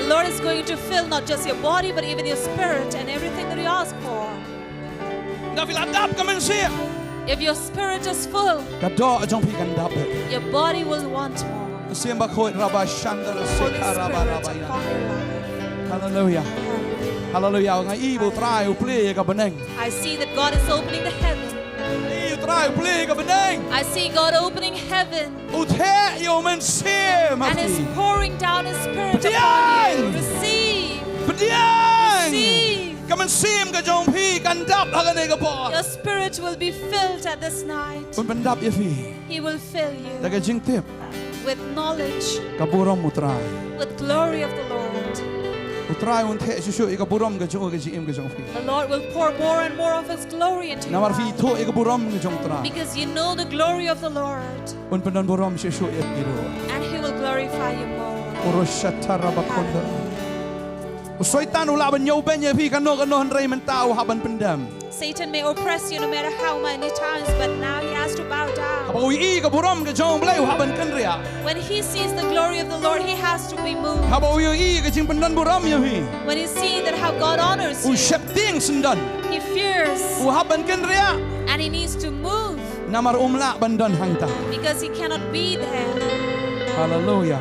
The Lord is going to fill not just your body, but even your spirit and everything that you ask for. Nga, phi la dap ka mynsiem. If your spirit is full, ka doh jong phi kan dap. Your body will want more. Mynsiem Bakhuid, raba shandar. Holy Spirit upon your life. Hallelujah. Hallelujah. Nga i ba U Trai u plie ïa ka bneng. I see that God is opening the heaven. Nga i U Trai u plie ïa ka bneng. I see God opening heaven. U theh ïa u mynsiem ha phi. And is pouring down his spirit upon you. Pdiang. Receive. Pdiang. Receive. Ka mynsiem ka jong phi kan dap ha kane ka por. Your spirit will be filled at this night. Un pyndap ïa phi. He will fill you. Da ka jingtip. With knowledge. Ka burom U Trai. With glory of the Lord. U Trai un theh shuh shuh ïa ka burom ka jong u ha ka jingim ka jong phi. The Lord will pour more and more of his glory into your life. Namar phi ithuh ïa ka burom ka jong U Trai. Because you know the glory of the Lord. Un pyndon burom shuh shuh ïa phi ruh. And he will glorify you more. Oro shatara bakonda. Hallelujah. U Soitan u lah ban ñiewbeiñ ïa phi kano kano, hynrei mynta u hap ban pyndem. Satan may oppress you no matter how many times, but now he has to bow down. Haba u ïohi ka burom ka jong U Blei u hap ban kynriah. When he sees the glory of the Lord, he has to be moved. Haba u ïohi ka jingpyndon burom ïa phi. When he sees that how God honors you, u sheptieng syndon. He fears. U hap ban kynriah. And he needs to move. Namar um lah ban don hangta. Because he cannot be there. Hallelujah. Hallelujah.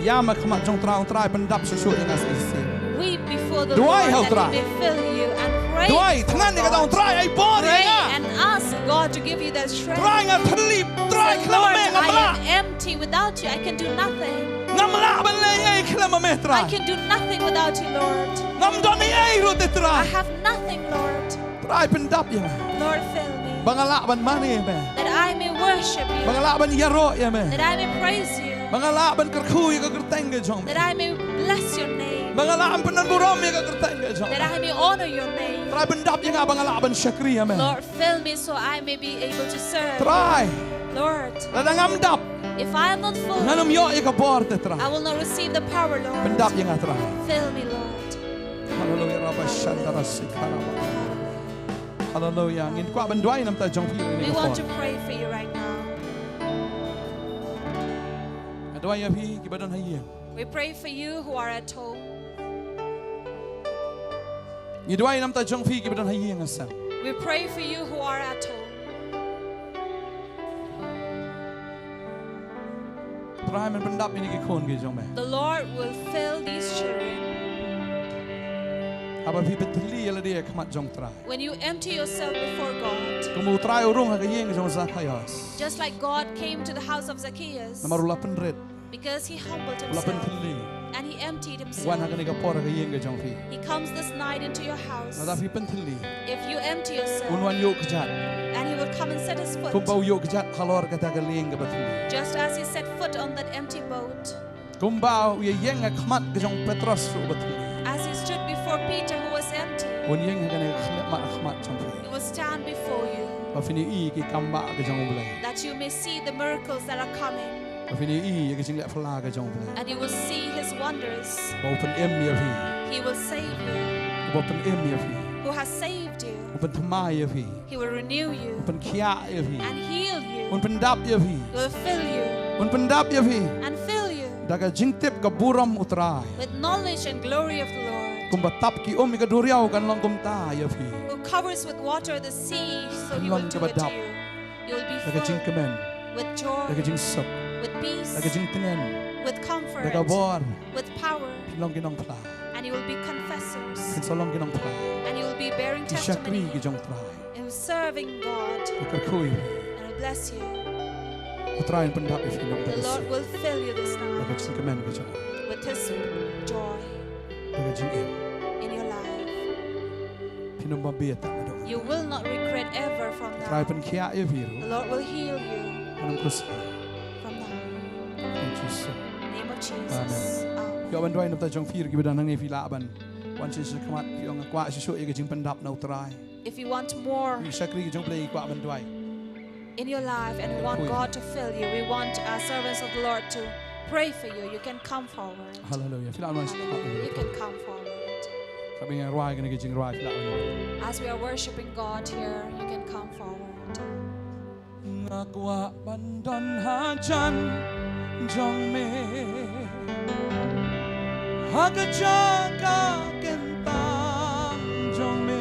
Ïam ha khmat jong U Trai, U Trai pyndap shuh shuh ïa nga shisien. Weep before the Lord that he may fill you and pray for God. Duwai ha U Trai. Duwai, thngan ïa kata, U Trai ai bor ïa nga. Pray and ask God to give you that strength. Trai, nga thylli, Trai, khlem ma me ngam lah. Say, "Lord, I am empty. Without you, I can do nothing. Ngam lah ban leh ei khlem ma me, Trai. I can do nothing without you, Lord. Ngam don ei ei ruh te, Trai. I have nothing, Lord." Trai pyndap ïa nga. Lord, fill me. Ba nga lah ban mane ïa me. That I may worship you. Ba nga lah ban ïaroh ïa me. That I may praise you. Ba nga lah ban kyrkhu ïa ka kyrteng ka jong me. That I may bless your name. Ba nga lah ban pynburom ïa ka kyrteng ka jong me. That I may honor your name. Trai pyndap ïa nga ba nga lah ban shakri ïa me. Lord, fill me so I may be able to serve. Trai. Lord. Lada ngam dap. If I am not full, ngan ym ïoh ïa ka bor te, Trai. I will not receive the power, Lord. Pyndap ïa nga, Trai. Fill me, Lord. Hallelujah, rabba shandara sikara. Hallelujah. Ngin kwah ban duwai namar jong phi ïa kane ka por. We want to pray for you right now. Ngi duwai ïa phi kiba don ha ïing. We pray for you who are at home. Ngi duwai namar jong phi kiba don ha ïing ha sem. We pray for you who are at home. Trai men pyndap ïa kine ki khun ki jong me. The Lord will fill these children. Haba phi pynthylli ïa lade ha khmat jong Trai. When you empty yourself before God. Kum u Trai u rung ha ka ïing jong Zacchaeus. Just like God came to the house of Zacchaeus. Namar u la pynrit. Because he humbled himself. U la pynthylli. And he emptied himself. Wan ha kane ka por ha ka ïing ka jong phi. He comes this night into your house. Lada phi pynthylli. If you empty yourself, un wan ïuh kjat. And he will come and set his foot. Kumba u ïuh kjat halor kata ka lieng kaba thylli. Just as he set foot on that empty boat. Kumba u ïeng ha khmat ka jong Petros ruh ba thylli. As he stood before Peter who was empty. Un ïeng ha kane ka khmat, ha khmat jong phi. He will stand before you. Ba phin ïohi ki kambah ka jong U Blei. That you may see the miracles that are coming. Ba phin ïohi ïa ka jingleh phylla ka jong U Blei. And you will see his wonders. Ba u pynim ïa phi. He will save you. Ba u pynim ïa phi. Who has saved you. U pynthymmai ïa phi. He will renew you. U pynkhiah ïa phi. And heal you. Un pyndap ïa phi. He will fill you. Un pyndap ïa phi. And fill you. Da ka jingtip ka burom U Trai. With knowledge and glory of the Lord. Kumba tap ki um ïa ka duriaw kan long kumta ïa phi. Who covers with water the sea, so he Long will do kaba it to dap. You. You will be Da ka full jingkmen. With joy. Da ka jingsuk. With peace. Da ka jingtngen. With comfort. Da ka bor. With power. Phin long ki nongphla. And you will be confessors. Phin sa long ki nongphla. And you will be bearing Ki shakri testimony. Ki jong U Trai. In serving God. Ka kyrkhu ïa phi. And I bless you. U Trai un pyndap ïa phi nongta The ka Lord sngi. Will fill you this Da ka night. jingkmen ka jong. With his joy. Da ka jingim. In your life. Phin ym bam bieit tang naduh. You will not regret ever from U Trai now. Pynkhiah ïa phi ruh. The Lord will heal you. Kan ym khuslai. From now. Thank you so. Name of Jesus. Amen. Ïoh ban duwai na ka bynta jong phi ruh kiba don hangne phi lah ban wan sha khmat phi ong nga kwah shuh shuh ïa ka jingpyndap na U Trai. If you want more Ki shakri ki jong U Blei ki kwah ban duwai. In your life and we want God to fill you, we want our servants of the Lord to pray for you. You can come forward. Haleluia. Phi lah wan sha khmat. Hallelujah. You can come forward. Ka bynta rwai kane ka jingrwai phi lah wan. As we are worshiping God here, you can come forward. Nga kwah ban don hajan jong me ha ka jaka kyntang jong me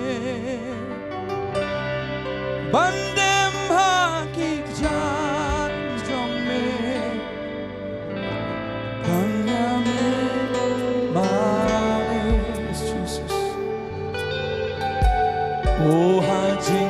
ban dem ha ki kjat jong me. Kan ïa me ma Jesus. O haji